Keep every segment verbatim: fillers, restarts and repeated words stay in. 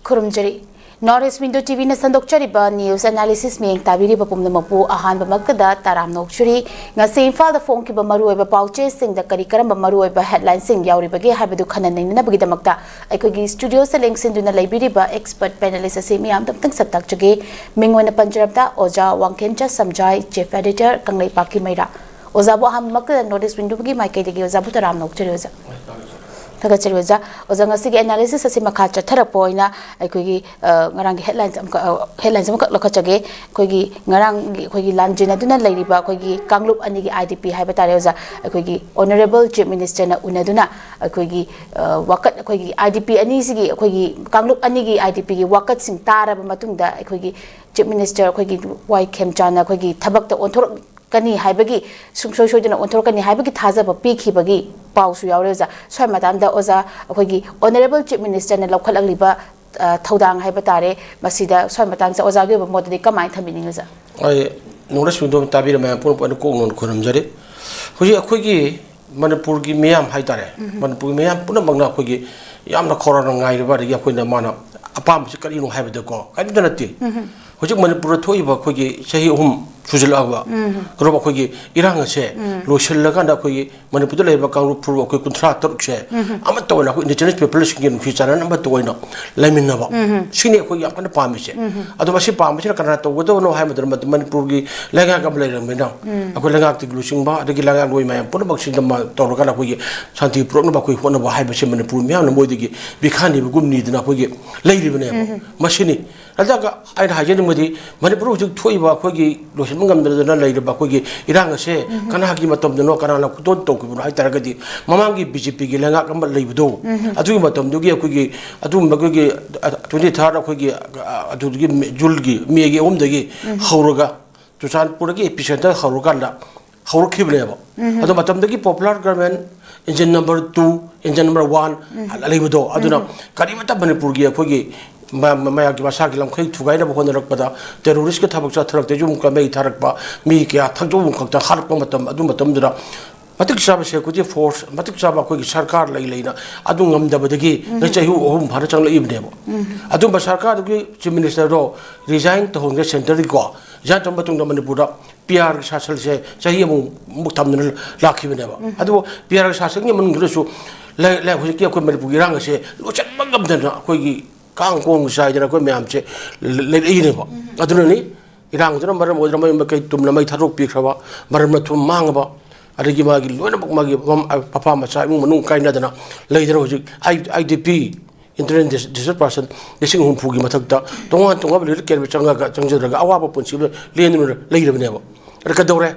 ꯈꯨꯔꯨꯝꯖꯔꯤ꯫ North East Window T ꯚꯤꯅ ꯁꯟꯗꯣꯛꯆꯔꯤꯕ news analysis ꯃꯤꯠꯌꯦꯡ ꯇꯥꯕꯤꯔꯤꯕ ꯄꯨꯝꯅꯃꯛꯄꯨ ꯑꯍꯥꯟꯕꯃꯛꯇꯗ ꯇꯔꯥꯝꯅ ꯑꯣꯛꯆꯔꯤ꯫ ꯉꯁꯤ ꯏꯝꯐꯥꯜꯗ ꯐꯣꯡꯈꯤꯕ ꯃꯔꯨꯑꯣꯏꯕ ꯄꯥꯎꯆꯦꯁꯤꯡꯗ ꯀꯔꯤ ꯀꯔꯝꯕ ꯃꯔꯨꯑꯣꯏꯕ headlineꯁꯤꯡ ꯌꯥꯎꯔꯤꯕꯒꯦ ꯍꯥꯏꯕꯗꯨ ꯈꯟꯅ ꯅꯩꯅꯅꯕꯒꯤꯗꯃꯛꯇ ꯑꯩꯈꯣꯏꯒꯤ studioꯁꯤꯗ ꯂꯦꯡꯁꯤꯟꯗꯨꯅ ꯂꯩꯕꯤꯔꯤꯕ expert panelist ꯑꯁꯤ ꯃꯤꯌꯥꯝꯗ ꯑꯝꯇꯪ ꯁꯛ ꯇꯥꯛꯆꯒꯦ꯫ ꯃꯤꯡ ꯑꯣꯏꯅ ꯄꯟꯖꯔꯕꯗ ꯑꯣꯖꯥ ꯋꯥꯡꯈꯦꯝꯆ ꯁꯝꯖꯥꯏ, chief editor, ꯀꯪꯂꯩꯄꯥꯛꯀꯤ ꯃꯩꯔꯥ꯫ ꯑꯣꯖꯥꯕꯨ ꯑꯍꯥꯟꯕꯃꯛꯇꯗ North East Windowꯒꯤ ꯃꯥꯏꯀꯩꯗꯒꯤ ꯑꯣꯖꯥꯕꯨ ꯇꯔꯥꯝꯅ ꯑꯣꯛꯆꯔꯤ ꯑꯣꯖꯥ꯫ ꯊꯥꯒꯠꯆꯔꯤ ꯑꯣꯖꯥ꯫ ꯑꯣꯖꯥ, ꯉꯁꯤꯒꯤ analysis ꯑꯁꯤ ꯃꯈꯥ ꯆꯠꯊꯔꯛꯄ ꯑꯣꯏꯅ ꯑꯩꯈꯣꯏꯒꯤ, ꯑ, ꯉꯔꯥꯡꯒꯤ headlines ꯑꯃꯈꯛ, ꯑ, headlines ꯑꯃꯈꯛ ꯂꯧꯈꯠꯆꯒꯦ꯫ ꯑꯩꯈꯣꯏꯒꯤ ꯉꯔꯥꯡꯒꯤ ꯑꯩꯈꯣꯏꯒꯤ ꯂꯥꯟꯖꯦꯟꯅꯗꯨꯅ ꯂꯩꯔꯤꯕ ꯑꯩꯈꯣꯏꯒꯤ ꯀꯥꯡꯂꯨꯞ ꯑꯅꯤꯒꯤ I D P ꯍꯥꯏꯕ ꯇꯥꯔꯦ ꯑꯣꯖꯥ꯫ ꯑꯩꯈꯣꯏꯒꯤ Honourable Chief Ministerꯅ ꯎꯅꯗꯨꯅ ꯑꯩꯈꯣꯏꯒꯤ, ꯑ, ꯋꯥꯀꯠ, ꯑꯩꯈꯣꯏꯒꯤ I D P ꯑꯅꯤꯁꯤꯒꯤ, ꯑꯩꯈꯣꯏꯒꯤ ꯀꯥꯡꯂꯨꯞ ꯑꯅꯤꯒꯤ I D Pꯒꯤ ꯋꯥꯀꯠꯁꯤꯡ ꯇꯥꯔꯕ ꯃꯇꯨꯡꯗ ꯑꯩꯈꯣꯏꯒꯤ Chief Minister ꯑꯩꯈꯣꯏꯒꯤ ꯋꯥꯏ ꯈꯦꯝꯆꯥꯟꯅ ꯑꯩꯈꯣꯏꯒꯤ ꯊꯕꯛꯇ ꯑꯣꯟꯊꯣꯔꯛ ꯀꯅꯤ ꯍꯥꯏꯕꯒꯤ, ꯁꯨꯡꯁꯣꯏ ꯁꯣꯏꯗꯅ ꯑꯣꯟꯊꯣꯔꯛꯀꯅꯤ ꯍꯥꯏꯕꯒꯤ ꯊꯥꯖꯕ ꯄꯤꯈꯤꯕꯒꯤ ꯄꯥꯎꯁꯨ ꯌꯥꯎꯔꯦ ꯑꯣꯖꯥ꯫ ꯁ꯭ꯋꯥꯏ ꯃꯇꯥꯡꯗ ꯑꯣꯖꯥ, ꯑꯩꯈꯣꯏꯒꯤ Honourable Chief Ministerꯅ ꯂꯧꯈꯠꯂꯛꯂꯤꯕ, ꯑ, ꯊꯧꯗꯥꯡ ꯍꯥꯏꯕ ꯇꯥꯔꯦ, ꯃꯁꯤꯗ ꯁ꯭ꯋꯥꯏ ꯃꯇꯥꯡꯁꯤꯗ ꯑꯣꯖꯥꯒꯤ ꯑꯣꯏꯕ ꯃꯣꯠꯇꯗꯤ ꯀꯃꯥꯏꯅ ꯊꯝꯕꯤꯅꯤꯡꯉꯤ ꯑꯣꯖꯥ? ꯑꯩ North East Window ꯇꯥꯕꯤꯔꯤꯕ ꯃꯌꯥꯝ ꯄꯨꯝꯅꯃꯛꯄꯨ ꯑꯩꯅ ꯀꯣꯛ ꯅꯧꯅ ꯈꯨꯔꯨꯝꯖꯔꯤ꯫ ꯍꯧꯖꯤꯛ ꯑꯩꯈꯣꯏꯒꯤ ꯃꯅꯤꯄꯨꯔꯒꯤ ꯃꯤꯌꯥꯝ ꯍꯥꯏꯇꯥꯔꯦ, ꯎꯝ꯫ ꯃꯅꯤꯄꯨꯔꯒꯤ ꯃꯤꯌꯥꯝ ꯄꯨꯝꯅꯃꯛꯅ ꯑꯩꯈꯣꯏꯒꯤ ꯌꯥꯝꯅ ꯈꯧꯔꯥꯡꯅ ꯉꯥꯏꯔꯤꯕ, ꯑꯗꯒꯤ ꯑꯩꯈꯣꯏꯅ ꯃꯥꯅ ꯑꯄꯥꯝꯕꯁꯤ ꯀꯔꯤꯅꯣ ꯍꯥꯏꯕꯗꯀꯣ, ꯀꯔꯤꯝꯇ ꯅꯠꯇꯦ꯫ ꯎꯝ꯫ ꯍꯧꯖꯤꯛ ꯃꯅꯤꯄꯨꯔꯗ ꯊꯣꯛꯏꯕ ꯑꯩꯈꯣꯏꯒꯤ ꯆꯍꯤ ꯑꯍꯨꯝ ꯁꯨꯖꯤꯜꯂꯛꯑꯕ ꯎꯝ꯫ ꯀꯩꯅꯣ ꯑꯩꯈꯣꯏꯒꯤ ꯏꯔꯥꯡ ꯑꯁꯦ ꯎꯝ꯫ ꯂꯣꯏꯁꯤꯜꯂꯒ ꯑꯩꯈꯣꯏꯒꯤ ꯃꯅꯤꯄꯨꯔꯗ ꯂꯩꯔꯤꯕ ꯀꯥꯡꯂꯨꯞ ꯐꯨꯔꯨꯞ ꯑꯩꯈꯣꯏ ꯀꯨꯟꯊ꯭ꯔꯥ ꯇꯔꯨꯛꯁꯦ ꯎꯝ꯫ ꯑꯃꯠꯇ ꯑꯣꯏꯅ ꯑꯩꯈꯣꯏ indigenous peopleꯁꯤꯡꯒꯤ ꯅꯨꯡꯁꯤ ꯆꯥꯟꯅꯅ ꯑꯃꯠꯇ ꯑꯣꯏꯅ ꯂꯩꯃꯤꯟꯅꯕ꯫ ꯎꯝ꯫ ꯁꯤꯅꯤ ꯑꯩꯈꯣꯏ ꯌꯥꯝ ꯀꯟꯅ ꯄꯥꯝꯃꯤꯁꯦ꯫ ꯎꯝ꯫ ꯑꯗꯣ ꯃꯁꯤ ꯄꯥꯝꯕꯁꯤꯅ ꯀꯅꯥꯅ ꯇꯧꯒꯗꯕꯅꯣ ꯍꯥꯏꯕ ꯃꯇꯝꯗ ꯃꯅꯤꯄꯨꯔꯒꯤ ꯂꯩꯉꯥꯛ ꯑꯃ ꯂꯩꯔꯕꯅꯤꯅ ꯎꯝ꯫ ꯑꯩꯈꯣꯏ ꯂꯩꯉꯥꯛꯇꯒꯤ ꯂꯨꯆꯤꯡꯕ ꯑꯗꯒꯤ ꯂꯩꯉꯥꯛꯂꯣꯏ ꯃꯌꯥꯝ ꯄꯨꯝꯅꯃꯛꯁꯤꯡꯗ ꯃ-, ꯇꯧꯔꯒ ꯑꯩꯈꯣꯏꯒꯤ ꯁꯥꯟꯇꯤ ꯄꯨꯔꯛꯅꯕ ꯑꯩꯈꯣꯏ ꯍꯣꯠꯅꯕ ꯍꯥꯏꯕꯁꯤ ꯃꯅꯤꯄꯨꯔ ꯃꯤꯌꯥꯝꯅ ꯃꯣꯏꯗꯒꯤ ꯕꯤꯈꯥ ꯅꯤꯕꯒꯨꯝ ꯅꯤꯗꯅ ꯑꯩꯈꯣꯏꯒꯤ ꯂꯩꯔꯤꯕꯅꯦꯕ꯫ ꯎꯝ꯫ ꯃꯁꯤꯅꯤ꯫ ꯑꯗꯨꯒ ꯑꯩꯅ ꯍꯥꯏꯖꯅꯤꯡꯕꯗꯤ ꯃꯅꯤꯄꯨꯔ ꯍꯧꯖꯤꯛ ꯊꯣꯛꯏꯕ ꯑꯩꯈꯣꯏꯒꯤ ꯂꯣꯏꯁꯤꯟꯕ ꯉꯝꯗꯗꯅ ꯂꯩꯔꯤꯕ ꯑꯩꯈꯣꯏꯒꯤ ꯏꯔꯥꯡ ꯑꯁꯦ ꯎꯝ꯫ ꯀꯅꯥꯒꯤ ꯃꯇꯝꯗꯅꯣ, ꯀꯅꯥꯅ ꯈꯨꯗꯣꯜ ꯇꯧꯈꯤꯕꯅꯣ ꯍꯥꯏ ꯇꯥꯔꯒꯗꯤ ꯃꯃꯥꯡꯒꯤ BJPꯒꯤ ꯂꯩꯉꯥꯛ ꯑꯃ ꯂꯩꯕꯗꯣ ꯎꯝ꯫ ꯑꯗꯨꯒꯤ ꯃꯇꯝꯗꯨꯒꯤ ꯑꯩꯈꯣꯏꯒꯤ ꯑꯗꯨꯒꯨꯝꯕ ꯑꯩꯈꯣꯏꯒꯤ, ꯑ, twenty third ꯑꯩꯈꯣꯏꯒꯤ, ꯑ, ꯑꯗꯨꯗꯒꯤ ꯃꯦ-, Juneꯒꯤ, Mayꯒꯤ ꯑꯍꯨꯝꯗꯒꯤ ꯎꯝ꯫ ꯍꯧꯔꯒ ꯆꯨꯔꯆꯥꯟꯄꯨꯔꯗꯒꯤ epicentre ꯍꯧꯔꯀꯥꯟꯗ ꯍꯧꯔꯛꯈꯤꯕꯅꯦꯕ꯫ ꯎꯝ꯫ ꯑꯗꯣ ꯃꯇꯝꯗꯒꯤ popular government, engine number two, engine number one ꯎꯝ꯫ ꯂꯩꯕꯗꯣ, ꯑꯗꯨꯅ ꯎꯝ꯫ ꯀꯔꯤꯃꯠꯇ ꯃꯅꯤꯄꯨꯔꯒꯤ ꯑꯩꯈꯣꯏꯒꯤ ꯃ-, ꯃ-, ꯃꯌꯥꯝꯒꯤ ꯃꯁꯥꯒꯤ ꯂꯝꯈꯩ ꯊꯨꯒꯥꯏꯅꯕ ꯍꯣꯠꯅꯔꯛꯄꯗ terroristꯀꯤ ꯊꯕꯛ ꯆꯠꯊꯔꯛꯇꯦ, ꯌꯨꯝ ꯀ-, ꯃꯩ ꯊꯥꯔꯛꯄ, ꯃꯤ ꯀꯌꯥ ꯊꯛꯆꯧꯕ ꯈꯛꯇ ꯍꯥꯠꯂꯛꯄ ꯃꯇꯝ, ꯑꯗꯨ ꯃꯇꯝꯗꯨꯗ ꯃꯇꯤꯛ ꯆꯥꯕ ꯁꯦꯀ꯭ꯌꯨꯔꯤꯇꯤ ꯐꯣꯔꯁ, ꯃꯇꯤꯛ ꯆꯥꯕ ꯑꯩꯈꯣꯏꯒꯤ ꯁꯔꯀꯥꯔ ꯂꯩ ꯂꯩꯅ ꯑꯗꯨ ꯉꯝꯗꯕꯗꯒꯤ ꯉꯁꯤ ꯆꯍꯤ ꯑꯍꯨꯝ ꯐꯥꯅ ꯆꯪꯂꯛꯏꯕꯅꯦꯕ꯫ ꯑꯗꯨꯝꯕ ꯁꯔꯀꯥꯔꯗꯨꯒꯤ ꯆꯤꯐ ꯃꯤꯅꯤꯁꯇꯔꯗꯣ ꯔꯤꯖꯥꯏꯟ ꯇꯧꯍꯟꯈ꯭ꯔꯦ ꯁꯦꯟꯇꯔꯗꯒꯤꯀꯣ꯫ ꯔꯤꯖꯥꯏꯟ ꯇꯧꯔ ꯃꯇꯨꯡꯗ ꯃꯅꯤꯄꯨꯔꯗ ꯄꯤ ꯑꯥꯔꯒꯤ ꯁꯥꯁꯟꯁꯦ ꯆꯍꯤ ꯑꯃꯃꯨꯛ ꯊꯝꯗꯨꯅ ꯂꯥꯛꯈꯤꯕꯅꯦꯕ꯫ ꯑꯗꯨꯕꯨ ꯄꯤ ꯑꯥꯔꯒꯤ ꯁꯥꯁꯟꯒꯤ ꯃꯅꯨꯡꯗꯨꯗꯁꯨ ꯂꯩ-, ꯂꯩ-, ꯍꯧꯖꯤꯛꯀꯤ ꯑꯩꯈꯣꯏ ꯃꯅꯤꯄꯨꯔꯒꯤ ꯏꯔꯥꯡ ꯑꯁꯦ ꯂꯣꯏꯁꯤꯟꯕ ꯉꯝꯗꯅ ꯑꯩꯈꯣꯏꯒꯤ ꯀꯥꯡ ꯀꯣꯡ ꯆꯥꯏꯗꯅ ꯑꯩꯈꯣꯏ ꯃꯌꯥꯝꯁꯦ ꯂꯩꯔꯛꯏꯅꯦꯕ꯫ ꯑꯗꯨꯅꯅꯤ ꯏꯔꯥꯡꯗꯨꯅ ꯃꯔꯝ ꯑꯣꯏꯗꯨꯅ ꯃꯌꯨꯝ ꯃꯀꯩ ꯇꯨꯝꯅ ꯃꯩ ꯊꯥꯗꯣꯛꯄꯤꯈ꯭ꯔꯕ, ꯃꯔꯟ ꯃꯊꯨꯝ ꯃꯥꯡꯉꯕ, ꯑꯗꯒꯤ ꯃꯥꯒꯤ ꯂꯣꯏꯅꯃꯛ ꯃꯥꯒꯤ ꯃꯝ-, ꯃꯄꯥ ꯃꯆꯥ ꯏꯃꯨꯡ ꯃꯅꯨꯡ ꯀꯥꯏꯅꯗꯅ ꯂꯩꯗꯅ ꯍꯧꯖꯤꯛ I-, I D P, internal ꯗꯤꯁ-, ꯗꯤꯁꯄ꯭ꯂꯦꯁ ꯄꯥꯔꯁꯟ ꯂꯤꯁꯤꯡ ꯍꯨꯝꯐꯨꯒꯤ ꯃꯊꯛꯇ ꯇꯣꯉꯥꯟ ꯇꯣꯉꯥꯟꯕ ꯔꯤꯂꯤꯐ ꯀꯦꯝꯞꯇ ꯆꯪꯉꯒ, ꯆꯪꯖꯗ꯭ꯔꯒ ꯑꯋꯥꯕ ꯄꯨꯟꯁꯤ ꯑꯃ ꯂꯦꯟꯗꯨꯅ ꯂꯩꯔꯕꯅꯦꯕ꯫ ꯑꯗ ꯀꯩꯗꯧꯔꯦ?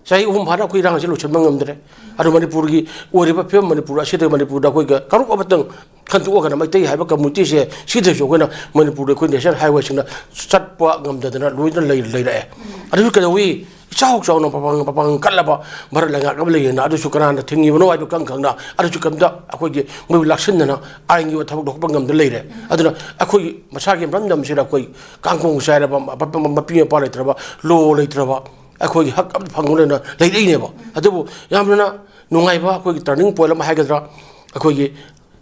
ꯆꯍꯤ ꯑꯍꯨꯝ ꯐꯥꯅ ꯑꯩꯈꯣꯏ ꯏꯔꯥꯡ ꯑꯁꯤ ꯂꯣꯏꯁꯤꯟꯕ ꯉꯝꯗ꯭ꯔꯦ꯫ ꯑꯗꯨ ꯃꯅꯤꯄꯨꯔꯒꯤ ꯑꯣꯏꯔꯤꯕ ꯐꯤꯕꯝ, ꯃꯅꯤꯄꯨꯔ ꯑꯁꯤꯗ ꯃꯅꯤꯄꯨꯔꯗ ꯑꯩꯈꯣꯏꯒ ꯀꯥꯡꯂꯨꯞ ꯑꯃꯇꯪ ꯈꯟꯗꯣꯛꯑꯒꯅ ꯃꯩꯇꯩ ꯍꯥꯏꯕ ꯀꯝꯃꯨꯅꯤꯇꯤꯁꯦ ꯁꯤꯗꯁꯨ ꯑꯩꯈꯣꯏꯅ ꯃꯅꯤꯄꯨꯔꯗ ꯑꯩꯈꯣꯏ ꯅꯦꯁꯅꯦꯜ ꯍꯥꯏꯋꯦꯁꯤꯡꯅ ꯆꯠꯄ ꯉꯝꯗꯗꯅ ꯂꯣꯏꯅ ꯂꯩ-, ꯂꯩꯔꯛꯑꯦ꯫ ꯑꯗꯨꯁꯨ ꯀꯩꯗꯧꯏ? ꯏꯆꯥꯎ ꯆꯥꯎꯅ ꯃꯄꯥꯡ, ꯃꯄꯥꯡꯒꯜ ꯀꯜꯂꯕ ꯚꯥꯔꯠ ꯂꯩꯉꯥꯛ ꯑꯃ ꯂꯩꯌꯦꯅ ꯑꯗꯨꯁꯨ ꯀꯅꯥꯅ ꯊꯤꯡꯉꯤꯕꯅꯣ ꯍꯥꯏꯕ ꯈꯪ ꯈꯪꯅ ꯑꯗꯨꯁꯨ ꯀꯝꯇ ꯑꯩꯈꯣꯏꯒꯤ ꯃꯣꯏꯕꯨ ꯂꯥꯛꯁꯤꯟꯗꯅ ꯑꯥꯏꯟꯒꯤ ꯑꯣꯏꯕ ꯊꯕꯛ ꯂꯧꯈꯠꯄ ꯉꯝꯗ ꯂꯩꯔꯦ꯫ ꯑꯗꯨꯅ ꯑꯩꯈꯣꯏꯒꯤ ꯃꯁꯥꯒꯤ ꯃꯔꯝꯗꯝꯁꯤꯗ ꯑꯩꯈꯣꯏ ꯀꯥꯡꯈꯣꯡ ꯆꯥꯏꯔꯕ ꯃ-, ꯃ-, ꯃ-, ꯃꯄꯤ ꯃꯄꯥ ꯂꯩꯇ꯭ꯔꯕ, ꯂꯣ ꯂꯩꯇ꯭ꯔꯕ, ꯑꯩꯈꯣꯏꯒꯤ ꯍꯛ ꯑꯃ ꯐꯪꯂꯦꯅ ꯂꯩꯔꯛꯏꯅꯦꯕ꯫ ꯑꯗꯨꯕꯨ ꯌꯥꯝꯅ ꯅꯨꯡꯉꯥꯏꯕ ꯑꯩꯈꯣꯏꯒꯤ ꯇꯔꯅꯤꯡ ꯄꯣꯏꯟꯠ ꯑꯃ ꯍꯥꯏꯒꯗ꯭ꯔꯥ, ꯑꯩꯈꯣꯏꯒꯤ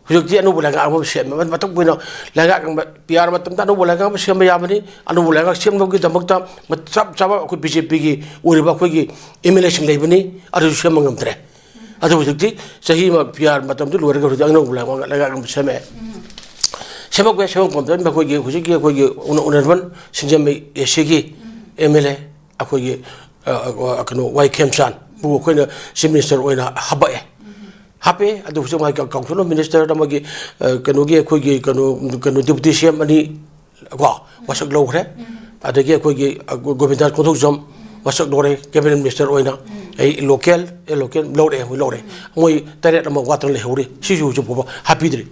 ꯍꯧꯖꯤꯛꯇꯤ ꯑꯅꯧꯕ ꯂꯩꯉꯥꯛ ꯑꯃ ꯁꯦꯝꯃꯦ꯫ ꯃꯇꯝ ꯀꯨꯏꯅ ꯂꯩꯉꯥꯛ ꯑꯃ, ꯄꯤ ꯑꯥꯔ ꯃꯇꯝꯗ ꯑꯅꯧꯕ ꯂꯩꯉꯥꯛ ꯑꯃ ꯁꯦꯝꯕ ꯌꯥꯕꯅꯤ꯫ ꯑꯅꯧꯕ ꯂꯩꯉꯥꯛ ꯁꯦꯝꯅꯕꯒꯤꯗꯃꯛꯇ ꯆꯞ ꯆꯥꯕ ꯑꯩꯈꯣꯏ ꯕꯤ ꯖꯦ ꯄꯤꯒꯤ ꯑꯣꯏꯔꯤꯕ ꯑꯩꯈꯣꯏꯒꯤ ꯑꯦꯝ ꯑꯦꯜ ꯑꯦꯁꯤꯡ ꯂꯩꯕꯅꯤ, ꯑꯗꯨꯁꯨ ꯁꯦꯝꯕ ꯉꯝꯗ꯭ꯔꯦ꯫ ꯑꯗꯨ ꯍꯧꯖꯤꯛꯇꯤ ꯆꯍꯤ ꯑꯃ ꯄꯤ ꯑꯥꯔ ꯃꯇꯝꯗꯨ ꯂꯣꯏꯔꯒ ꯍꯧꯖꯤꯛ ꯑꯅꯧꯕ ꯂꯩꯉꯥꯛ, ꯂꯩꯉꯥꯛ ꯑꯃ ꯁꯦꯝꯃꯛꯑꯦ꯫ ꯁꯦꯝꯃꯛꯄ, ꯁꯦꯝꯃꯛꯄ ꯃꯇꯝꯗ ꯑꯩꯈꯣꯏꯒꯤ ꯍꯧꯖꯤꯛꯀꯤ ꯑꯩꯈꯣꯏꯒꯤ ꯑꯣꯅ-, ꯑꯣꯅꯔꯦꯕꯜ ꯁꯤꯡꯖꯃꯩ ꯑꯦ ꯁꯤꯒꯤ ꯑꯦꯝ ꯑꯦꯜ ꯑꯦ ꯑꯩꯈꯣꯏꯒꯤ, ꯑ, ꯑ, ꯀꯩꯅꯣ, ꯋꯥꯏ ꯈꯦꯝꯆꯥꯟꯕꯨ ꯑꯩꯈꯣꯏꯅ ꯆꯤꯐ ꯃꯤꯅꯤꯁꯇꯔ ꯑꯣꯏꯅ ꯍꯥꯄꯛꯑꯦ꯫ ꯍꯥꯞꯄꯦ꯫ ꯑꯗꯨ ꯍꯧꯖꯤꯛ ꯃꯥꯒꯤ ꯀꯥꯎꯟꯁꯤꯜ ꯑꯣꯐ ꯃꯤꯅꯤꯁꯇꯔꯗ ꯃꯥꯒꯤ, ꯑ, ꯀꯩꯅꯣꯒꯤ ꯑꯩꯈꯣꯏꯒꯤ ꯀꯩꯅꯣ, ꯀꯩꯅꯣ ꯗꯤꯄꯨꯇꯤ ꯁꯤ ꯑꯦꯝ ꯑꯅꯤ ꯀꯣ ꯋꯥꯁꯛ ꯂꯧꯈ꯭ꯔꯦ꯫ ꯑꯗꯒꯤ ꯑꯩꯈꯣꯏꯒꯤ, ꯑ, ꯒꯣ-, ꯒꯣꯕꯤꯟꯗꯥꯁ ꯀꯣꯟꯊꯧꯖꯝ ꯋꯥꯁꯛ ꯂꯧꯔꯦ, ꯀꯦꯕꯤꯅꯦꯠ ꯃꯤꯅꯤꯁꯇꯔ ꯑꯣꯏꯅ꯫ ꯑꯩ ꯂꯣꯀꯦꯜ, ꯑꯦ, ꯂꯣꯀꯦꯜ ꯂꯧꯔꯦ, ꯃꯣꯏ ꯂꯧꯔꯦ꯫ ꯃꯣꯏ ꯇꯔꯦꯠ ꯑꯃ ꯋꯥꯠꯇꯅ ꯂꯩꯍꯧꯔꯤ꯫ ꯁꯤꯁꯨ ꯍꯧꯖꯤꯛ ꯐꯥꯎꯕ ꯍꯥꯞꯄꯤꯗ꯭ꯔꯤ꯫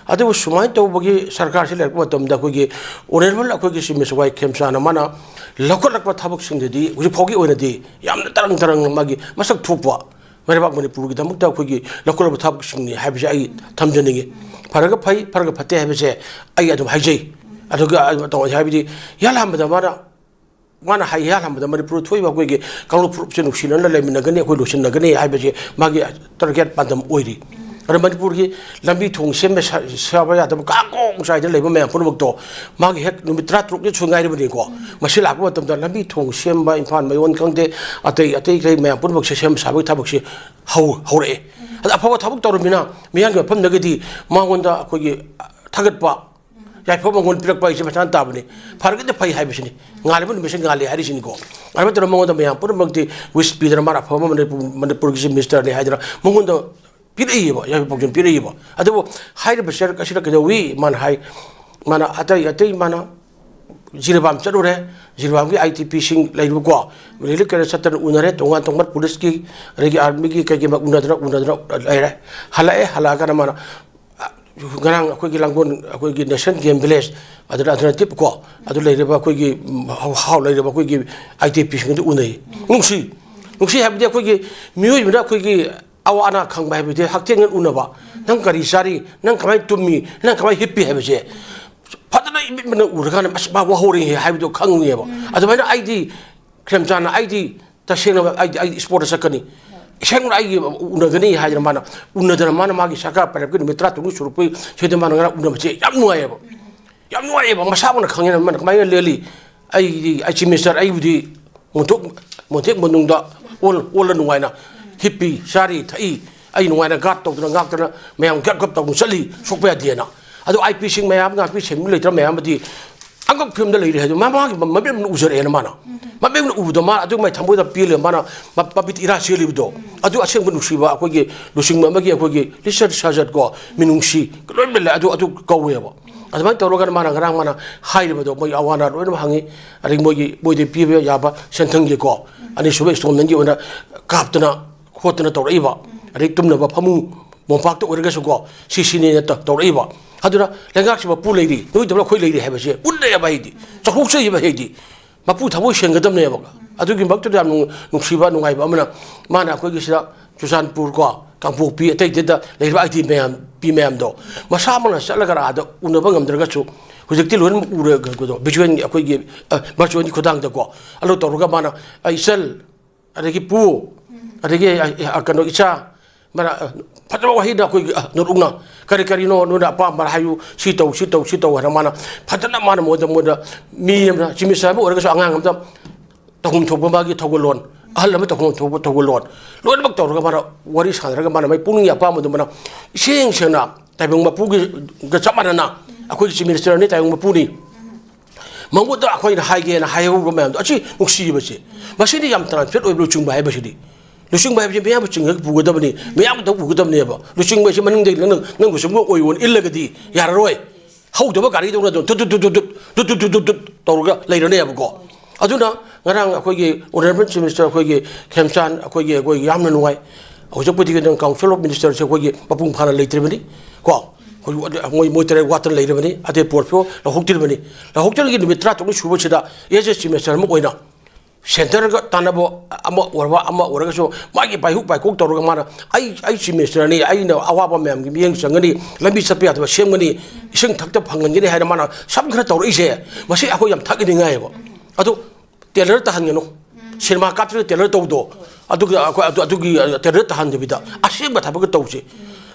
ꯑꯗꯨꯕꯨ ꯁꯨꯃꯥꯏꯅ ꯇꯧꯕꯒꯤ ꯁꯔꯀꯥꯔꯁꯤ ꯂꯩꯔꯛꯄ ꯃꯇꯝꯗ ꯑꯩꯈꯣꯏꯒꯤ ꯑꯣꯅꯔꯦꯕꯜ ꯑꯩꯈꯣꯏꯒꯤ ꯆꯤꯐ ꯃꯤꯅꯤꯁꯇꯔ ꯋꯥꯏ ꯈꯦꯝꯆꯥꯟꯅ ꯃꯥꯅ ꯂꯧꯈꯠꯂꯛꯄ ꯊꯕꯛꯁꯤꯡꯗꯨꯗꯤ ꯍꯧꯖꯤꯛ ꯐꯥꯎꯒꯤ ꯑꯣꯏꯅꯗꯤ ꯌꯥꯝꯅ ꯇꯔꯪ ꯇꯔꯪ ꯃꯥꯒꯤ ꯃꯁꯛ ꯊꯣꯛꯄ ꯃꯩꯔꯩꯕꯥꯛ ꯃꯅꯤꯄꯨꯔꯒꯤꯗꯃꯛꯇ ꯑꯩꯈꯣꯏꯒꯤ ꯂꯧꯈꯠꯂꯕ ꯊꯕꯛꯁꯤꯡꯅꯤ ꯍꯥꯏꯕꯁꯦ ꯑꯩ ꯊꯝꯖꯅꯤꯡꯉꯤ꯫ ꯐꯔꯒ ꯐꯩ, ꯐꯔꯒ ꯐꯠꯇꯦ ꯍꯥꯏꯕꯁꯦ ꯑꯩ ꯑꯗꯨꯝ ꯍꯥꯏꯖꯩ꯫ ꯑꯗꯨꯒ ꯇꯧ-, ꯍꯥꯏꯕꯗꯤ ꯌꯥꯜꯍꯟꯕꯗ ꯃꯥꯅ ꯃꯥꯅ ꯍꯥꯏ ꯍꯥꯏꯍꯟꯕꯗ ꯃꯅꯤꯄꯨꯔꯗ ꯊꯣꯛꯏꯕ ꯑꯩꯈꯣꯏꯒꯤ ꯀꯥꯡꯂꯨꯞ ꯐꯨꯔꯨꯞꯁꯦ ꯅꯨꯡꯁꯤꯅꯅ ꯂꯩꯃꯤꯟꯅꯒꯅꯤ, ꯑꯩꯈꯣꯏ ꯂꯣꯏꯁꯤꯟꯅꯒꯅꯤ ꯍꯥꯏꯕꯁꯦ ꯃꯥꯒꯤ ꯇꯥꯔꯒꯦꯠ ꯄꯥꯟꯗꯝ ꯑꯣꯏꯔꯤ꯫ ꯑꯗ ꯃꯅꯤꯄꯨꯔꯒꯤ ꯂꯝꯕꯤ ꯊꯣꯡ ꯁꯦꯝꯕ ꯁꯥ-, ꯁꯥꯕ ꯌꯥꯗꯕ ꯀꯥꯡꯒꯣꯡ ꯆꯥꯏꯗꯅ ꯂꯩꯕ ꯃꯌꯥꯝ ꯄꯨꯝꯅꯃꯛꯇꯣ ꯃꯥꯒꯤ ꯍꯦꯛ ꯅꯨꯃꯤꯠ ꯇꯔꯥꯇꯔꯨꯛꯇꯤ ꯁꯨ ꯉꯥꯏꯔꯕꯅꯤꯀꯣ꯫ ꯃꯁꯤ ꯂꯥꯛꯄ ꯃꯇꯝꯗ ꯂꯝꯕꯤ ꯊꯣꯡ ꯁꯦꯝꯕ, ꯏꯝꯐꯥꯜ ꯃꯌꯣꯟ ꯈꯪꯗꯦ, ꯑꯇꯩ ꯑꯇꯩ ꯀꯩ ꯃꯌꯥꯝ ꯄꯨꯝꯅꯃꯛꯁꯦ ꯁꯦꯝ ꯁꯥꯕꯒꯤ ꯊꯕꯛꯁꯤ ꯍꯧ-, ꯍꯧꯔꯛꯑꯦ꯫ ꯑꯗ ꯑꯐꯕ ꯊꯕꯛ ꯇꯧꯔꯝꯃꯤꯅ ꯃꯤꯌꯥꯝꯒꯤ ꯃꯐꯝꯗꯒꯤꯗꯤ ꯃꯉꯣꯟꯗ ꯑꯩꯈꯣꯏꯒꯤ ꯊꯥꯒꯠꯄ, ꯌꯥꯏꯐꯕ ꯃꯉꯣꯟ ꯄꯤꯔꯛꯄ ꯍꯥꯏꯁꯦ ꯃꯁꯥꯅ ꯇꯥꯕꯅꯤ꯫ ꯐꯔꯒꯗꯤ ꯐꯩ ꯍꯥꯏꯕꯁꯤꯅꯤ꯫ ꯉꯥꯜꯂꯤꯕ ꯅꯨꯃꯤꯠꯁꯦ ꯉꯥꯜꯂꯤ ꯍꯥꯏꯔꯤꯁꯤꯅꯤꯀꯣ꯫ ꯑꯗꯨꯃꯥꯏꯅ ꯇꯧꯔꯒ ꯃꯉꯣꯟꯗ ꯃꯌꯥꯝ ꯄꯨꯝꯅꯃꯛꯇꯤ ꯋꯤꯁ ꯄꯤꯗꯅ ꯃꯥꯅ ꯑꯐꯕ ꯃꯅꯤꯄꯨꯔ, ꯃꯅꯤꯄꯨꯔꯒꯤ ꯆꯤꯐ ꯃꯤꯅꯤꯁꯇꯔꯅꯤ ꯍꯥꯏꯗꯅ ꯃꯉꯣꯟꯗ ꯄꯤꯔꯛꯏꯕ, ꯌꯥꯏꯐ ꯄꯥꯎꯖꯦꯜ ꯄꯤꯔꯛꯏꯕ꯫ ꯑꯗꯨꯕꯨ ꯍꯥꯏꯔꯤꯕ ꯆꯦꯌꯔ ꯑꯁꯤꯅ ꯀꯩꯗꯧꯏ? ꯃꯥꯅ ꯍꯥꯏ, ꯃꯥꯅ ꯑꯇꯩ ꯑꯇꯩ ꯃꯥꯅ ꯖꯤꯔꯤꯕꯥꯝ ꯆꯠꯂꯨꯔꯦ, ꯖꯤꯔꯤꯕꯥꯝꯒꯤ ꯑꯥꯏ ꯇꯤ ꯄꯤꯁꯤꯡ ꯂꯩꯔꯤꯕꯀꯣ, ꯔꯤꯂꯤꯐ ꯀꯦꯌꯔ ꯁꯦꯟꯇꯔ ꯎꯅꯔꯦ, ꯇꯣꯉꯥꯟ ꯇꯣꯉꯥꯟꯕ ꯄꯨꯂꯤꯁꯀꯤ, ꯑꯗꯒꯤ ꯑꯥꯔꯃꯤꯒꯤ ꯀꯩꯒꯤ ꯃꯥ ꯎꯅꯗꯅ, ꯎꯅꯗꯅ ꯂꯩꯔꯦ꯫ ꯍꯜꯂꯛꯑꯦ, ꯍꯜꯂꯛꯑꯒꯅ ꯃꯥꯅ ꯉꯔꯥꯡ ꯑꯩꯈꯣꯏꯒꯤ ꯂꯥꯡꯒꯣꯜ, ꯑꯩꯈꯣꯏꯒꯤ ꯅꯦꯁꯅꯦꯜ ꯒꯦꯝ ꯚꯤꯂꯦꯖ, ꯑꯗꯨꯅ ꯑꯜꯇꯔꯅꯦꯇꯤꯞ ꯀꯣ, ꯑꯗꯨ ꯂꯩꯔꯤꯕ ꯑꯩꯈꯣꯏꯒꯤ, ꯎꯝ, ꯍꯥꯎ-, ꯍꯥꯎ ꯂꯩꯔꯤꯕ ꯑꯩꯈꯣꯏꯒꯤ ꯑꯥꯏ ꯇꯤ ꯄꯤꯁꯤꯡ ꯑꯗꯨ ꯎꯅꯩ꯫ ꯅꯨꯡꯁꯤ, ꯅꯨꯡꯁꯤ ꯍꯥꯏꯕꯗꯤ ꯑꯩꯈꯣꯏꯒꯤ ꯃꯤꯑꯣꯏꯕꯅ ꯑꯩꯈꯣꯏꯒꯤ ꯑꯋꯥ ꯑꯅꯥ ꯈꯪꯕ ꯍꯥꯏꯕꯗꯤ ꯍꯛꯊꯦꯡꯅꯅ ꯎꯅꯕ, ꯅꯪ ꯀꯔꯤ ꯆꯥꯔꯤ, ꯅꯪ ꯀꯃꯥꯏꯅ ꯇꯨꯝꯃꯤ, ꯅꯪ ꯀꯃꯥꯏꯅ ꯍꯤꯞꯄꯤ ꯍꯥꯏꯕꯁꯦ ꯐꯖꯅ ꯏꯃꯤꯠ ꯃꯤꯠꯅ ꯎꯔꯀꯥꯟꯗ, "ꯑꯁ, ꯃꯥ ꯋꯥꯍꯧꯔꯦꯍꯦ" ꯍꯥꯏꯕꯗꯣ ꯈꯪꯉꯦꯕ꯫ ꯑꯗꯨꯃꯥꯏꯅ ꯑꯩꯗꯤ ꯈ꯭ꯔꯦꯝꯆꯥꯟꯅ ꯑꯩꯗꯤ ꯇꯁꯦꯡꯅ ꯑꯩꯗꯤ, ꯑꯩꯗꯤ ꯏꯁꯄꯣꯔꯠꯇ ꯆꯠꯀꯅꯤ꯫ ꯑꯁꯦꯡꯕ ꯑꯩꯒꯤ ꯎꯅꯒꯅꯤ ꯍꯥꯏꯗꯅ ꯃꯥꯅ ꯎꯅꯗꯅ ꯃꯥꯅ ꯃꯥꯒꯤ ꯁꯔꯀꯥꯔ ꯄꯥꯏꯔꯛꯄꯒꯤ ꯅꯨꯃꯤꯠ ꯇꯔꯥꯇꯔꯨꯛꯅꯤ ꯁꯨꯔꯛꯄꯒꯤ ꯁꯤꯗ ꯃꯥꯅ ꯉꯔꯥꯡ ꯎꯅꯕꯁꯦ ꯌꯥꯝ ꯅꯨꯡꯉꯥꯏꯌꯦꯕ꯫ ꯌꯥꯝ ꯅꯨꯡꯉꯥꯏꯌꯦꯕ꯫ ꯃꯁꯥꯃꯛꯅ ꯈꯪꯉꯦꯅ ꯃꯥꯅ ꯀꯃꯥꯏꯅ ꯂꯦꯜꯂꯤ꯫ ꯑꯩꯗꯤ, ꯑꯩ ꯆꯤꯐ ꯃꯤꯅꯤꯁꯇꯔ ꯑꯩꯕꯨꯗꯤ ꯃꯣꯟꯊꯣꯛ, ꯃꯣꯟꯊꯦꯛ ꯃꯅꯨꯡꯗ ꯑꯣꯜ-, ꯑꯣꯜꯂ ꯅꯨꯡꯉꯥꯏꯅ ꯍꯤꯞꯄꯤ, ꯆꯥꯔꯤ, ꯊꯛꯏ꯫ ꯑꯩ ꯅꯨꯡꯉꯥꯏꯅ ꯒꯥꯔꯗ ꯇꯧꯗꯅ ꯉꯥꯛꯇꯅ ꯃꯌꯥꯝ ꯒꯞ ꯒꯞ ꯇꯧꯗꯨꯅ ꯆꯠꯂꯤ, ꯁꯣꯛꯄ ꯌꯥꯗꯦꯅ꯫ ꯑꯗꯣ ꯑꯥꯏ ꯄꯤꯁꯤꯡ ꯃꯌꯥꯝ, ꯉꯥꯛꯄꯤ ꯁꯦꯟꯕꯤ ꯂꯩꯇ꯭ꯔ ꯃꯌꯥꯝ ꯑꯃꯗꯤ ꯑꯉꯛꯄ ꯐꯤꯕꯝꯗ ꯂꯩꯔꯦ ꯍꯥꯏꯗꯣ ꯃꯥ-, ꯃꯥꯒꯤ ꯃꯃꯤꯠꯅ ꯎꯖꯔꯛꯑꯦꯅ ꯃꯥꯅ꯫ ꯃꯃꯤꯠꯅ ꯎꯕꯗꯣ ꯃꯥ ꯑꯗꯨ ꯃꯥꯏ ꯊꯃꯣꯏꯗ ꯄꯦꯜꯂꯦ, ꯃꯥꯅ ꯃ-, ꯃꯃꯤꯠ ꯏꯔꯥ ꯆꯦꯜꯂꯤꯕꯗꯣ꯫ ꯑꯗꯨ ꯑꯁꯦꯡꯕ ꯅꯨꯡꯁꯤꯕ ꯑꯩꯈꯣꯏꯒꯤ ꯂꯨꯆꯤꯡꯕ ꯑꯃꯒꯤ ꯑꯩꯈꯣꯏꯒꯤ ꯂꯤꯆꯠ ꯁꯥꯖꯠ ꯀꯣ, ꯃꯤꯅꯨꯡꯁꯤ ꯂꯣꯏꯅ ꯂꯩ꯫ ꯑꯗꯨ, ꯑꯗꯨ ꯀꯧꯋꯦꯕ꯫ ꯑꯗꯨꯃꯥꯏꯅ ꯇꯧꯔꯒ ꯃꯥꯅ ꯉꯔꯥꯡ ꯃꯥꯅ ꯍꯥꯏꯔꯤꯕꯗꯣ ꯃꯣꯏ ꯑꯋꯥ ꯑꯅꯥ ꯂꯣꯏꯅꯃꯛ ꯍꯪꯉꯤ꯫ ꯑꯗꯒꯤ ꯃꯣꯏꯒꯤ, ꯃꯣꯏꯗ ꯄꯤꯕ ꯌꯥꯕ ꯁꯦꯟꯊꯪꯒꯤꯀꯣ, ꯑꯅꯤꯁꯨꯕ ꯏꯟꯁꯇꯣꯜꯃꯦꯟꯒꯤ ꯑꯣꯏꯅ ꯀꯥꯞꯇꯅ ꯈꯣꯠꯇꯅ ꯇꯧꯔꯛꯏꯕ, ꯑꯗꯩ ꯇꯨꯝꯅꯕ ꯐꯃꯨꯡ ꯃꯣꯝꯄꯥꯛꯇ ꯑꯣꯏꯔꯒꯁꯨꯀꯣ, ꯁꯤ ꯁꯤꯅꯦꯅ ꯇ-, ꯇꯧꯔꯛꯏꯕ꯫ ꯑꯗꯨꯅ ꯂꯩꯉꯥꯛꯁꯤ ꯃꯄꯨ ꯂꯩꯔꯤ, ꯅꯣꯏꯗꯧꯅ ꯑꯩꯈꯣꯏ ꯂꯩꯔꯤ ꯍꯥꯏꯕꯁꯦ ꯎꯠꯂꯛꯑꯦꯕ ꯑꯩꯗꯤ꯫ ꯆꯥꯎꯊꯣꯛꯆꯩꯕ ꯑꯩꯗꯤ꯫ ꯃꯄꯨ ꯊꯃꯣꯏ ꯁꯦꯡꯒꯗꯕꯅꯦꯕ꯫ ꯑꯗꯨꯒꯤ ꯃꯔꯛꯇꯨꯗ ꯌꯥꯝ ꯅꯨꯡ-, ꯅꯨꯡꯁꯤꯕ, ꯅꯨꯡꯉꯥꯏꯕ ꯑꯃꯅ ꯃꯥꯅ ꯑꯩꯈꯣꯏꯒꯤ ꯁꯤꯗ ꯆꯨꯔꯆꯥꯟꯄꯨꯔ ꯀꯣ, ꯀꯥꯡꯄꯣꯛꯄꯤ ꯑꯇꯩ ꯑꯇꯩꯗ ꯂꯩꯔꯤꯕ ꯑꯥꯏ ꯇꯤ ꯃꯌꯥꯝ, ꯄꯤ ꯃꯌꯥꯝꯗꯣ ꯃꯁꯥꯃꯛꯅ ꯆꯠꯂꯒ ꯑꯥꯗ ꯎꯅꯕ ꯉꯝꯗ꯭ꯔꯒꯁꯨ, ꯍꯧꯖꯤꯛꯇꯤ ꯂꯣꯏꯅꯃꯛ ꯎꯔꯒꯗꯣ, ꯚꯤꯖꯨꯋꯦꯜꯒꯤ ꯑꯩꯈꯣꯏꯒꯤ, ꯑ, ꯚꯔꯆꯨꯋꯦꯜꯒꯤ ꯈꯨꯊꯥꯡꯗꯀꯣ, ꯑꯗꯨ ꯇꯧꯔꯒ ꯃꯥꯅ, "ꯑ, ꯏꯆꯜ, ꯑꯗꯒꯤ ꯄꯨ, ꯑꯗꯒꯤ, ꯑ, ꯑ, ꯀꯩꯅꯣ, ꯏꯆꯥ, ꯃꯥꯅ, ꯑ, ꯐꯖꯕ ꯋꯥꯍꯩꯗ ꯑꯩꯈꯣꯏꯒꯤ, ꯑ, ꯅꯣꯠꯕꯨꯛꯅ ꯀꯔꯤ ꯀꯔꯤꯅꯣ ꯅꯣꯏꯅ ꯑꯄꯥꯝꯕ ꯍꯥꯏꯌꯨ, ꯁꯤ ꯇꯧ, ꯁꯤ ꯇꯧ, ꯁꯤ ꯇꯧ" ꯍꯥꯏꯅ ꯃꯥꯅ ꯐꯖꯅ, ꯃꯥꯅ ꯃꯣꯏꯗ, ꯃꯣꯏꯗ ꯃꯤ ꯑꯃꯅ, ꯆꯤꯃꯤꯁ ꯑꯃ ꯑꯣꯏꯔꯒꯁꯨ, ꯑꯉꯥꯡ ꯑꯃꯗ ꯇꯧꯐꯝ ꯊꯣꯛꯄ ꯃꯥꯒꯤ ꯊꯧꯒꯜꯂꯣꯟ, ꯑꯍꯜ ꯑꯃ ꯇꯧꯐꯝ ꯊꯣꯛꯄ ꯊꯧꯒꯜꯂꯣꯟ, ꯂꯣꯏꯅꯃꯛ ꯇꯧꯔꯒ ꯃꯥꯅ ꯋꯥꯔꯤ ꯁꯥꯟꯅꯔꯒ ꯃꯥꯅ ꯃꯥꯒꯤ ꯄꯨꯛꯅꯤꯡꯒꯤ ꯑꯄꯥꯝꯕꯗꯨ ꯃꯥꯅ ꯏꯁꯦꯡ ꯁꯦꯡꯅ ꯇꯥꯏꯕꯪ ꯃꯄꯨꯒꯤꯒ ꯆꯞ ꯃꯥꯟꯅꯅ, ꯑꯩꯈꯣꯏꯒꯤ ꯆꯤꯐ ꯃꯤꯅꯤꯁꯇꯔꯅꯤ, ꯇꯥꯏꯕꯪ ꯃꯄꯨꯅꯤ, ꯃꯉꯣꯟꯗ ꯑꯩꯈꯣꯏꯅ ꯍꯥꯏꯒꯦꯅ ꯍꯥꯏꯍꯧꯕ ꯃꯌꯥꯝꯗꯣ ꯑꯁꯤ ꯅꯨꯡꯁꯤꯕꯁꯦ꯫ ꯃꯁꯤꯗꯤ ꯌꯥꯝ ꯇ꯭ꯔꯥꯟꯁꯄꯦꯔꯦꯟ ꯑꯣꯏꯕ ꯂꯨꯆꯤꯡꯕ ꯍꯥꯏꯕꯁꯤꯗꯤ꯫ ꯂꯨꯆꯤꯡꯕ ꯍꯥꯏꯕꯁꯤ ꯃꯤꯌꯥꯝꯕꯨ ꯆꯤꯡꯉꯒ ꯄꯨꯒꯗꯕꯅꯤ, ꯃꯤꯌꯥꯝꯕꯨ ꯇꯧ ꯄꯨꯒꯗꯕꯅꯦꯕ꯫ ꯂꯨꯆꯤꯡꯕ ꯍꯥꯏꯁꯤ ꯃꯅꯤꯡꯗꯒꯤ ꯅꯪꯅ, ꯅꯪꯕꯨ ꯁꯨꯝ ꯑꯣꯏꯌꯣꯅ ꯏꯜꯂꯒꯗꯤ ꯌꯥꯔꯔꯣꯏ꯫ ꯍꯧꯗꯕ ꯒꯥꯔꯤꯗꯧꯅ ꯑꯗꯨꯝ ꯇꯨꯠ ꯇꯨꯠ ꯇꯨꯠ ꯇꯨꯠ ꯇꯨꯠ ꯇꯨꯠ ꯇꯨꯠ ꯇꯨꯠ ꯇꯨꯠ ꯇꯧꯔꯒ ꯂꯩꯔꯅꯦꯕꯀꯣ꯫ ꯑꯗꯨꯅ ꯉꯔꯥꯡ ꯑꯩꯈꯣꯏꯒꯤ ꯑꯣꯅꯔꯦꯕꯜ ꯆꯤꯐ ꯃꯤꯅꯤꯁꯇꯔ ꯑꯩꯈꯣꯏꯒꯤ ꯈꯦꯝꯆꯥꯟ ꯑꯩꯈꯣꯏꯒꯤ, ꯑꯩꯈꯣꯏ ꯌꯥꯝꯅ ꯅꯨꯡꯉꯥꯏ꯫ ꯍꯧꯖꯤꯛꯄꯨꯗꯤ ꯅꯪ ꯀꯥꯎꯟꯁꯤꯜ ꯑꯣꯐ ꯃꯤꯅꯤꯁꯇꯔꯁꯦ ꯑꯩꯈꯣꯏꯒꯤ ꯃꯄꯨꯡ ꯐꯥꯅ ꯂꯩꯇ꯭ꯔꯤꯕꯅꯤ ꯀꯣ꯫ ꯑꯩꯈꯣꯏ ꯃꯣꯏ, ꯃꯣꯏ ꯇꯔꯦꯠ ꯋꯥꯠꯇꯅ ꯂꯩꯔꯕꯅꯤ꯫ ꯑꯗꯩ ꯄꯣꯔꯠꯐꯣꯂꯤꯑꯣ ꯂꯧꯍꯧꯗ꯭ꯔꯤꯕꯅꯤ꯫ ꯂꯧꯍꯧꯗ꯭ꯔꯤꯉꯩꯒꯤ ꯅꯨꯃꯤꯠ ꯇꯔꯥꯇꯔꯨꯛꯅꯤ ꯁꯨꯕꯁꯤꯗ ꯑꯦꯁ ꯑꯦꯁ ꯆꯤꯐ ꯃꯤꯅꯤꯁꯇꯔ ꯑꯃ ꯑꯣꯏꯅ ꯁꯦꯟꯇꯔꯒ ꯇꯥꯟꯅꯕ ꯑꯃ ꯑꯣꯏꯔꯕ ꯑꯃ ꯑꯣꯏꯔꯒꯁꯨ ꯃꯥꯒꯤ ꯕꯥꯏꯍꯨꯛ ꯕꯥꯏꯀꯣꯛ ꯇꯧꯔꯒ ꯃꯥꯅ "ꯑꯩ, ꯑꯩ ꯆꯤꯐ ꯃꯤꯅꯤꯁꯇꯔꯅꯤ, ꯑꯩꯅ ꯑꯋꯥꯕ ꯃꯌꯥꯝꯒꯤ ꯃꯤꯠꯌꯦꯡ ꯆꯪꯒꯅꯤ, ꯂꯝꯕꯤ ꯆꯠꯄ ꯌꯥꯗꯕ ꯁꯦꯝꯒꯅꯤ, ꯏꯁꯤꯡ ꯊꯛꯇ ꯐꯪꯍꯟꯒꯅꯤ" ꯍꯥꯏꯅ ꯃꯥꯅ ꯁꯝ ꯈꯔ ꯇꯧꯔꯛꯏꯁꯦ, ꯃꯁꯤ ꯑꯩꯈꯣꯏ ꯌꯥꯝ ꯊꯥꯒꯠꯅꯤꯡꯉꯥꯏꯑꯕ꯫ ꯑꯗꯣ ꯇꯦꯂꯔ ꯇꯥꯍꯟꯒꯅꯨ꯫ ꯁꯤꯅꯦꯃꯥ ꯀꯥꯞꯇ꯭ꯔꯒ ꯇꯦꯂꯔ ꯇꯧꯕꯗꯣ, ꯑꯗꯨꯒ ꯑꯩꯈꯣꯏ ꯑꯗꯨ, ꯑꯗꯨꯒꯤ, ꯑ, ꯇꯦꯂꯔ ꯇꯥꯍꯟꯗꯕꯤꯗ ꯑꯁꯦꯡꯕ ꯊꯕꯛꯀ ꯇꯧꯁꯦ꯫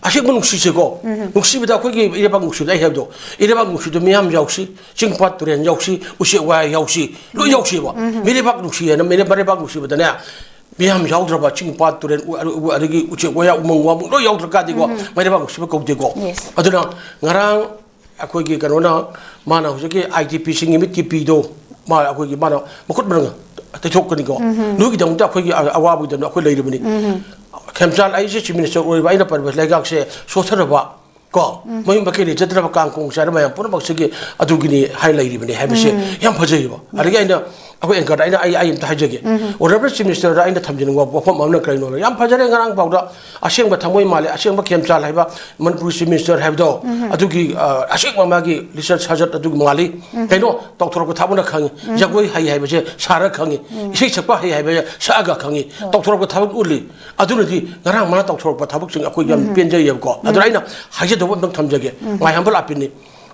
ꯑꯁꯦꯡꯕ ꯅꯨꯡꯁꯤꯁꯦꯀꯣ꯫ ꯅꯨꯡꯁꯤꯕꯗ ꯑꯩꯈꯣꯏꯒꯤ ꯏꯔꯩꯕꯥꯛ ꯅꯨꯡꯁꯤꯕꯗ ꯑꯩ ꯍꯥꯏꯕꯗꯣ, ꯏꯔꯩꯕꯥꯛ ꯅꯨꯡꯁꯤꯕꯗ ꯃꯤꯌꯥꯝ ꯌꯥꯎꯁꯤ, ꯆꯤꯡ ꯄꯥꯠ ꯇꯨꯔꯦꯜ ꯌꯥꯎꯁꯤ, ꯎꯆꯦꯛ ꯋꯥꯌꯥ ꯌꯥꯎꯁꯤ, ꯂꯣꯏ ꯌꯥꯎꯁꯦꯕ꯫ ꯃꯤꯔꯩꯕꯥꯛ ꯅꯨꯡꯁꯤ ꯍꯥꯏꯅ ꯃꯤꯔꯩ-, ꯃꯤꯔꯩꯕꯥꯛ ꯅꯨꯡꯁꯤꯕꯗ ꯃꯤꯌꯥꯝ ꯌꯥꯎꯗ꯭ꯔꯕ, ꯆꯤꯡ ꯄꯥꯠ ꯇꯨꯔꯦꯜ, ꯎ-, ꯎ-, ꯑꯗꯒꯤ ꯎꯆꯦꯛ ꯋꯥꯌꯥ, ꯎꯃꯪ ꯋꯥꯃꯪ ꯂꯣꯏ ꯌꯥꯎꯗ꯭ꯔꯀꯥꯟꯗꯤꯀꯣ, ꯃꯤꯔꯩꯕꯥꯛ ꯅꯨꯡꯁꯤꯕ ꯀꯧꯗꯦꯀꯣ꯫ Yes. ꯑꯗꯨꯅ ꯉꯔꯥꯡ ꯑꯩꯈꯣꯏꯒꯤ ꯀꯩꯅꯣꯅ, ꯃꯥꯅ ꯍꯧꯖꯤꯛꯀꯤ ꯑꯥꯏ ꯇꯤ ꯄꯤꯁꯤꯡꯒꯤ ꯃꯤꯠꯀꯤ ꯄꯤꯗꯣ, ꯃꯥ ꯑꯩꯈꯣꯏꯒꯤ ꯃꯥꯅ ꯃꯈꯨꯠ ꯃꯅꯨꯡ ꯇꯩꯊꯣꯛꯀꯅꯤꯀꯣ꯫ ꯅꯣꯏꯒꯤꯗꯃꯛꯇ ꯑꯩꯈꯣꯏꯒꯤ ꯑ-, ꯑꯋꯥꯕꯒꯤꯗꯃꯛ ꯑꯩꯈꯣꯏ ꯂꯩꯔꯤꯕꯅꯤ꯫ ꯈꯦꯝꯆꯥꯟ ꯑꯩꯁꯦ ꯆꯤꯐ ꯃꯤꯅꯤꯁꯇꯔ ꯑꯣꯏꯔꯤꯕ ꯑꯩꯅ ꯄꯟꯕ ꯂꯩꯉꯥꯛꯁꯦ ꯁꯣꯠꯊꯔꯕ ꯀꯣ, ꯃꯌꯨꯝ ꯃꯀꯩ ꯂꯩꯖꯗ꯭ꯔꯕ ꯀꯥꯡ ꯈꯣꯡ ꯆꯥꯏꯔꯕ ꯃꯌꯥꯝ ꯄꯨꯝꯅꯃꯛꯁꯤꯒꯤ ꯑꯗꯨꯒꯤꯅꯤ ꯍꯥꯏꯅ ꯂꯩꯔꯤꯕꯅꯤ ꯍꯥꯏꯕꯁꯦ ꯌꯥꯝ ꯐꯖꯩꯌꯦꯕ꯫ ꯑꯗꯒꯤ ꯑꯩꯅ ꯑꯩꯈꯣꯏ ꯑꯦꯡꯀꯔꯗ ꯑꯩꯅ ꯑꯩ ꯑꯩ ꯑꯝꯇ ꯍꯥꯏꯖꯒꯦ꯫ ꯑꯣꯅꯔꯦꯕꯜ ꯆꯤꯐ ꯃꯤꯅꯤꯁꯇꯔꯗ ꯑꯩꯅ ꯊꯝꯖꯅꯤꯡꯕ ꯋꯥꯐꯝ ꯑꯃꯅ ꯀꯔꯤꯅꯣ? ꯌꯥꯝ ꯐꯖꯔꯦ, ꯉꯔꯥꯡ ꯐꯥꯎꯗ ꯑꯁꯦꯡꯕ ꯊꯃꯣꯏ ꯃꯥꯜꯂꯦ, ꯑꯁꯦꯡꯕ ꯈꯦꯝꯆꯥꯜ ꯍꯥꯏꯕ ꯃꯅꯤꯄꯨꯔꯒꯤ ꯆꯤꯐ ꯃꯤꯅꯤꯁꯇꯔ ꯍꯥꯏꯕꯗꯣ, ꯑꯗꯨꯒꯤ, ꯑ, ꯑꯁꯦꯡꯕ ꯃꯥꯒꯤ ꯂꯤꯆꯠ ꯁꯥꯖꯠ ꯑꯗꯨꯒꯤ ꯃꯥꯜꯂꯤ꯫ ꯀꯩꯅꯣ, ꯇꯧꯊꯣꯔꯛꯄ ꯊꯥꯕꯅ ꯈꯪꯉꯤ꯫ ꯖꯒꯣꯏ ꯍꯩ ꯍꯥꯏꯕꯁꯦ ꯁꯥꯔꯒ ꯈꯪꯉꯤ꯫ ꯏꯁꯩ ꯁꯛꯄ ꯍꯩ ꯍꯥꯏꯕꯁꯦ ꯁꯛꯑꯒ ꯈꯪꯉꯤ꯫ ꯇꯧꯊꯣꯔꯛꯄ ꯊꯕꯛ ꯎꯠꯂꯤ꯫ ꯑꯗꯨꯅꯗꯤ ꯉꯔꯥꯡ ꯃꯥꯅ ꯇꯧꯊꯣꯔꯛꯄ ꯊꯕꯛꯁꯤꯡ ꯑꯩꯈꯣꯏ ꯌꯥꯝ ꯄꯦꯟꯖꯩꯌꯦꯕꯀꯣ꯫ ꯑꯗꯨꯅ ꯑꯩꯅ ꯍꯥꯏꯖꯗꯧꯕ ꯑꯝꯇꯪ ꯊꯝꯖꯒꯦ꯫ ꯃꯥꯏꯍꯥꯟꯕ ꯂꯥꯛꯄꯤꯅꯤ꯫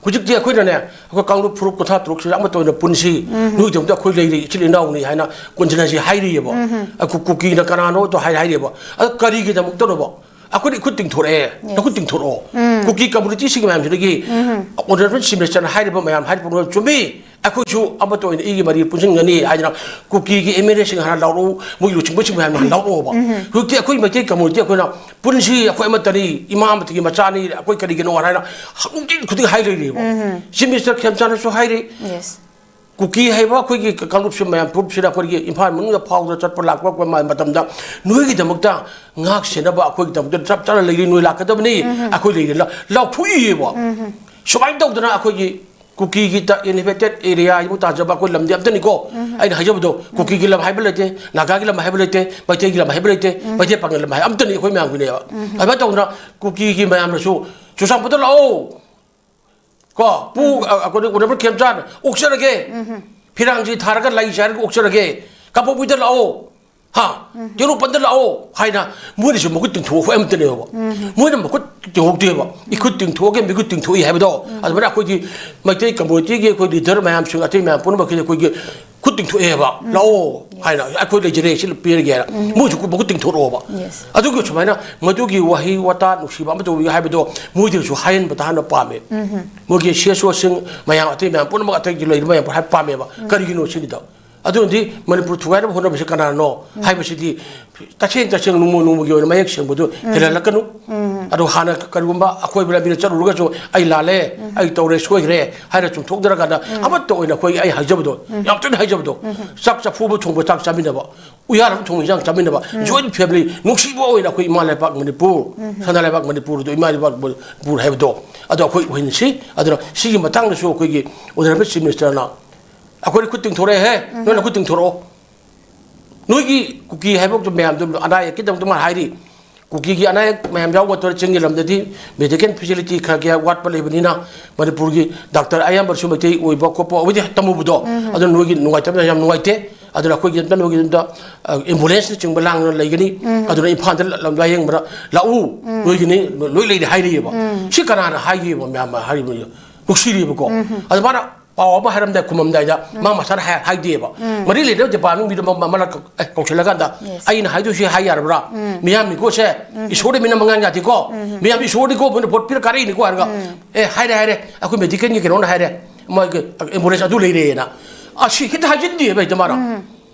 ꯍꯧꯖꯤꯛꯇꯤ ꯑꯩꯈꯣꯏꯅꯅꯦ, ꯑꯩꯈꯣꯏ ꯀꯥꯡꯂꯨꯞ ꯐꯨꯔꯨꯞ ꯀꯨꯟꯊ꯭ꯔꯥ ꯇꯔꯨꯛꯁꯤꯗ ꯑꯃꯠꯇ ꯑꯣꯏꯅ ꯄꯨꯟꯁꯤ꯫ ꯅꯣꯏꯒꯤꯗꯃꯛꯇ ꯑꯩꯈꯣꯏ ꯂꯩꯔꯤ, ꯏꯆꯤꯜ ꯏꯅꯥꯎꯅꯤ ꯍꯥꯏꯅ ꯀꯣꯟꯖꯅꯁꯤ ꯍꯥꯏꯔꯤꯑꯕ꯫ ꯑꯩꯈꯣꯏ ꯀꯨꯀꯤꯅ ꯀꯅꯥꯅꯣꯗꯣ ꯍꯥꯏ ꯍꯥꯏꯔꯤꯑꯕ꯫ ꯑꯗꯣ ꯀꯔꯤꯒꯤꯗꯃꯛꯇꯅꯣꯕ? ꯑꯩꯈꯣꯏꯅ ꯏꯈꯨꯠ ꯇꯤꯡꯊꯣꯔꯛꯑꯦ꯫ ꯅꯈꯨꯠ ꯇꯤꯡꯊꯣꯔꯛꯑꯣ꯫ ꯀꯨꯀꯤ ꯀꯝꯃꯨꯅꯤꯇꯤꯁꯤꯡꯒꯤ ꯃꯌꯥꯝꯁꯤꯗꯒꯤ ꯑꯣꯅꯔꯦꯕꯜ ꯆꯤꯐ ꯃꯤꯅꯤꯁꯇꯔꯅ ꯍꯥꯏꯔꯤꯕ ꯃꯌꯥꯝ ꯍꯥꯏꯔꯤꯕ ꯄꯨꯝꯅꯃꯛ ꯆꯨꯝꯃꯤ꯫ ꯑꯩꯈꯣꯏꯁꯨ ꯑꯃꯠꯇ ꯑꯣꯏꯅ ꯏꯒꯤ ꯃꯔꯤ ꯄꯨꯟꯁꯤꯟꯒꯅꯤ ꯍꯥꯏꯗꯅ ꯀꯨꯀꯤꯒꯤ ꯑꯦꯝ ꯑꯦꯜ ꯑꯦꯁꯤꯡ ꯍꯥꯟꯅ ꯂꯥꯎꯔꯛꯎ, ꯃꯣꯏ ꯂꯨꯆꯤꯡꯕꯁꯤꯡ ꯃꯌꯥꯝ ꯍꯥꯟꯅ ꯂꯥꯎꯔꯛꯑꯣꯕ꯫ ꯍꯧꯖꯤꯛꯇꯤ ꯑꯩꯈꯣꯏ ꯃꯩꯇꯩ ꯀꯝꯃꯨꯅꯤꯇꯤ ꯑꯩꯈꯣꯏꯅ ꯄꯨꯟꯁꯤ, ꯑꯩꯈꯣꯏ ꯑꯃꯠꯇꯅꯤ, ꯏꯃꯥ ꯑꯃꯠꯇꯒꯤ ꯃꯆꯥꯅꯤ, ꯑꯩꯈꯣꯏ ꯀꯔꯤꯒꯤꯅꯣ ꯍꯥꯏꯅ ꯅꯨꯡꯇꯤ ꯈꯨꯗꯤꯡ ꯍꯥꯏ ꯂꯩꯔꯤꯕ꯫ ꯆꯤꯐ ꯃꯤꯅꯤꯁꯇꯔ ꯈꯦꯝꯆꯥꯟꯅꯁꯨ ꯍꯥꯏꯔꯤ, ꯌꯦꯁ꯫ ꯀꯨꯀꯤ ꯍꯥꯏꯕ ꯑꯩꯈꯣꯏꯒꯤ ꯀꯥꯡꯂꯨꯞꯁꯤ ꯃꯌꯥꯝ ꯐꯨꯔꯨꯞꯁꯤꯅ ꯑꯩꯈꯣꯏꯒꯤ ꯏꯝꯐꯥꯜ ꯃꯅꯨꯡꯗ ꯐꯥꯎꯗꯅ ꯆꯠꯄ ꯂꯥꯛꯄ ꯃꯇꯝꯗ ꯅꯣꯏꯒꯤꯗꯃꯛꯇ ꯉꯥꯛ ꯁꯦꯟꯅꯕ ꯑꯩꯈꯣꯏꯒꯤꯗꯃꯛꯇ ꯆꯞ ꯆꯥꯅ ꯂꯩꯔꯤ, ꯅꯣꯏ ꯂꯥꯛꯀꯗꯕꯅꯤ, ꯑꯩꯈꯣꯏ ꯂꯩꯔꯤ ꯂꯥꯎ-, ꯂꯥꯎꯊꯣꯛꯏꯕ꯫ ꯁꯨꯃꯥꯏꯅ ꯇꯧꯗꯅ ꯑꯩꯈꯣꯏꯒꯤ ꯀꯨꯀꯤꯒꯤ ꯏꯟꯍꯦꯕꯤꯇꯦꯠ ꯑꯦꯔꯤꯌꯥ ꯍꯥꯏꯕꯨ ꯇꯥꯖꯕ ꯑꯩꯈꯣꯏ ꯂꯝꯗꯤ ꯑꯝꯇꯅꯤꯀꯣ꯫ ꯑꯩꯅ ꯍꯥꯏꯖꯕꯗꯣ, ꯀꯨꯀꯤꯒꯤ ꯂꯝ ꯍꯥꯏꯕ ꯂꯩꯇꯦ, ꯅꯥꯒꯥꯒꯤ ꯂꯝ ꯍꯥꯏꯕ ꯂꯩꯇꯦ, ꯃꯩꯇꯩꯒꯤ ꯂꯝ ꯍꯥꯏꯕ ꯂꯩꯇꯦ, ꯃꯩꯇꯩ ꯄꯥꯉꯜ ꯂꯝ ꯍꯥꯏꯕ ꯑꯝꯇꯅꯤ ꯑꯩꯈꯣꯏ ꯃꯌꯥꯝꯒꯤꯅꯦꯕ꯫ ꯑꯗꯨꯃꯥꯏꯅ ꯇꯧꯗꯅ ꯀꯨꯀꯤꯒꯤ ꯃꯌꯥꯝꯅꯁꯨ ꯆꯨꯔꯆꯥꯟꯄꯨꯔꯗ ꯂꯥꯛꯑꯣ꯫ ꯀꯣ, ꯄꯨ-, ꯑ-, ꯑꯩꯈꯣꯏ ꯑꯣꯅꯔꯦꯕꯜ ꯈꯦꯝꯆꯥꯟ ꯑꯣꯛꯆꯔꯒꯦ꯫ ꯐꯤꯔꯥꯡꯁꯤ ꯊꯥꯔꯒ ꯂꯩ ꯆꯥꯏꯔꯒ ꯑꯣꯛꯆꯔꯒꯦ꯫ ꯀꯥꯡꯄꯣꯛꯄꯤꯗ ꯂꯥꯛꯑꯣ꯫ ꯍꯥ? ꯇꯦꯡꯅꯧꯄꯜꯗ ꯂꯥꯛꯑꯣ ꯍꯥꯏꯅ ꯃꯣꯏꯅꯁꯨ ꯃꯈꯨꯠ ꯇꯤꯡꯊꯣꯛꯄ ꯑꯃꯠꯇꯅꯦꯕ꯫ ꯃꯣꯏꯅ ꯃꯈꯨꯠ ꯇꯤꯡꯊꯣꯛꯇꯦꯕ꯫ ꯏꯈꯨꯠ ꯇꯤꯡꯊꯣꯛꯑꯒꯦ, ꯃꯤꯈꯨꯠ ꯇꯤꯡꯊꯣꯛꯏ ꯍꯥꯏꯕꯗꯣ꯫ ꯑꯗꯨꯃꯥꯏꯅ ꯑꯩꯈꯣꯏꯒꯤ ꯃꯩꯇꯩ ꯀꯝꯃꯨꯅꯤꯇꯤꯒꯤ ꯑꯩꯈꯣꯏ ꯂꯤꯗꯔ ꯃꯌꯥꯝꯁꯤꯡ, ꯑꯇꯩ ꯃꯌꯥꯝ ꯄꯨꯝꯅꯃꯛꯀꯤꯗꯤ ꯑꯩꯈꯣꯏꯒꯤ ꯈꯨꯠ ꯇꯤꯡꯊꯣꯛꯑꯦꯕ꯫ ꯂꯥꯛꯑꯣ ꯍꯥꯏꯅ, "ꯑꯩꯈꯣꯏ ꯂꯩꯖꯔꯦ, ꯁꯤ ꯄꯤꯔꯒꯦ" ꯍꯥꯏꯅ꯫ ꯃꯣꯏꯁꯨ ꯃꯈꯨꯠ ꯇꯤꯡꯊꯣꯔꯛꯑꯣꯕ꯫ ꯌꯦꯁ꯫ ꯑꯗꯨꯒꯤ ꯁꯨꯃꯥꯏꯅ ꯃꯗꯨꯒꯤ ꯋꯥꯍꯩ ꯋꯥꯇꯥ ꯅꯨꯡꯁꯤꯕ ꯑꯃ ꯇꯧꯕꯤꯌꯨ ꯍꯥꯏꯕꯗꯣ ꯃꯣꯏꯗꯁꯨ ꯍꯥꯏꯍꯟꯕ ꯇꯥꯍꯟꯕ ꯄꯥꯝꯃꯦ꯫ ꯃꯣꯏꯒꯤ ꯁꯤ ꯑꯦꯁ ꯑꯣꯁꯤꯡ ꯃꯌꯥꯝ, ꯑꯇꯩ ꯃꯌꯥꯝ ꯄꯨꯝꯅꯃꯛ, ꯑꯇꯩꯒꯤ ꯂꯩꯔꯤꯕ ꯃꯌꯥꯝ ꯍꯥꯏꯕ ꯄꯥꯝꯃꯦꯕ꯫ ꯀꯔꯤꯒꯤꯅꯣ ꯁꯤꯅꯤꯗ꯫ ꯑꯗꯨꯅꯗꯤ ꯃꯅꯤꯄꯨꯔ ꯊꯨꯒꯥꯏꯅꯕ ꯍꯣꯠꯅꯕꯁꯤ ꯀꯅꯥꯅꯣ ꯍꯥꯏꯕꯁꯤꯗꯤ ꯇꯁꯦꯡ ꯇꯁꯦꯡ ꯅꯣꯡꯃ ꯅꯣꯡꯃꯒꯤ ꯑꯣꯏꯅ ꯃꯌꯦꯛ ꯁꯦꯡꯕꯗꯨ ꯍꯦꯜꯍꯜꯂꯛꯀꯅꯨ꯫ ꯑꯗꯣ ꯍꯥꯟꯅ ꯀꯔꯤꯒꯨꯝꯕ ꯑꯀꯣꯏꯕ ꯂꯝꯕꯤꯗ ꯆꯠꯂꯨꯔꯒꯁꯨ ꯑꯩ ꯂꯥꯜꯂꯦ, ꯑꯩ ꯇꯧꯔꯦ, ꯁꯣꯏꯈ꯭ꯔꯦ ꯍꯥꯏꯅ ꯆꯨꯝꯊꯣꯛꯅꯔꯀꯥꯟꯗ ꯑꯃꯠꯇ ꯑꯣꯏꯅ ꯑꯩꯈꯣꯏ, ꯑꯩ ꯍꯥꯏꯖꯕꯗꯣ, ꯌꯥꯝ ꯇꯣꯏꯅ ꯍꯥꯏꯖꯕꯗꯣ, ꯆꯥꯛ ꯆꯐꯨ ꯑꯃ ꯊꯣꯡꯕ ꯆꯥꯛ ꯆꯥꯃꯤꯟꯅꯕ, ꯎꯌꯥꯟ ꯑꯃ ꯊꯣꯡꯕ ꯏꯟꯖꯥꯡ ꯆꯥꯃꯤꯟꯅꯕ, ꯖꯣꯏꯟ ꯐꯦꯃꯤꯂꯤ, ꯅꯨꯡꯁꯤꯕ ꯑꯣꯏꯅ ꯑꯩꯈꯣꯏ ꯏꯃꯥ ꯂꯩꯕꯥꯛ ꯃꯅꯤꯄꯨꯔ, ꯁꯅꯥ ꯂꯩꯕꯥꯛ ꯃꯅꯤꯄꯨꯔꯗꯣ, ꯏꯃꯥ ꯂꯩꯕꯥꯛ ꯃꯅꯤꯄꯨꯔ ꯍꯥꯏꯕꯗꯣ, ꯑꯗꯣ ꯑꯩꯈꯣꯏ ꯑꯣꯏꯍꯟꯁꯤ꯫ ꯑꯗꯨꯅ ꯁꯤꯒꯤ ꯃꯇꯥꯡꯗꯁꯨ ꯑꯩꯈꯣꯏꯒꯤ ꯑꯣꯅꯔꯦꯕꯜ ꯆꯤꯐ ꯃꯤꯅꯤꯁꯇꯔꯅ ꯑꯩꯈꯣꯏꯅ ꯈꯨꯠ ꯇꯤꯡꯊꯣꯔꯛꯑꯦꯍꯦ, ꯅꯣꯏꯅ ꯈꯨꯠ ꯇꯤꯡꯊꯣꯔꯛꯑꯣ꯫ ꯅꯣꯏꯒꯤ ꯀꯨꯀꯤ ꯍꯥꯏꯕ ꯃꯌꯥꯝꯗꯣ ꯑꯅꯥ ꯑꯌꯦꯛꯀꯤꯗꯃꯛꯇ ꯃꯥꯅ ꯍꯥꯏꯔꯤ꯫ ꯀꯨꯀꯤꯒꯤ ꯑꯅꯥ ꯑꯌꯦꯛ ꯃꯌꯥꯝ ꯌꯥꯎꯕ ꯇꯧꯔꯦ, ꯆꯤꯡꯒꯤ ꯂꯝꯗꯗꯤ medical facility ꯈꯔ ꯈꯔ ꯋꯥꯠꯄ ꯂꯩꯕꯅꯤꯅ, ꯃꯅꯤꯄꯨꯔꯒꯤ ꯗꯥꯛꯇꯔ ꯑꯌꯥꯝꯕꯁꯨ ꯃꯩꯇꯩ ꯑꯣꯏꯕ ꯈꯣꯠꯄ ꯑꯣꯏꯗꯤ ꯇꯝꯃꯨꯕꯗꯣ, ꯑꯗꯨꯅ ꯅꯣꯏꯒꯤ ꯅꯨꯡꯉꯥꯏꯇꯕ ꯌꯥꯝ ꯅꯨꯡꯉꯥꯏꯇꯦ꯫ ꯑꯗꯨꯅ ꯑꯩꯈꯣꯏꯒꯤ ꯑꯝꯇ ꯅꯣꯏꯒꯤ ꯑꯝꯇ, ꯑ, ambulance ꯅꯆꯤꯡꯕ ꯂꯥꯡꯗꯨꯅ ꯂꯩꯒꯅꯤ꯫ ꯑꯗꯨꯅ ꯏꯝꯐꯥꯜꯗ ꯂ-, ꯂꯝ ꯂꯥꯌꯦꯡꯕꯗ ꯂꯥꯛꯎ, ꯅꯣꯏꯒꯤꯅꯤ, ꯂꯣꯏ ꯂꯩꯔꯦ ꯍꯥꯏꯔꯤꯑꯕ꯫ ꯁꯤ ꯀꯅꯥꯅ ꯍꯥꯏꯈꯤꯕ? ꯃꯌꯥꯝ ꯍꯥꯏꯔꯤꯕ ꯅꯨꯡꯁꯤꯔꯤꯕꯀꯣ꯫ ꯑꯗ ꯃꯥꯅ ꯄꯥꯎ ꯑꯃ ꯍꯥꯏꯔꯝꯗꯥꯏ, ꯈꯨꯝꯃꯝꯗꯥꯏꯗ ꯃꯥ ꯃꯁꯥꯅ ꯍꯥꯏ-, ꯍꯥꯏꯗꯦꯕ꯫ ꯃꯔꯤ ꯂꯩꯅꯕ department ꯃꯤꯗꯣ ꯃ-, ꯃ-, ꯃꯔꯛ, ꯑꯦ, ꯀꯧꯁꯤꯜꯂꯀꯥꯟꯗ, "ꯑꯩꯅ ꯍꯥꯏꯗꯣꯏꯁꯤ ꯍꯥꯏ ꯌꯥꯔꯕ꯭ꯔꯥ? ꯃꯤꯌꯥꯝꯅꯤꯀꯣ ꯁꯦ, ꯏꯁꯣꯔꯗꯤ ꯃꯤꯅ ꯃꯉꯥꯟ ꯌꯥꯗꯦꯀꯣ꯫ ꯃꯤꯌꯥꯝ ꯏꯁꯣꯔꯗꯤꯀꯣ, ꯃꯣꯏꯅ ꯚꯣꯠ ꯄꯤꯔ ꯀꯥꯔꯛꯏꯅꯤꯀꯣ" ꯍꯥꯏꯔꯒ, "ꯑꯦ, ꯍꯥꯏꯔꯦ, ꯍꯥꯏꯔꯦ, ꯑꯩꯈꯣꯏ medicalꯒꯤ ꯀꯩꯅꯣꯅ ꯍꯥꯏꯔꯦ, ꯃꯣꯏꯒꯤ ambulance ꯑꯗꯨ ꯂꯩꯔꯦꯅ"꯫ ꯑꯁꯤ ꯍꯦꯛꯇ ꯍꯥꯏꯖꯤꯟꯗꯦꯕ ꯍꯦꯛꯇ ꯃꯥꯅ꯫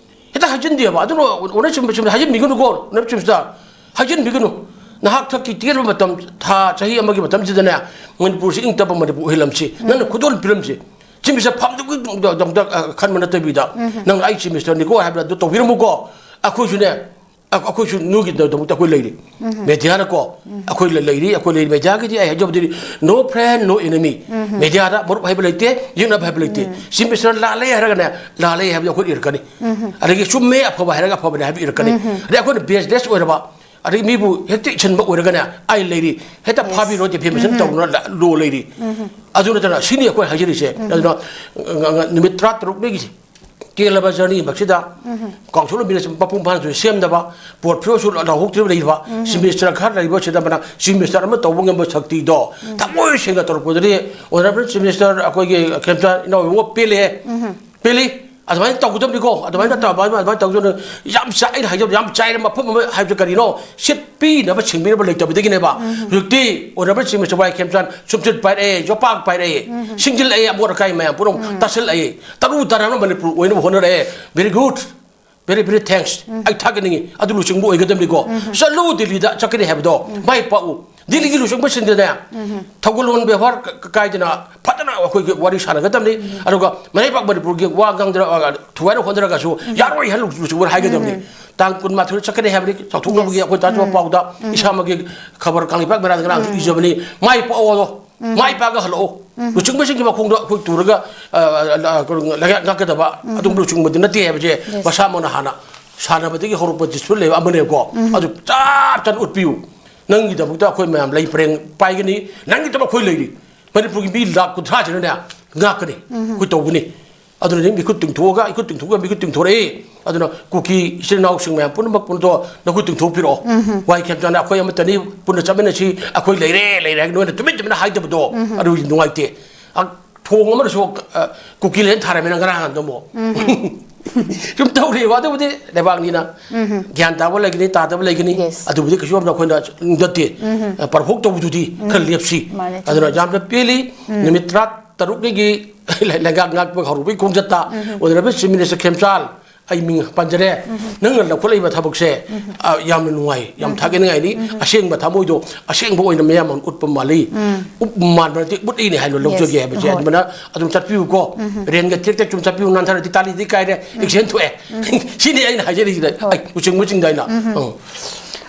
ꯍꯦꯛꯇ ꯍꯥꯏꯖꯤꯟꯗꯦꯕ꯫ ꯑꯗꯨꯅ ꯑꯣꯅꯔ ꯆꯨꯝꯕ ꯆꯨꯝꯕ ꯍꯥꯏꯖꯤꯟꯕꯤꯒꯅꯨꯀꯣ, ꯑꯣꯅꯔ ꯆꯨꯝꯕꯁꯤꯗ ꯍꯥꯏꯖꯤꯟꯕꯤꯒꯅꯨ꯫ ꯅꯍꯥꯛ ꯊꯛꯀꯤ ꯇꯦꯟꯕ ꯃꯇꯝ, ꯊꯥ, ꯆꯍꯤ ꯑꯃꯒꯤ ꯃꯇꯝꯁꯤꯗꯅꯦ, ꯃꯅꯤꯄꯨꯔꯁꯤ ꯏꯪ ꯇꯞꯄ ꯃꯅꯤꯄꯨꯔ ꯑꯣꯏꯍꯜꯂꯝꯁꯤ꯫ ꯅꯪꯅ ꯈꯨꯗꯣꯜ ꯄꯤꯔꯝꯁꯤ꯫ ꯆꯤꯞ ꯃꯤꯅꯤꯁꯇꯔ ꯐꯝꯗꯨꯒꯤꯗꯃꯛꯇ, ꯑ, ꯈꯟꯕ ꯅꯠꯇꯕꯤꯗ, ꯅꯪ "ꯑꯩ ꯆꯤꯞ ꯃꯤꯅꯤꯁꯇꯔꯅꯤꯀꯣ" ꯍꯥꯏꯕꯗ ꯑꯗꯨ ꯇꯧꯕꯤꯔꯝꯃꯨꯀꯣ꯫ ꯑꯩꯈꯣꯏꯁꯨꯅꯦ, ꯑ-, ꯑꯩꯈꯣꯏꯁꯨ ꯅꯣꯏꯒꯤꯗꯃꯛꯇ ꯑꯩꯈꯣꯏ ꯂꯩꯔꯤ꯫ ꯃꯦꯗꯤꯌꯥꯅꯀꯣ, ꯑꯩꯈꯣꯏ ꯂ-, ꯂꯩꯔꯤ, ꯑꯩꯈꯣꯏ ꯂꯩꯔꯤ꯫ ꯃꯦꯗꯤꯌꯥꯒꯤꯗꯤ ꯑꯩ ꯍꯥꯏꯖꯕꯗꯨꯗꯤ, no friend, no enemy꯫ ꯃꯦꯗꯤꯌꯥꯗ ꯃꯔꯨꯞ ꯍꯥꯏꯕ ꯂꯩꯇꯦ, ꯌꯦꯛꯅꯕ ꯍꯥꯏꯕ ꯂꯩꯇꯦ꯫ ꯆꯤꯞ ꯃꯤꯅꯤꯁꯇꯔ ꯂꯥꯜꯂꯦ ꯍꯥꯏꯔꯒꯅꯦ, ꯂꯥꯜꯂꯦ ꯍꯥꯏꯕꯗꯤ ꯑꯩꯈꯣꯏ ꯏꯔꯛꯀꯅꯤ꯫ ꯑꯗꯒꯤ ꯆꯨꯝꯃꯦ, ꯑꯐꯕ ꯍꯥꯏꯔꯒ ꯑꯐꯕꯅꯦ ꯍꯥꯏꯕ ꯏꯔꯛꯀꯅꯤ꯫ ꯑꯗꯩ ꯑꯩꯈꯣꯏꯅ baseless ꯑꯣꯏꯔꯕ, ꯑꯗꯒꯤ ꯃꯤꯕꯨ ꯍꯦꯛꯇ ꯏꯁꯤꯟꯕ ꯑꯣꯏꯔꯒꯅꯦ, ꯑꯩ ꯂꯩꯔꯤ, ꯍꯦꯛꯇ ꯐꯥꯕꯤꯔꯣ, defamation ꯇꯧꯔꯨꯅ ꯂ-, law ꯂꯩꯔꯤ꯫ ꯑꯗꯨ ꯅꯠꯇꯅ ꯁꯤꯅꯤ ꯑꯩꯈꯣꯏ ꯍꯥꯏꯖꯔꯤꯁꯦ꯫ ꯑꯗꯨꯅ, ꯑ, ꯑ, ꯅꯨꯃꯤꯠ ꯇꯔꯥꯇꯔꯨꯛꯅꯤꯒꯤ ꯇꯦꯜꯂꯕ journey ꯃꯛꯁꯤꯗ Council of Ministers ꯃꯄꯨꯡ ꯐꯥꯅꯁꯨ ꯁꯦꯝꯗꯕ, portfolioꯁꯨ ꯂ-, ꯂꯧꯍꯧꯗ꯭ꯔꯤꯕ ꯂꯩꯔꯤꯕ, ꯆꯤꯞ ꯃꯤꯅꯤꯁꯇꯔ ꯈꯔ ꯂꯩꯔꯤꯕꯁꯤꯗ ꯃꯅ ꯆꯤꯞ ꯃꯤꯅꯤꯁꯇꯔ ꯑꯃ ꯇꯧꯕ ꯉꯝꯕ ꯁꯛꯇꯤꯗꯣ ꯊꯃꯣꯏ ꯁꯦꯡꯅ ꯇꯧꯔꯛꯄꯗꯗꯤ, ꯑꯣꯅꯔꯦꯕꯜ ꯆꯤꯞ ꯃꯤꯅꯤꯁꯇꯔ ꯑꯩꯈꯣꯏꯒꯤ ꯈꯦꯝꯆꯥꯟ ꯏꯅꯥꯎ ꯏꯕꯨꯡꯉꯣ ꯄꯦꯜꯂꯦ꯫ ꯄꯦꯜꯂꯤ꯫ ꯑꯗꯨꯃꯥꯏꯅ ꯇꯧꯒꯗꯕꯅꯤꯀꯣ, ꯑꯗꯨꯃꯥꯏꯅ ꯇꯧ-, ꯑꯗꯨꯃꯥꯏꯅ, ꯑꯗꯨꯃꯥꯏꯅ ꯇꯧꯒꯗꯕꯅꯤ꯫ ꯌꯥꯝ ꯆꯥꯏ, ꯑꯩꯅ ꯍꯥꯏꯖꯕ ꯌꯥꯝ ꯆꯥꯏꯔꯦ꯫ ꯃꯐꯝ ꯑꯃ ꯍꯥꯏꯕꯁꯦ ꯀꯔꯤꯅꯣ? ꯁꯤꯠ ꯄꯤꯅꯕ ꯁꯤꯟꯕꯤꯅꯕ ꯂꯩꯇꯕꯗꯒꯤꯅꯦꯕ꯫ ꯍꯧꯖꯤꯛꯇꯤ ꯑꯣꯅꯔꯦꯕꯜ ꯆꯤꯞ ꯃꯤꯅꯤꯁꯇꯔ ꯋꯥꯏ ꯈꯦꯝꯆꯥꯟ ꯁꯨꯝꯆꯤꯠ ꯄꯥꯏꯔꯛꯑꯦ, ꯌꯣꯄꯥꯛ ꯄꯥꯏꯔꯛꯑꯦ, ꯁꯤꯡꯖꯤꯜꯂꯛꯑꯦ, ꯑꯃꯣꯠ ꯑꯀꯥꯏ ꯃꯌꯥꯝ ꯄꯨꯝꯅꯃꯛ ꯇꯥꯁꯤꯜꯂꯛꯑꯦ꯫ ꯇꯔꯨ ꯇꯔꯥꯅ ꯃꯅꯤꯄꯨꯔ ꯑꯣꯏꯅꯕ ꯍꯣꯠꯅꯔꯛꯑꯦ꯫ Very good, very, very thanks꯫ ꯑꯩ ꯊꯥꯒꯠꯅꯤꯡꯉꯤ꯫ ꯑꯗꯨ ꯂꯨꯆꯤꯡꯕ ꯑꯣꯏꯒꯗꯕꯅꯤꯀꯣ꯫ ꯆꯠꯂꯨ ꯗꯤꯜꯂꯤꯗ ꯆꯠꯀꯅꯤ ꯍꯥꯏꯕꯗꯣ, ꯃꯥꯏ ꯄꯥꯛꯎ꯫ ꯗꯤꯜꯂꯤꯒꯤ ꯂꯨꯆꯤꯡꯕꯁꯤꯡꯗꯅꯦ, ꯊꯧꯒꯜꯂꯣꯟ ꯕꯦꯕꯥꯔ ꯀ-, ꯀ-, ꯀꯥꯏꯗꯅ ꯐꯖꯅ ꯑꯩꯈꯣꯏꯒꯤ ꯋꯥꯔꯤ ꯁꯥꯟꯅꯒꯗꯕꯅꯤ꯫ ꯑꯗꯨꯒ ꯃꯔꯩꯕꯥꯛ ꯃꯅꯤꯄꯨꯔꯒꯤ ꯋꯥ ꯉꯥꯡꯗꯅ, ꯑ, ꯊꯨꯒꯥꯏꯅ ꯍꯣꯠꯅꯔꯒꯁꯨ ꯌꯥꯔꯣꯏ ꯍꯥꯏꯅ ꯂꯨ-, ꯂꯨꯆꯤꯡꯕ ꯍꯥꯏꯒꯗꯕꯅꯤ꯫ ꯇꯥꯡ ꯀꯨꯟꯃꯥꯊꯣꯏꯗ ꯆꯠꯀꯅꯤ ꯍꯥꯏꯕꯅꯤ ꯆꯥꯎꯊꯣꯛꯅꯕꯒꯤ꯫ ꯑꯩꯈꯣꯏ ꯇꯥꯖꯃꯍꯜ ꯄꯥꯎꯗ ꯏꯁꯥꯃꯛꯀꯤ ꯈꯕꯔ ꯀꯪꯂꯩꯄꯥꯛ ꯃꯦꯔꯥꯗ ꯉꯔꯥꯡꯁꯨ ꯏꯖꯕꯅꯤ꯫ ꯃꯥꯏ ꯄꯥꯛꯑꯣ ꯑꯗꯣ꯫ ꯃꯥꯏ ꯄꯥꯛꯑꯒ ꯍꯜꯂꯛꯑꯣ꯫ ꯂꯨꯆꯤꯡꯕꯁꯤꯡꯒꯤ ꯃꯈꯣꯡꯗ ꯑꯩꯈꯣꯏ ꯇꯨꯔꯒ, ꯑ, ꯑ, ꯑ, ꯀꯩꯅꯣ, ꯂꯩꯉꯥꯛ ꯉꯥꯛꯀꯗꯕ ꯑꯗꯨꯝꯕ ꯂꯨꯆꯤꯡꯕꯗꯤ ꯅꯠꯇꯦ ꯍꯥꯏꯕꯁꯦ ꯃꯁꯥꯃꯛꯅ ꯍꯥꯟꯅ ꯁꯥꯟꯅꯕꯗꯒꯤ ꯍꯧꯔꯛꯄ ꯗꯤꯁꯤꯄ꯭ꯂꯤꯟ ꯂꯩꯕ ꯑꯃꯅꯦꯕꯀꯣ꯫ ꯑꯗꯨ ꯆꯞ ꯆꯥꯅ ꯎꯠꯄꯤꯌꯨ꯫ ꯅꯪꯒꯤꯗꯃꯛꯇ ꯑꯩꯈꯣꯏ ꯃꯌꯥꯝ ꯂꯩ ꯄꯔꯦꯡ ꯄꯥꯏꯒꯅꯤ, ꯅꯪꯒꯤꯗꯃꯛ ꯑꯩꯈꯣꯏ ꯂꯩꯔꯤ꯫ ꯃꯅꯤꯄꯨꯔꯒꯤ ꯃꯤ ꯂꯥꯈ ꯀꯨꯟꯊ꯭ꯔꯥꯁꯤꯅꯅꯦ ꯉꯥꯛꯀꯅꯤ, ꯑꯩꯈꯣꯏ ꯇꯧꯒꯅꯤ꯫ ꯑꯗꯨꯅ ꯅꯪ ꯃꯤꯈꯨꯠ ꯇꯤꯡꯊꯣꯛꯑꯒ, ꯑꯩꯈꯨꯠ ꯇꯤꯡꯊꯣꯛꯑꯒ ꯃꯤꯈꯨꯠ ꯇꯤꯡꯊꯣꯔꯛꯑꯦ꯫ ꯑꯗꯨꯅ ꯀꯨꯀꯤ ꯏꯆꯤꯜ ꯏꯅꯥꯎꯁꯤꯡ ꯃꯌꯥꯝ ꯄꯨꯝꯅꯃꯛ ꯄꯨꯟꯗꯣ ꯅꯈꯨꯠ ꯇꯤꯡꯊꯣꯛꯄꯤꯔꯛꯑꯣ꯫ ꯋꯥꯏ ꯈꯦꯝꯆꯥꯟꯅ ꯑꯩꯈꯣꯏ ꯑꯃꯠꯇꯅꯤ, ꯄꯨꯟꯅ ꯆꯠꯃꯤꯟꯅꯁꯤ, ꯑꯩꯈꯣꯏ ꯂꯩꯔꯦ, ꯂꯩꯔꯦ ꯍꯥꯏꯅ ꯅꯣꯏꯅ ꯇꯨꯃꯤꯟ ꯇꯨꯃꯤꯟꯅ ꯍꯥꯏꯗꯕꯗꯣ ꯑꯗꯨ ꯅꯨꯡꯉꯥꯏꯇꯦ꯫ ꯑ, ꯊꯣꯡ ꯑꯃꯗꯁꯨ, ꯑ, ꯀꯨꯀꯤ ꯂꯦꯟ ꯊꯥꯔꯝꯃꯦꯅ ꯉꯔꯥꯡ ꯍꯥꯟꯗ ꯑꯃꯨꯛ꯫ ꯁꯨꯝ ꯇꯧꯔꯤꯕ ꯑꯗꯨꯕꯨꯗꯤ ꯂꯩꯕꯥꯛꯅꯤꯅ꯫ ꯒ꯭ꯌꯥꯟ ꯇꯥꯕ ꯂꯩꯒꯅꯤ, ꯇꯥꯗꯕ ꯂꯩꯒꯅꯤ꯫ Yes. ꯑꯗꯨꯕꯨꯗꯤ ꯀꯩꯁꯨ ꯌꯥꯝꯅ ꯑꯩꯈꯣꯏꯅ ꯅꯠꯇꯦ꯫ ꯑ, ꯄꯔꯐꯣꯛ ꯇꯧꯕꯗꯨꯗꯤ ꯈꯔ ꯂꯦꯞꯁꯤ꯫ ꯃꯥꯅꯦ, ꯑꯗꯨꯅ ꯆꯨꯝꯃꯦ꯫ ꯌꯥꯝꯅ ꯄꯦꯜꯂꯤ꯫ ꯅꯨꯃꯤꯠ ꯇꯔꯥ ꯇꯔꯨꯛꯅꯤꯒꯤ ꯂꯩꯉꯥꯛ ꯉꯥꯛꯄ ꯍꯧꯔꯛꯄꯒꯤ ꯈꯣꯡꯆꯠꯇ ꯑꯣꯅꯔꯦꯕꯜ ꯆꯤꯐ ꯃꯤꯅꯤꯁꯇꯔ ꯈꯦꯝꯆꯥꯜ, ꯑꯩ ꯃꯤꯡ ꯄꯟꯖꯔꯦ, ꯅꯪꯅ ꯂꯧꯈꯠꯂꯛꯏꯕ ꯊꯕꯛꯁꯦ, ꯑ, ꯌꯥꯝꯅ ꯅꯨꯡꯉꯥꯏ, ꯌꯥꯝ ꯊꯥꯒꯠꯅꯤꯡꯉꯥꯏꯅꯤ꯫ ꯑꯁꯦꯡꯕ ꯊꯃꯣꯏꯗꯣ ꯑꯁꯦꯡꯕ ꯑꯣꯏꯅ ꯃꯌꯥꯝ ꯑꯃ ꯎꯠꯄ ꯃꯥꯜꯂꯤ꯫ ꯎꯞ ꯃꯥꯟꯕ ꯅꯠꯇꯦ, ꯎꯠꯂꯤꯅꯦ ꯍꯥꯏꯅ ꯂꯧꯖꯒꯦ ꯍꯣꯏ꯫ ꯍꯥꯏꯕꯁꯦ ꯑꯗꯨꯃꯥꯏꯅ ꯑꯗꯨꯝ ꯆꯠꯄꯤꯌꯨꯀꯣ꯫ ꯔꯦꯟꯒ ꯇꯦꯛ ꯇꯦꯛ ꯁꯨꯝ ꯆꯠꯄꯤꯌꯨ, ꯅꯥꯟꯊꯔꯗꯤ ꯇꯥꯂꯤꯗꯤ ꯀꯥꯏꯔꯦ, ꯑꯦꯛꯁꯤꯗꯦꯟ ꯊꯣꯛꯑꯦ꯫ ꯁꯤꯅꯤ ꯑꯩꯅ ꯍꯥꯏꯖꯔꯤꯁꯤꯗ꯫ ꯍꯣꯏ꯫ ꯑꯩ ꯎꯆꯤꯡ ꯃꯆꯤꯡꯗ ꯑꯩꯅ꯫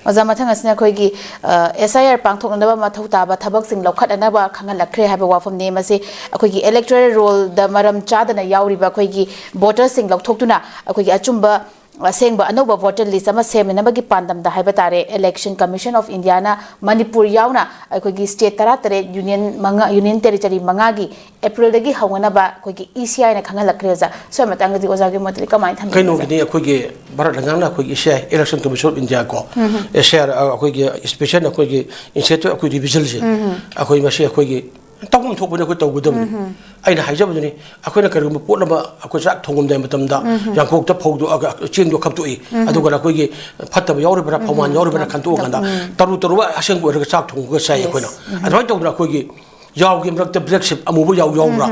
ꯑꯣꯖꯥ, ꯃꯊꯪ ꯑꯁꯤꯅ ꯑꯩꯈꯣꯏꯒꯤ, ꯑ, S I R ꯄꯥꯡꯊꯣꯛꯅꯅꯕ ꯃꯊꯧ ꯇꯥꯕ ꯊꯕꯛꯁꯤꯡ ꯂꯧꯈꯠꯅꯅꯕ ꯈꯪꯍꯜꯂꯛꯈ꯭ꯔꯦ ꯍꯥꯏꯕ ꯋꯥꯐꯝꯅꯤ꯫ ꯃꯁꯤ ꯑꯩꯈꯣꯏꯒꯤ electoral roll ꯗ ꯃꯔꯝ ꯆꯥꯗꯅ ꯌꯥꯎꯔꯤꯕ ꯑꯩꯈꯣꯏꯒꯤ ꯚꯣꯇꯔꯁꯤꯡ ꯂꯧꯊꯣꯛꯇꯨꯅ ꯑꯩꯈꯣꯏꯒꯤ ꯑꯆꯨꯝꯕ, ꯑꯁꯦꯡꯕ ꯑꯅꯧꯕ voter list ꯑꯃ ꯁꯦꯝꯅꯅꯕꯒꯤ ꯄꯥꯟꯗꯝꯗ ꯍꯥꯏꯕ ꯇꯥꯔꯦ, Election Commission of India ꯅ ꯃꯅꯤꯄꯨꯔ ꯌꯥꯎꯅ ꯑꯩꯈꯣꯏꯒꯤ state ꯇꯔꯥꯇꯔꯦꯠ, union ꯃꯉꯥ, union territory ꯃꯉꯥꯒꯤ April ꯗꯒꯤ ꯍꯧꯅꯅꯕ ꯑꯩꯈꯣꯏꯒꯤ E C I ꯅ ꯈꯪꯍꯜꯂꯛꯈ꯭ꯔꯦ ꯑꯣꯖꯥ꯫ ꯁ꯭ꯋꯥꯏ ꯃꯇꯥꯡꯗꯗꯤ ꯑꯣꯖꯥꯒꯤ ꯃꯣꯠꯇꯗꯤ ꯀꯃꯥꯏꯅ ꯊꯝꯕꯤꯒꯦ ꯑꯣꯖꯥ? ꯀꯩꯅꯣꯒꯤꯗꯤ ꯑꯩꯈꯣꯏꯒꯤ ꯚꯥꯔꯠ ꯂꯩꯉꯥꯛꯅ ꯑꯩꯈꯣꯏꯒꯤ E C I, Election Commission of India ꯀꯣ, S I R, ꯑ, ꯑꯩꯈꯣꯏꯒꯤ special ꯑꯩꯈꯣꯏꯒꯤ initiative ꯑꯩꯈꯣꯏ revision ꯁꯦ, ꯑꯩꯈꯣꯏ ꯃꯁꯤ ꯑꯩꯈꯣꯏꯒꯤ ꯇꯧꯐꯝ ꯊꯣꯛꯄꯅꯤ, ꯑꯩꯈꯣꯏ ꯇꯧꯒꯗꯕꯅꯤ꯫ ꯑꯩꯅ ꯍꯥꯏꯖꯕꯗꯨꯅꯤ, ꯑꯩꯈꯣꯏꯅ ꯀꯔꯤꯒꯨꯝꯕ ꯄꯣꯠ ꯑꯃ ꯑꯩꯈꯣꯏ ꯆꯥꯛ ꯊꯣꯡꯉꯝꯗꯥꯏ ꯃꯇꯝꯗ ꯌꯥꯡꯀꯣꯛꯇ ꯐꯧꯗꯣꯛꯑꯒ ꯆꯦꯡꯗꯣ ꯈꯞꯇꯣꯛꯏ, ꯑꯗꯨꯒ ꯑꯩꯈꯣꯏꯒꯤ ꯐꯠꯇꯕ ꯌꯥꯎꯔꯤꯕ꯭ꯔꯥ, ꯐꯧꯃꯥꯟ ꯌꯥꯎꯔꯤꯕ꯭ꯔꯥ ꯈꯟꯇꯣꯛꯑꯀꯥꯟꯗ ꯇꯔꯨ ꯇꯔꯨ ꯑꯁꯦꯡꯕ ꯑꯣꯏꯔꯒ ꯆꯥꯛ ꯊꯣꯡꯉꯒ ꯆꯥꯏ ꯑꯩꯈꯣꯏꯅ꯫ ꯑꯗꯨꯃꯥꯏꯅ ꯇꯧꯗꯅ ꯑꯩꯈꯣꯏꯒꯤ ꯌꯥꯎꯒꯤ ꯃꯔꯛꯇ black sheep ꯑꯃꯨꯕ ꯌꯥꯎ ꯌꯥꯎꯕ꯭ꯔꯥ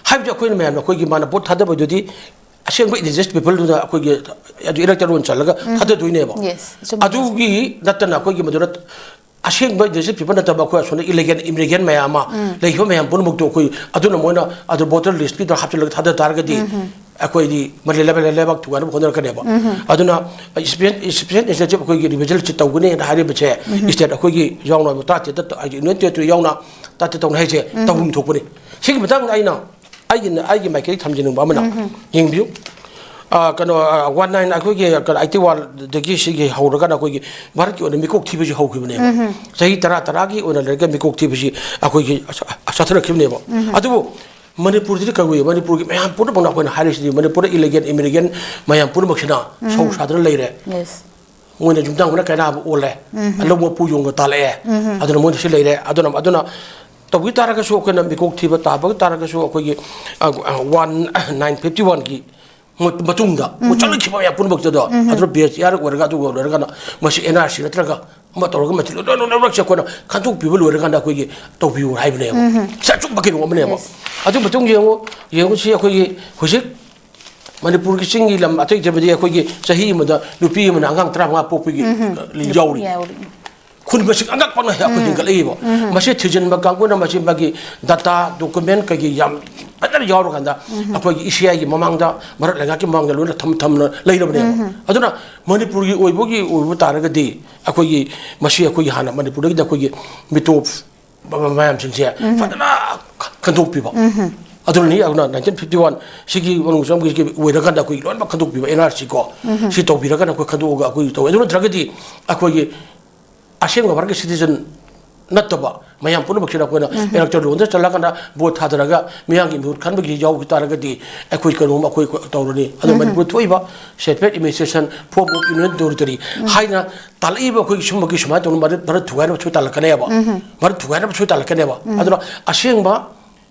ꯍꯥꯏꯕꯗꯤ ꯑꯩꯈꯣꯏꯅ ꯃꯌꯥꯝꯅ ꯑꯩꯈꯣꯏꯒꯤ ꯃꯥꯅ ꯄꯣꯠ ꯊꯥꯗꯕꯗꯨꯗꯤ ꯑꯁꯦꯡꯕ indigenous people ꯗꯨꯅ ꯑꯩꯈꯣꯏꯒꯤ ꯑꯗꯨ electoral ꯆꯜꯂꯒ ꯊꯥꯗꯗꯣꯏꯅꯦꯕ꯫ Yes, ꯆꯨꯝꯃꯦ꯫ ꯑꯗꯨꯒꯤ ꯅꯠꯇꯅ ꯑꯩꯈꯣꯏꯒꯤ ꯃꯗꯨꯗ ꯑꯁꯦꯡꯕ indigenous people ꯅꯠꯇꯕ ꯑꯩꯈꯣꯏ ꯑꯁꯣꯝꯗ illegal immigrant ꯃꯌꯥꯝ ꯑꯃ ꯂꯩꯈꯤꯕ ꯃꯌꯥꯝ ꯄꯨꯝꯅꯃꯛꯇꯣ ꯑꯩꯈꯣꯏ ꯑꯗꯨꯅ ꯃꯣꯏꯅ ꯑꯗꯨ voter list ꯀꯤꯗ ꯍꯥꯞꯆꯤꯜꯂꯒ ꯊꯥꯗ ꯇꯥꯔꯒꯗꯤ ꯑꯩꯈꯣꯏꯗꯤ ꯃꯔꯤ ꯂꯩꯕꯥꯛ, ꯂꯩꯕꯥꯛ ꯊꯨꯒꯥꯏꯅꯕ ꯍꯣꯠꯅꯔꯛꯀꯅꯦꯕ꯫ ꯑꯗꯨꯅ special, special initiative ꯑꯩꯈꯣꯏꯒꯤ revision ꯁꯤ ꯇꯧꯒꯅꯤꯅ ꯍꯥꯏꯔꯤꯕꯁꯦ state ꯑꯩꯈꯣꯏꯒꯤ ꯌꯥꯎꯅ ꯇꯔꯥꯇꯔꯦꯠꯇ ꯍꯥꯏꯗꯤ union territory ꯌꯥꯎꯅ ꯇꯥꯇ ꯇꯧꯅ ꯍꯥꯏꯁꯦ ꯇꯧꯐꯝ ꯊꯣꯛꯄꯅꯤ꯫ ꯁꯤꯒꯤ ꯃꯇꯥꯡꯗ ꯑꯩꯅ ꯑꯩꯒꯤ ꯑꯩꯒꯤ ꯃꯥꯏꯀꯩ ꯊꯝꯖꯅꯤꯡꯕ ꯑꯃꯅ, ꯌꯦꯡꯕꯤꯌꯨ, ꯑ, ꯀꯩꯅꯣ, ꯋꯥꯟ ꯅꯥꯏꯟ ꯑꯩꯈꯣꯏꯒꯤ ꯀꯩꯅꯣ ꯑꯩꯠꯇꯤ ꯋꯥꯟꯗꯒꯤ ꯁꯤꯒꯤ ꯍꯧꯔꯒꯅ ꯑꯩꯈꯣꯏꯒꯤ ꯚꯥꯔꯠꯀꯤ ꯑꯣꯏꯅ ꯃꯤꯀꯣꯛ ꯊꯤꯕꯁꯤ ꯍꯧꯈꯤꯕꯅꯦꯕ꯫ ꯆꯍꯤ ꯇꯔꯥ ꯇꯔꯥꯒꯤ ꯑꯣꯏꯅ ꯂꯩꯔꯒ ꯃꯤꯀꯣꯛ ꯊꯤꯕꯁꯤ ꯑꯩꯈꯣꯏꯒꯤ ꯆ-, ꯆꯠꯊꯔꯛꯈꯤꯕꯅꯦꯕ꯫ ꯑꯗꯨꯕꯨ ꯃꯅꯤꯄꯨꯔꯗꯗꯤ ꯀꯩ ꯑꯣꯏ? ꯃꯅꯤꯄꯨꯔꯒꯤ ꯃꯌꯥꯝ ꯄꯨꯝꯅꯃꯛꯅ ꯑꯩꯈꯣꯏꯅ ꯍꯥꯏꯔꯤꯁꯤꯗꯤ ꯃꯅꯤꯄꯨꯔꯗ ꯏꯂꯤꯒꯦꯜ ꯏꯃꯤꯒ꯭ꯔꯦꯟ ꯃꯌꯥꯝ ꯄꯨꯝꯅꯃꯛꯁꯤꯅ ꯁꯧ ꯁꯥꯗꯅ ꯂꯩꯔꯦ꯫ ꯃꯣꯏꯅ ꯌꯨꯝꯊꯪꯅꯕꯅ ꯀꯥꯏꯅꯕ ꯑꯣꯜꯂꯦ꯫ ꯂꯧ ꯃꯄꯨ ꯌꯣꯡꯒ ꯇꯥꯜꯂꯛꯑꯦ꯫ ꯑꯗꯨꯅ ꯃꯣꯏꯗꯁꯨ ꯂꯩꯔꯦ꯫ ꯑꯗꯨꯅ, ꯑꯗꯨꯅ ꯇꯧꯕꯤ ꯇꯥꯔꯒꯁꯨ, ꯑꯩꯈꯣꯏꯅ ꯃꯤꯀꯣꯛ ꯊꯤꯕ ꯇꯥꯕ ꯇꯥꯔꯒꯁꯨ, ꯑꯩꯈꯣꯏꯒꯤ, ꯑ, ꯋꯥꯟ ꯅꯥꯏꯟ ꯐꯤꯐꯇꯤ ꯋꯥꯟꯒꯤ ꯃ-, ꯃꯇꯨꯡꯗ ꯃꯣꯏ ꯆꯠꯂꯛꯈꯤꯕ ꯃꯌꯥꯝ ꯄꯨꯝꯅꯃꯛꯇꯗꯣ, ꯑꯗꯨꯅ ꯕꯦꯁ ꯏꯌꯥꯔ ꯑꯣꯏꯔꯒ ꯑꯗꯨꯒ ꯂꯣꯏꯔꯒꯅ ꯃꯁꯤ ꯑꯦꯟ ꯑꯥꯔ ꯁꯤ ꯅꯠꯇ꯭ꯔꯒ ꯑꯃ ꯇꯧꯔꯒ ꯃꯁꯤ ꯂꯣꯏ-, ꯂꯣꯏ-, ꯂꯣꯏꯅꯃꯛꯁꯦ ꯑꯩꯈꯣꯏꯅ ꯈꯟꯗꯣꯛꯄꯤꯕ ꯂꯣꯏꯔꯀꯥꯟꯗ ꯑꯩꯈꯣꯏꯒꯤ ꯇꯧꯕꯤꯌꯨ ꯍꯥꯏꯕꯅꯦꯕ꯫ ꯁꯤ ꯑꯆꯨꯝꯕ ꯀꯩꯅꯣ ꯑꯃꯅꯦꯕ꯫ ꯑꯗꯨ ꯃꯇꯨꯡ ꯌꯦꯡꯉꯨ, ꯌꯦꯡꯉꯨꯁꯤ ꯑꯩꯈꯣꯏꯒꯤ ꯍꯧꯖꯤꯛ ꯃꯅꯤꯄꯨꯔꯒꯤ ꯆꯤꯡꯒꯤ ꯂꯝ ꯑꯇꯩꯗꯕꯨꯗꯤ ꯑꯩꯈꯣꯏꯒꯤ ꯆꯍꯤ ꯑꯃꯗ ꯅꯨꯄꯤ ꯑꯃꯅ ꯑꯉꯥꯡ ꯇꯔꯥꯃꯉꯥ ꯄꯣꯛꯄꯒꯤ, ꯑ, ꯌꯥꯎꯔꯤ꯫ ꯌꯥꯎꯔꯤ꯫ ꯈꯨꯟ ꯃꯁꯤꯡ ꯑꯉꯛꯄ ꯑꯃ ꯑꯩꯈꯣꯏ ꯍꯦꯟꯒꯠꯂꯛꯏꯕ꯫ ꯃꯁꯤ ꯊꯤꯖꯤꯟꯕ ꯀꯥꯡꯕꯨꯅ ꯃꯁꯤ ꯃꯥꯒꯤ ꯗꯇꯥ, ꯗꯣꯀꯨꯃꯦꯟ ꯀꯩꯀꯩ ꯌꯥꯝ ꯐꯖꯅ ꯌꯥꯎꯔꯀꯥꯟꯗ ꯑꯩꯈꯣꯏꯒꯤ ꯏ ꯁꯤ ꯑꯥꯏꯒꯤ ꯃꯃꯥꯡꯗ, ꯚꯥꯔꯠ ꯂꯩꯉꯥꯛꯀꯤ ꯃꯃꯥꯡꯗ ꯂꯣꯏꯅ ꯊꯝ-, ꯊꯝꯅ ꯂꯩꯔꯕꯅꯦꯕ꯫ ꯑꯗꯨꯅ ꯃꯅꯤꯄꯨꯔꯒꯤ ꯑꯣꯏꯕꯒꯤ ꯑꯣꯏꯕ ꯇꯥꯔꯒꯗꯤ ꯑꯩꯈꯣꯏꯒꯤ ꯃꯁꯤ ꯑꯩꯈꯣꯏꯒꯤ ꯍꯥꯟꯅ ꯃꯅꯤꯄꯨꯔꯗꯒꯤꯗꯤ ꯑꯩꯈꯣꯏꯒꯤ ꯃꯤꯇꯣꯞ ꯃꯌꯥꯝꯁꯤꯡꯁꯦ ꯐꯖꯅ ꯈꯟꯗꯣꯛꯄꯤꯕ꯫ ꯑꯗꯨꯅꯅꯤ ꯑꯗꯨꯅ ꯅꯥꯏꯟꯇꯤꯟ ꯐꯤꯐꯇꯤ ꯋꯥꯟ ꯁꯤꯒꯤ ꯃꯅꯨꯡ ꯆꯪꯕꯒꯤ ꯑꯣꯏꯔꯀꯥꯟꯗ ꯑꯩꯈꯣꯏ ꯂꯣꯏꯅꯃꯛ ꯈꯟꯗꯣꯛꯄꯤꯕ, ꯑꯦꯟ ꯑꯥꯔ ꯁꯤ ꯀꯣ, ꯁꯤ ꯇꯧꯕꯤꯔꯒꯅ ꯑꯩꯈꯣꯏ ꯈꯟꯗꯣꯛꯑꯒ ꯑꯩꯈꯣꯏ ꯇꯧꯋꯦ꯫ ꯑꯗꯨ ꯅꯠꯇ꯭ꯔꯒꯗꯤ ꯑꯩꯈꯣꯏꯒꯤ ꯑꯁꯦꯡꯕ ꯚꯥꯔꯠꯀꯤ ꯁꯤꯇꯤꯖꯟ ꯅꯠꯇꯕ ꯃꯌꯥꯝ ꯄꯨꯝꯅꯃꯛꯁꯤꯗ ꯑꯩꯈꯣꯏꯅ ꯏꯂꯦꯛꯇꯣꯔꯦꯜ ꯔꯣꯜꯗ ꯆꯠꯂꯒꯅ ꯚꯣꯠ ꯊꯥꯗꯔꯒ ꯃꯤꯌꯥꯝꯒꯤ ꯃꯤꯍꯨꯠ ꯈꯟꯕꯒꯤ ꯌꯥꯎꯈꯤ ꯇꯥꯔꯒꯗꯤ ꯑꯩꯈꯣꯏ ꯀꯩꯅꯣꯝ ꯑꯩꯈꯣꯏ ꯇꯧꯔꯅꯤ꯫ ꯑꯗꯣ ꯃꯅꯤꯄꯨꯔ ꯊꯣꯛꯏꯕ separate administration, form of union territory ꯍꯥꯏꯅ ꯇꯥꯜꯂꯛꯏꯕ ꯑꯩꯈꯣꯏꯒꯤ ꯁꯨꯝꯕꯒꯤ ꯁꯨꯃꯥꯏꯅ ꯇꯧꯅ ꯃꯔ-, ꯃꯔꯛ ꯊꯨꯒꯥꯏꯅꯕ ꯁꯣꯏ ꯇꯥꯜꯂꯛꯀꯅꯦꯕ꯫ ꯃꯔꯛ ꯊꯨꯒꯥꯏꯅꯕ ꯁꯣꯏ ꯇꯥꯜꯂꯛꯀꯅꯦꯕ꯫ ꯑꯗꯨꯅ ꯑꯁꯦꯡꯕ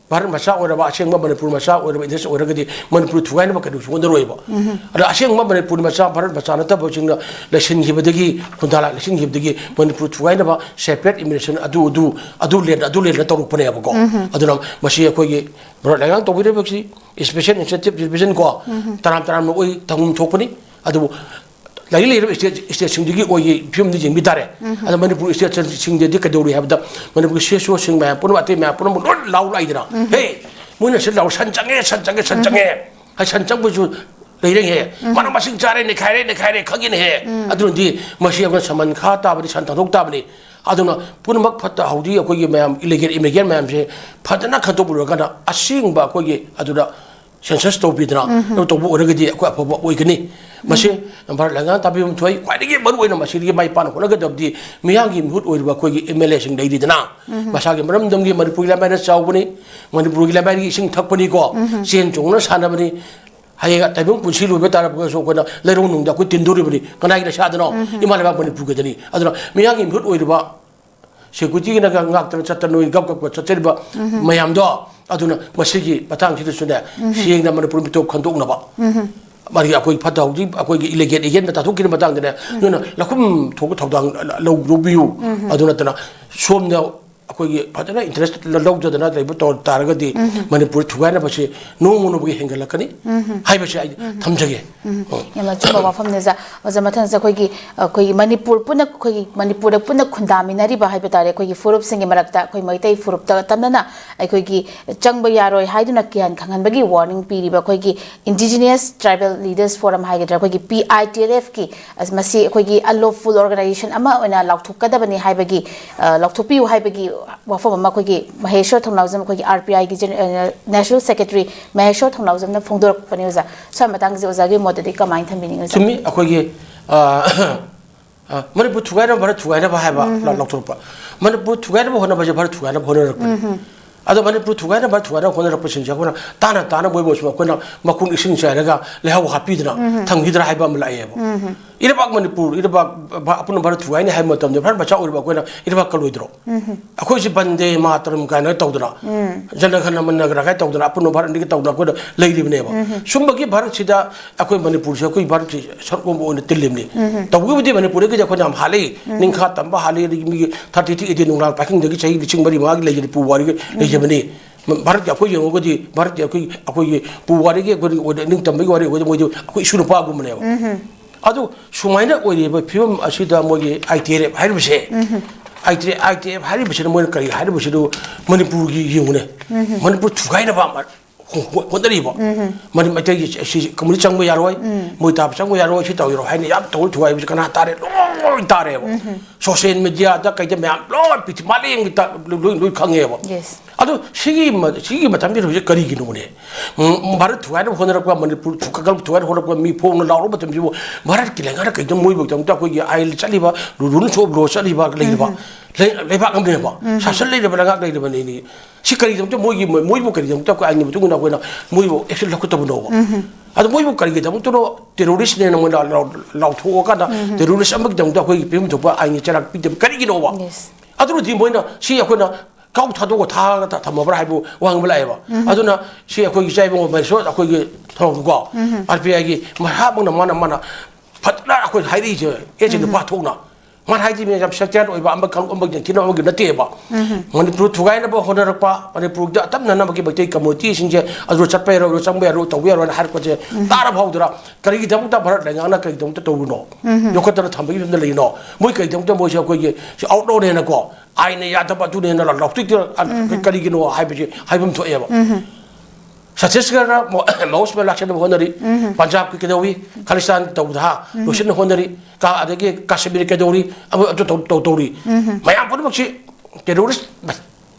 ꯚꯥꯔꯠ ꯃꯆꯥ ꯑꯣꯏꯔꯕ, ꯑꯁꯦꯡꯕ ꯃꯅꯤꯄꯨꯔ ꯃꯆꯥ ꯑꯣꯏꯔꯕ, ꯏꯟꯗꯤꯌꯟꯁ ꯑꯣꯏꯔꯒꯗꯤ ꯃꯅꯤꯄꯨꯔ ꯊꯨꯒꯥꯏꯅꯕ ꯀꯩꯗꯧꯁꯨ ꯍꯣꯠꯅꯔꯣꯏꯕ꯫ ꯑꯗꯣ ꯑꯁꯦꯡꯕ ꯃꯅꯤꯄꯨꯔ ꯃꯆꯥ, ꯚꯥꯔꯠ ꯃꯆꯥ ꯅꯠꯇꯕꯁꯤꯡꯅ ꯂꯩꯁꯤꯟꯈꯤꯕꯗꯒꯤ, ꯈꯨꯟꯗꯥ ꯂꯩꯁꯤꯟꯈꯤꯕꯗꯒꯤ ꯃꯅꯤꯄꯨꯔ ꯊꯨꯒꯥꯏꯅꯕ separate administration ꯑꯗꯨ, ꯑꯗꯨ, ꯑꯗꯨ ꯂꯦꯟ, ꯑꯗꯨ ꯂꯦꯟꯅ ꯇꯧꯔꯛꯄꯅꯦꯕꯀꯣ꯫ ꯑꯗꯨꯅ ꯃꯁꯤ ꯑꯩꯈꯣꯏꯒꯤ ꯚꯥꯔꯠ ꯂꯩꯉꯥꯛ ꯇꯧꯕꯤꯔꯤꯕꯁꯤ special incentive division ꯀꯣ, ꯇꯔꯥꯝ ꯇꯔꯥꯝꯅ ꯑꯣꯏ, ꯇꯧꯐꯝ ꯊꯣꯛꯄꯅꯤ꯫ ꯑꯗꯨꯕꯨ ꯂꯩꯔꯤ ꯂꯩꯔꯤꯕ ꯁ꯭ꯇꯦꯠ, ꯁ꯭ꯇꯦꯠꯁꯤꯡꯗꯨꯒꯤ ꯑꯣꯏꯒꯤ ꯐꯤꯕꯝꯗꯤ ꯌꯦꯡꯕꯤ ꯇꯥꯔꯦ꯫ ꯑꯗ ꯃꯅꯤꯄꯨꯔ ꯁ꯭ꯇꯦꯠꯁꯤꯡꯗꯗꯤ ꯀꯩꯗꯧꯔꯤ ꯍꯥꯏꯕꯗ, ꯃꯅꯤꯄꯨꯔꯒꯤ ꯁꯤ ꯑꯦꯁ ꯑꯣꯁꯤꯡ ꯃꯌꯥꯝ ꯄꯨꯝꯅꯃꯛ, ꯑꯇꯩ ꯃꯌꯥꯝ ꯄꯨꯝꯅꯃꯛ ꯂꯣꯏ ꯂꯥꯎ ꯂꯥꯛꯏꯗꯅ, "ꯍꯦ, ꯃꯣꯏꯅ ꯁꯤ ꯂꯥꯎ, ꯁꯟ ꯆꯪꯉꯦ, ꯁꯟ ꯆꯪꯉꯦ, ꯁꯟ ꯆꯪꯉꯦ"꯫ ꯍꯥꯏ, ꯁꯟ ꯆꯪꯕꯁꯨ ꯂꯩꯔꯦꯍꯦ꯫ ꯃꯅꯥ ꯃꯁꯤꯡ ꯆꯥꯔꯦ, ꯅꯩꯈꯥꯏꯔꯦ, ꯅꯩꯈꯥꯏꯔꯦ, ꯈꯪꯉꯦꯅꯦꯍꯦ꯫ ꯑꯗꯨꯅꯗꯤ ꯃꯁꯤ ꯑꯩꯈꯣꯏꯅ ꯁꯃꯟ ꯈꯥ ꯇꯥꯕꯅꯤ, ꯁꯟ ꯊꯥꯗꯣꯛ ꯇꯥꯕꯅꯤ꯫ ꯑꯗꯨꯅ ꯄꯨꯝꯅꯃꯛ ꯐꯠꯇ ꯍꯥꯎꯗꯤ ꯑꯩꯈꯣꯏꯒꯤ ꯃꯌꯥꯝ ꯏꯂꯤꯒꯦꯜ ꯏꯃꯤꯒ꯭ꯔꯦꯟ ꯃꯌꯥꯝꯁꯦ ꯐꯖꯅ ꯈꯟꯗꯣꯛꯄꯤꯔꯨꯔꯀꯥꯟꯗ ꯑꯁꯦꯡꯕ ꯑꯩꯈꯣꯏꯒꯤ ꯑꯗꯨꯗ ꯁꯦꯟꯁꯁ ꯇꯧꯕꯤꯗꯅ, ꯑꯗꯨ ꯇꯧꯕ ꯑꯣꯏꯔꯒꯗꯤ ꯑꯩꯈꯣꯏ ꯑꯐꯕ ꯑꯣꯏꯒꯅꯤ꯫ ꯃꯁꯤ ꯚꯥꯔꯠ ꯂꯩꯉꯥꯛꯅ ꯇꯥꯕꯤꯐꯝ ꯊꯣꯛꯏ꯫ ꯈ꯭ꯋꯥꯏꯗꯒꯤ ꯃꯔꯨ ꯑꯣꯏꯅ ꯃꯁꯤꯗꯒꯤ ꯃꯥꯏ ꯄꯥꯛꯅ ꯍꯣꯠꯅꯒꯗꯕꯗꯤ ꯃꯤꯌꯥꯝꯒꯤ ꯃꯤꯍꯨꯠ ꯑꯣꯏꯔꯤꯕ ꯑꯩꯈꯣꯏꯒꯤ ꯑꯦꯝ ꯑꯦꯜ ꯑꯦꯁꯤꯡ ꯂꯩꯔꯤꯗꯅ, ꯃꯁꯥꯒꯤ ꯃꯔꯝꯗꯝꯒꯤ ꯃꯅꯤꯄꯨꯔꯒꯤ ꯂꯥꯏꯃꯥꯏꯅ ꯆꯥꯎꯕꯅꯤ, ꯃꯅꯤꯄꯨꯔꯒꯤ ꯂꯥꯏꯃꯥꯏꯒꯤ ꯏꯁꯤꯡ ꯊꯛꯄꯅꯤꯀꯣ, ꯆꯦꯟ ꯆꯣꯡꯅ ꯁꯥꯟꯅꯕꯅꯤ, ꯍꯌꯦꯡ ꯇꯥꯏꯕꯪ ꯄꯨꯟꯁꯤ ꯂꯣꯏꯕ ꯇꯥꯔꯕꯒꯁꯨ ꯑꯩꯈꯣꯏꯅ ꯂꯩꯔꯧ ꯅꯨꯡꯗ ꯑꯩꯈꯣꯏ ꯇꯤꯟꯗꯣꯔꯤꯕꯅꯤ꯫ ꯀꯅꯥꯒꯤ ꯅꯁꯥꯗꯅꯣ? ꯏꯃꯥ ꯂꯩꯕꯥꯛ ꯃꯅꯤꯄꯨꯔꯒꯤꯗꯅꯤ꯫ ꯑꯗꯨꯅ ꯃꯤꯌꯥꯝꯒꯤ ꯃꯤꯍꯨꯠ ꯑꯣꯏꯔꯤꯕ ꯁꯦꯀ꯭ꯌꯨꯔꯤꯇꯤꯒꯤꯅꯒ ꯉꯥꯛꯇꯅ ꯆꯠꯇꯅ ꯅꯣꯏ ꯒꯞ ꯒꯞ ꯆꯠꯆꯔꯤꯕ ꯃꯌꯥꯝꯗꯣ, ꯑꯗꯨꯅ ꯃꯁꯤꯒꯤ ꯃꯇꯥꯡꯁꯤꯗꯁꯨꯅꯦ, ꯁꯦꯡꯅ ꯃꯅꯤꯄꯨꯔ ꯃꯤꯇꯣꯞ ꯈꯟꯗꯣꯛꯅꯕ, ꯃꯥꯒꯤ ꯑꯩꯈꯣꯏ ꯐꯠꯇ ꯍꯥꯎꯗꯤ ꯑꯩꯈꯣꯏꯒꯤ ꯏꯂꯤꯒꯦꯜ ꯑꯦꯖꯦꯟꯗ ꯇꯥꯊꯣꯛꯈꯤꯕ ꯃꯇꯥꯡꯗꯅꯦ, ꯅꯣꯏꯅ ꯂꯧꯐꯝ ꯊꯣꯛꯄ ꯊꯧꯗꯥꯡ ꯂꯧ-, ꯂꯧꯕꯤꯌꯨ꯫ ꯑꯗꯨ ꯅꯠꯇꯅ ꯁꯣꯝꯗ ꯑꯩꯈꯣꯏꯒꯤ ꯐꯖꯅ ꯏꯟꯇꯔꯦꯁ ꯂꯧꯖꯗꯅ ꯂꯩꯕ ꯇꯧ ꯇꯥꯔꯒꯗꯤ ꯃꯅꯤꯄꯨꯔ ꯊꯨꯒꯥꯏꯅꯕꯁꯤ ꯅꯣꯡꯃ ꯅꯣꯡꯃꯒꯤ ꯍꯦꯟꯒꯠꯂꯛꯀꯅꯤ ꯍꯥꯏꯕꯁꯤ ꯑꯩ ꯊꯝꯖꯒꯦ꯫ ꯑꯣ꯫ ꯌꯥꯝꯅ ꯑꯆꯨꯝꯕ ꯋꯥꯐꯝꯅꯤ, ꯑꯣꯖꯥ꯫ ꯑꯣꯖꯥ, ꯃꯊꯪꯁꯦ ꯑꯩꯈꯣꯏꯒꯤ, ꯑꯩꯈꯣꯏꯒꯤ ꯃꯅꯤꯄꯨꯔ ꯄꯨꯟꯅ, ꯑꯩꯈꯣꯏꯒꯤ ꯃꯅꯤꯄꯨꯔꯗ ꯄꯨꯟꯅ ꯈꯨꯟꯗꯥꯃꯤꯟꯅꯔꯤꯕ ꯍꯥꯏꯕ ꯇꯥꯔꯦ, ꯑꯩꯈꯣꯏꯒꯤ ꯐꯨꯔꯨꯞꯁꯤꯡꯒꯤ ꯃꯔꯛꯇ ꯑꯩꯈꯣꯏ ꯃꯩꯇꯩ ꯐꯨꯔꯨꯞꯇ ꯇꯝꯅꯅ ꯑꯩꯈꯣꯏꯒꯤ ꯆꯪꯕ ꯌꯥꯔꯣꯏ ꯍꯥꯏꯗꯨꯅ ꯀꯤꯍꯟ ꯈꯪꯍꯟꯕꯒꯤ ꯋꯥꯔꯅꯤꯡ ꯄꯤꯔꯤꯕ ꯑꯩꯈꯣꯏꯒꯤ Indigenous Tribal Leaders Forum ꯍꯥꯏꯒꯗ꯭ꯔꯥ, ꯑꯩꯈꯣꯏꯒꯤ P I T L F ꯀꯤ, ꯑꯁ, ꯃꯁꯤ ꯑꯩꯈꯣꯏꯒꯤ unlawful organization ꯑꯃ ꯑꯣꯏꯅ ꯂꯥꯎꯊꯣꯛꯀꯗꯕꯅꯤ ꯍꯥꯏꯕꯒꯤ, ꯑ, ꯂꯥꯎꯊꯣꯛꯄꯤꯌꯨ ꯍꯥꯏꯕꯒꯤ ꯋꯥꯐꯝ ꯑꯃ ꯑꯩꯈꯣꯏꯒꯤ ꯃꯍꯦꯁꯣꯔ ꯊꯧꯅꯥꯎꯖꯝ, ꯑꯩꯈꯣꯏꯒꯤ R P I ꯒꯤ ꯖꯦꯅ-, ꯑ, National Secretary ꯃꯍꯦꯁꯣꯔ ꯊꯧꯅꯥꯎꯖꯝꯅ ꯐꯣꯡꯗꯣꯔꯛꯄꯅꯤ, ꯑꯣꯖꯥ꯫ ꯁ꯭ꯋꯥꯏ ꯃꯇꯥꯡꯁꯦ ꯑꯣꯖꯥꯒꯤ ꯃꯣꯠꯇꯗꯤ ꯀꯃꯥꯏꯅ ꯊꯝꯕꯤꯅꯤꯡꯉꯤ, ꯑꯣꯖꯥ? ꯆꯨꯝꯃꯤ꯫ ꯑꯩꯈꯣꯏꯒꯤ, ꯑ, ꯑ, ꯃꯅꯤꯄꯨꯔ ꯊꯨꯒꯥꯏꯅꯕ, ꯚꯥꯔꯠ ꯊꯨꯒꯥꯏꯅꯕ ꯍꯥꯏꯕ ꯂꯥꯎ-, ꯂꯥꯎꯊꯣꯔꯛꯄ꯫ ꯃꯅꯤꯄꯨꯔ ꯊꯨꯒꯥꯏꯅꯕ ꯍꯣꯠꯅꯕꯁꯦ ꯚꯥꯔꯠ ꯊꯨꯒꯥꯏꯅꯕ ꯍꯣꯠꯅꯔꯛꯄꯅꯤ꯫ ꯑꯗꯣ ꯃꯅꯤꯄꯨꯔ ꯊꯨꯒꯥꯏꯅꯕ, ꯊꯨꯒꯥꯏꯅꯕ ꯍꯣꯠꯅꯔꯛꯄꯁꯤꯡꯁꯦ ꯑꯩꯈꯣꯏꯅ ꯇꯥꯅ ꯇꯥꯅ ꯃꯣꯏꯕꯨꯁꯨ ꯑꯩꯈꯣꯏꯅ ꯃꯈꯣꯡ ꯏꯁꯤꯡ ꯆꯥꯏꯔꯒ ꯂꯩꯍꯥꯎ ꯍꯥꯞꯄꯤꯗꯅ ꯊꯝꯈꯤꯗ꯭ꯔꯥ ꯍꯥꯏꯕ ꯑꯃ ꯂꯥꯛꯑꯦꯕ꯫ ꯏꯔꯩꯕꯥꯛ ꯃꯅꯤꯄꯨꯔ, ꯏꯔꯩꯕꯥꯛ ꯚꯥ-, ꯑꯄꯨꯟꯕ ꯚꯥꯔꯠ ꯊꯨꯒꯥꯏꯅꯤ ꯍꯥꯏꯕ ꯃꯇꯝꯗ ꯚꯥꯔꯠ ꯃꯆꯥ ꯑꯣꯏꯔꯤꯕ ꯑꯩꯈꯣꯏꯅ ꯏꯔꯩꯕꯥꯛ ꯀꯜꯂꯣꯏꯗ꯭ꯔꯣ? ꯑꯩꯈꯣꯏꯁꯦ ꯕꯟꯗꯦ ꯃꯥꯇꯔꯝ ꯀꯥꯏꯅ ꯇꯧꯗꯅ, ꯖꯅ ꯒꯅ ꯃꯅ ꯒꯅ ꯀꯥꯏꯅ ꯇꯧꯗꯅ ꯑꯄꯨꯟꯕ ꯚꯥꯔꯠ ꯑꯅꯤꯒꯤ ꯇꯧꯗꯅ ꯑꯩꯈꯣꯏꯅ ꯂꯩꯔꯤꯕꯅꯦꯕ꯫ ꯁꯨꯝꯕꯒꯤ ꯚꯥꯔꯠꯁꯤꯗ ꯑꯩꯈꯣꯏ ꯃꯅꯤꯄꯨꯔꯁꯦ ꯑꯩꯈꯣꯏ ꯚꯥꯔꯠꯀꯤ ꯁꯔꯨꯛ ꯑꯃ ꯑꯣꯏꯅ ꯇꯤꯜꯂꯤꯕꯅꯤ꯫ ꯇꯧꯕꯒꯤꯕꯨꯗꯤ ꯃꯅꯤꯄꯨꯔꯗꯒꯤꯗꯤ ꯑꯩꯈꯣꯏꯅ ꯌꯥꯝ ꯍꯥꯜꯂꯤ꯫ ꯅꯤꯡꯈꯥ ꯇꯝꯕ ꯍꯥꯜꯂꯤ, ꯑꯗꯒꯤ ꯃꯤꯒꯤ thirty three A D ꯅꯣꯡꯅꯥꯡ ꯄꯥꯏꯈꯤꯡꯗꯒꯤ ꯆꯍꯤ ꯂꯤꯁꯤꯡ ꯃꯔꯤ ꯃꯉꯥꯒꯤ ꯂꯩꯖꯔꯤ ꯄꯨ ꯋꯥꯔꯤꯒ ꯂꯩꯖꯕꯅꯤ꯫ ꯚꯥꯔꯠꯀꯤ ꯑꯩꯈꯣꯏ ꯌꯦꯡꯉꯨꯔꯒꯗꯤ ꯚꯥꯔꯠꯀꯤ ꯑꯩꯈꯣꯏ, ꯑꯩꯈꯣꯏꯒꯤ ꯄꯨ ꯋꯥꯔꯤꯒꯤ ꯑꯩꯈꯣꯏ ꯑꯣꯏꯅ ꯅꯤꯡꯇꯝꯕꯒꯤ ꯋꯥꯔꯤ ꯑꯣꯏꯔꯒꯗꯤ ꯃꯣꯏꯗꯤ ꯑꯩꯈꯣꯏ ꯏꯁꯨ ꯅꯨꯄꯥꯒꯨꯝꯕꯅꯦꯕ꯫ ꯑꯗꯨ ꯁꯨꯃꯥꯏꯅ ꯑꯣꯏꯔꯤꯕ ꯐꯤꯕꯝ ꯑꯁꯤꯗ ꯃꯣꯏꯒꯤ I T L F ꯍꯥꯏꯔꯤꯕꯁꯦ, I T, I T L F ꯍꯥꯏꯔꯤꯕꯁꯤꯅ ꯃꯣꯏꯅ ꯀꯔꯤ ꯍꯥꯏꯔꯤꯕꯁꯤꯗ ꯃꯅꯤꯄꯨꯔꯒꯤ ꯌꯦꯡꯉꯨꯅꯦ, ꯃꯅꯤꯄꯨꯔ ꯊꯨꯒꯥꯏꯅꯕ ꯑꯃ ꯍꯣ- ꯍꯣ- ꯍꯣꯠꯅꯔꯤꯕ꯫ ꯃꯅꯤ ꯃꯩꯇꯩꯒꯤ ꯁꯤ ꯀꯝꯃꯨꯅꯤꯁ ꯆꯪꯕ ꯌꯥꯔꯣꯏ, ꯃꯣꯏ ꯇꯥꯕ ꯆꯪꯕ ꯌꯥꯔꯣꯏ, ꯁꯤ ꯇꯧꯔꯣꯏ ꯍꯥꯏꯅ ꯌꯥꯝ ꯇꯧꯔ ꯊꯨꯒꯥꯏꯕꯁꯤ ꯀꯅꯥ ꯇꯥꯔꯦ? ꯂꯣꯏ ꯇꯥꯔꯦꯕ꯫ ꯁꯣꯁꯤꯌꯦꯜ ꯃꯦꯗꯤꯌꯥꯗ ꯀꯩꯗ ꯃꯌꯥꯝ ꯂꯣꯏ ꯄꯤꯊꯤ ꯃꯥꯂꯦꯝꯒꯤ ꯇ- ꯂꯣꯏ ꯂꯣꯏ ꯈꯪꯉꯦꯕ꯫ Yes. ꯑꯗꯣ ꯁꯤꯒꯤ ꯃ- ꯁꯤꯒꯤ ꯃꯇꯝꯁꯤꯗ ꯍꯧꯖꯤꯛ ꯀꯔꯤꯒꯤꯅꯣꯅꯦ? ꯎꯝ, ꯚꯥꯔꯠ ꯊꯨꯒꯥꯏꯅꯕ ꯍꯣꯠꯅꯔꯛꯄ, ꯃꯅꯤꯄꯨꯔ ꯊꯨꯒꯥꯏꯅꯕ ꯍꯣꯠꯅꯔꯛꯄ ꯃꯤ ꯐꯣꯡꯅ ꯂꯥꯎꯔꯕ ꯃꯇꯝꯁꯤꯕꯨ ꯚꯥꯔꯠꯀꯤ ꯂꯩꯉꯥꯛꯅ ꯀꯩꯗꯧ ꯃꯣꯏꯕꯨꯒꯤꯗꯃꯛꯇ ꯑꯩꯈꯣꯏꯒꯤ ꯑꯥꯏꯟ ꯆꯠꯂꯤꯕ, ꯔꯨꯜꯁ ꯑꯣꯐ ꯂꯣ ꯆꯠꯂꯤꯕ ꯂꯩꯔꯤꯕ ꯂꯩ- ꯂꯩꯕꯥꯛ ꯑꯃꯅꯦꯕ, ꯁꯥꯁꯟ ꯂꯩꯔꯤꯕ ꯂꯩꯉꯥꯛ ꯂꯩꯔꯤꯕꯅꯤꯅꯦ꯫ ꯁꯤ ꯀꯔꯤꯒꯤꯗꯃꯛꯇ ꯃꯣꯏꯒꯤ ꯃꯣꯏꯕꯨ ꯀꯔꯤꯒꯤꯗꯃꯛꯇ ꯑꯩꯈꯣꯏ ꯑꯥꯏꯟꯒꯤ ꯃꯇꯨꯡ ꯏꯟꯅ ꯑꯩꯈꯣꯏꯅ ꯃꯣꯏꯕꯨ ꯑꯦꯛꯁꯟ ꯂꯧꯈꯠꯇꯕꯅꯣꯕ? ꯑꯗꯣ ꯃꯣꯏꯕꯨ ꯀꯔꯤꯒꯤꯗꯃꯛꯇꯅꯣ ꯇꯦꯔꯣꯔꯤꯁꯅꯦꯅ ꯃꯣꯏꯅ ꯂꯥꯎ- ꯂꯥꯎꯊꯣꯛꯑꯀꯥꯟꯗ ꯇꯦꯔꯣꯔꯤꯁ ꯑꯃꯒꯤꯗꯃꯛꯇ ꯑꯩꯈꯣꯏꯒꯤ ꯄꯤꯐꯝ ꯊꯣꯛꯄ ꯑꯥꯏꯟꯒꯤ ꯆꯩꯔꯥꯛ ꯄꯤꯗꯕ ꯀꯔꯤꯒꯤꯅꯣꯕ? Yes. ꯑꯗꯨꯅꯗꯤ ꯃꯣꯏꯅ ꯁꯤ ꯑꯩꯈꯣꯏꯅ ꯀꯥꯎ ꯊꯥꯗꯣꯛꯑ ꯊꯥꯔꯒ ꯊ- ꯊꯝꯃꯕ꯭ꯔꯥ ꯍꯥꯏꯕ ꯋꯥꯍꯪ ꯑꯃ ꯂꯥꯛꯑꯦꯕ꯫ ꯑꯗꯨꯅ ꯁꯤ ꯑꯩꯈꯣꯏꯒꯤ ꯏꯆꯥ ꯏꯕꯨꯡꯉꯣ ꯃꯍꯦꯁꯣꯔ ꯑꯩꯈꯣꯏꯒꯤ ꯊꯧꯔꯝꯒꯤꯀꯣ, ꯑꯥꯔ ꯄꯤ ꯑꯥꯏꯒꯤ ꯃꯍꯥꯛꯃꯛꯅ ꯃꯥꯅ ꯃꯥꯅ ꯐꯖꯅ ꯑꯩꯈꯣꯏ ꯍꯥꯏꯔꯛꯏꯁꯦ, ꯑꯦꯁ ꯅꯨꯄꯥ ꯊꯣꯛꯅ ꯃꯥꯅ ꯍꯥꯏꯗꯤ ꯌꯥꯝ ꯁꯦꯛꯇꯔ ꯑꯣꯏꯕ ꯑꯃ ꯀꯥꯡꯂꯨꯞ ꯑꯃꯒꯤ ꯊꯤꯅ ꯑꯃꯒꯤ ꯅꯠꯇꯦꯕ꯫ ꯃꯅꯤꯄꯨꯔ ꯊꯨꯒꯥꯏꯅꯕ ꯍꯣꯠꯅꯔꯛꯄ, ꯃꯅꯤꯄꯨꯔꯗ ꯑꯇꯝꯅꯅꯕꯒꯤ ꯃꯩꯇꯩ ꯀꯝꯃꯨꯅꯤꯇꯤꯁꯤꯡꯁꯦ ꯑꯗꯨ ꯆꯠꯄ ꯌꯥꯔꯣꯏ, ꯑꯗꯨ ꯆꯪꯕ ꯌꯥꯔꯣꯏ, ꯇꯧꯕ ꯌꯥꯔꯣꯏꯅ ꯍꯥꯏꯔꯛꯄꯁꯦ ꯇꯥꯔ ꯐꯥꯎꯗ꯭ꯔꯥ? ꯀꯔꯤꯒꯤꯗꯃꯛꯇ ꯚꯥꯔꯠ ꯂꯩꯉꯥꯛꯅ ꯀꯔꯤꯒꯤꯗꯃꯛꯇ ꯇꯧꯔꯨꯅꯣ? ꯌꯣꯛꯈꯠꯇꯅ ꯊꯝꯕꯒꯤ ꯐꯤꯕꯝꯗ ꯂꯩꯔꯤꯅꯣ? ꯃꯣꯏ ꯀꯔꯤꯒꯤꯗꯃꯛꯇ ꯃꯣꯏꯁꯦ ꯑꯩꯈꯣꯏꯒꯤ ꯁꯤ ꯑꯥꯎꯠꯂꯣꯅꯦꯅꯀꯣ, ꯑꯥꯏꯟꯅ ꯌꯥꯗꯕ ꯑꯗꯨꯅꯦꯅ ꯂꯥꯎꯊꯣꯛꯇꯅ ꯀꯔꯤꯒꯤꯅꯣ ꯍꯥꯏꯕꯁꯦ ꯍꯥꯏꯐꯝ ꯊꯣꯛꯑꯦꯕ꯫ ꯁꯠꯇꯤꯁꯒꯔꯗ ꯃꯍꯧꯁ ꯂꯥꯛꯁꯟꯅꯕ ꯍꯣꯠꯅꯔꯤ, ꯄꯟꯖꯥꯕꯀꯤ ꯀꯩꯗꯧꯔꯤ, ꯈꯥꯂꯤꯁꯇꯥꯟ ꯇꯧꯕꯗ ꯍꯥ ꯂꯣꯏꯁꯤꯟꯅ ꯍꯣꯠꯅꯔꯤ, ꯀꯥ ꯑꯗꯒꯤ ꯀꯥꯁꯃꯤꯔ ꯀꯩꯗꯧꯔꯤ, ꯑꯃ ꯑꯗꯨ ꯇꯧ- ꯇꯧ- ꯇꯧꯔꯤ꯫ ꯃꯌꯥꯝ ꯄꯨꯝꯅꯃꯛꯁꯤ ꯇꯦꯔꯣꯔꯤꯁ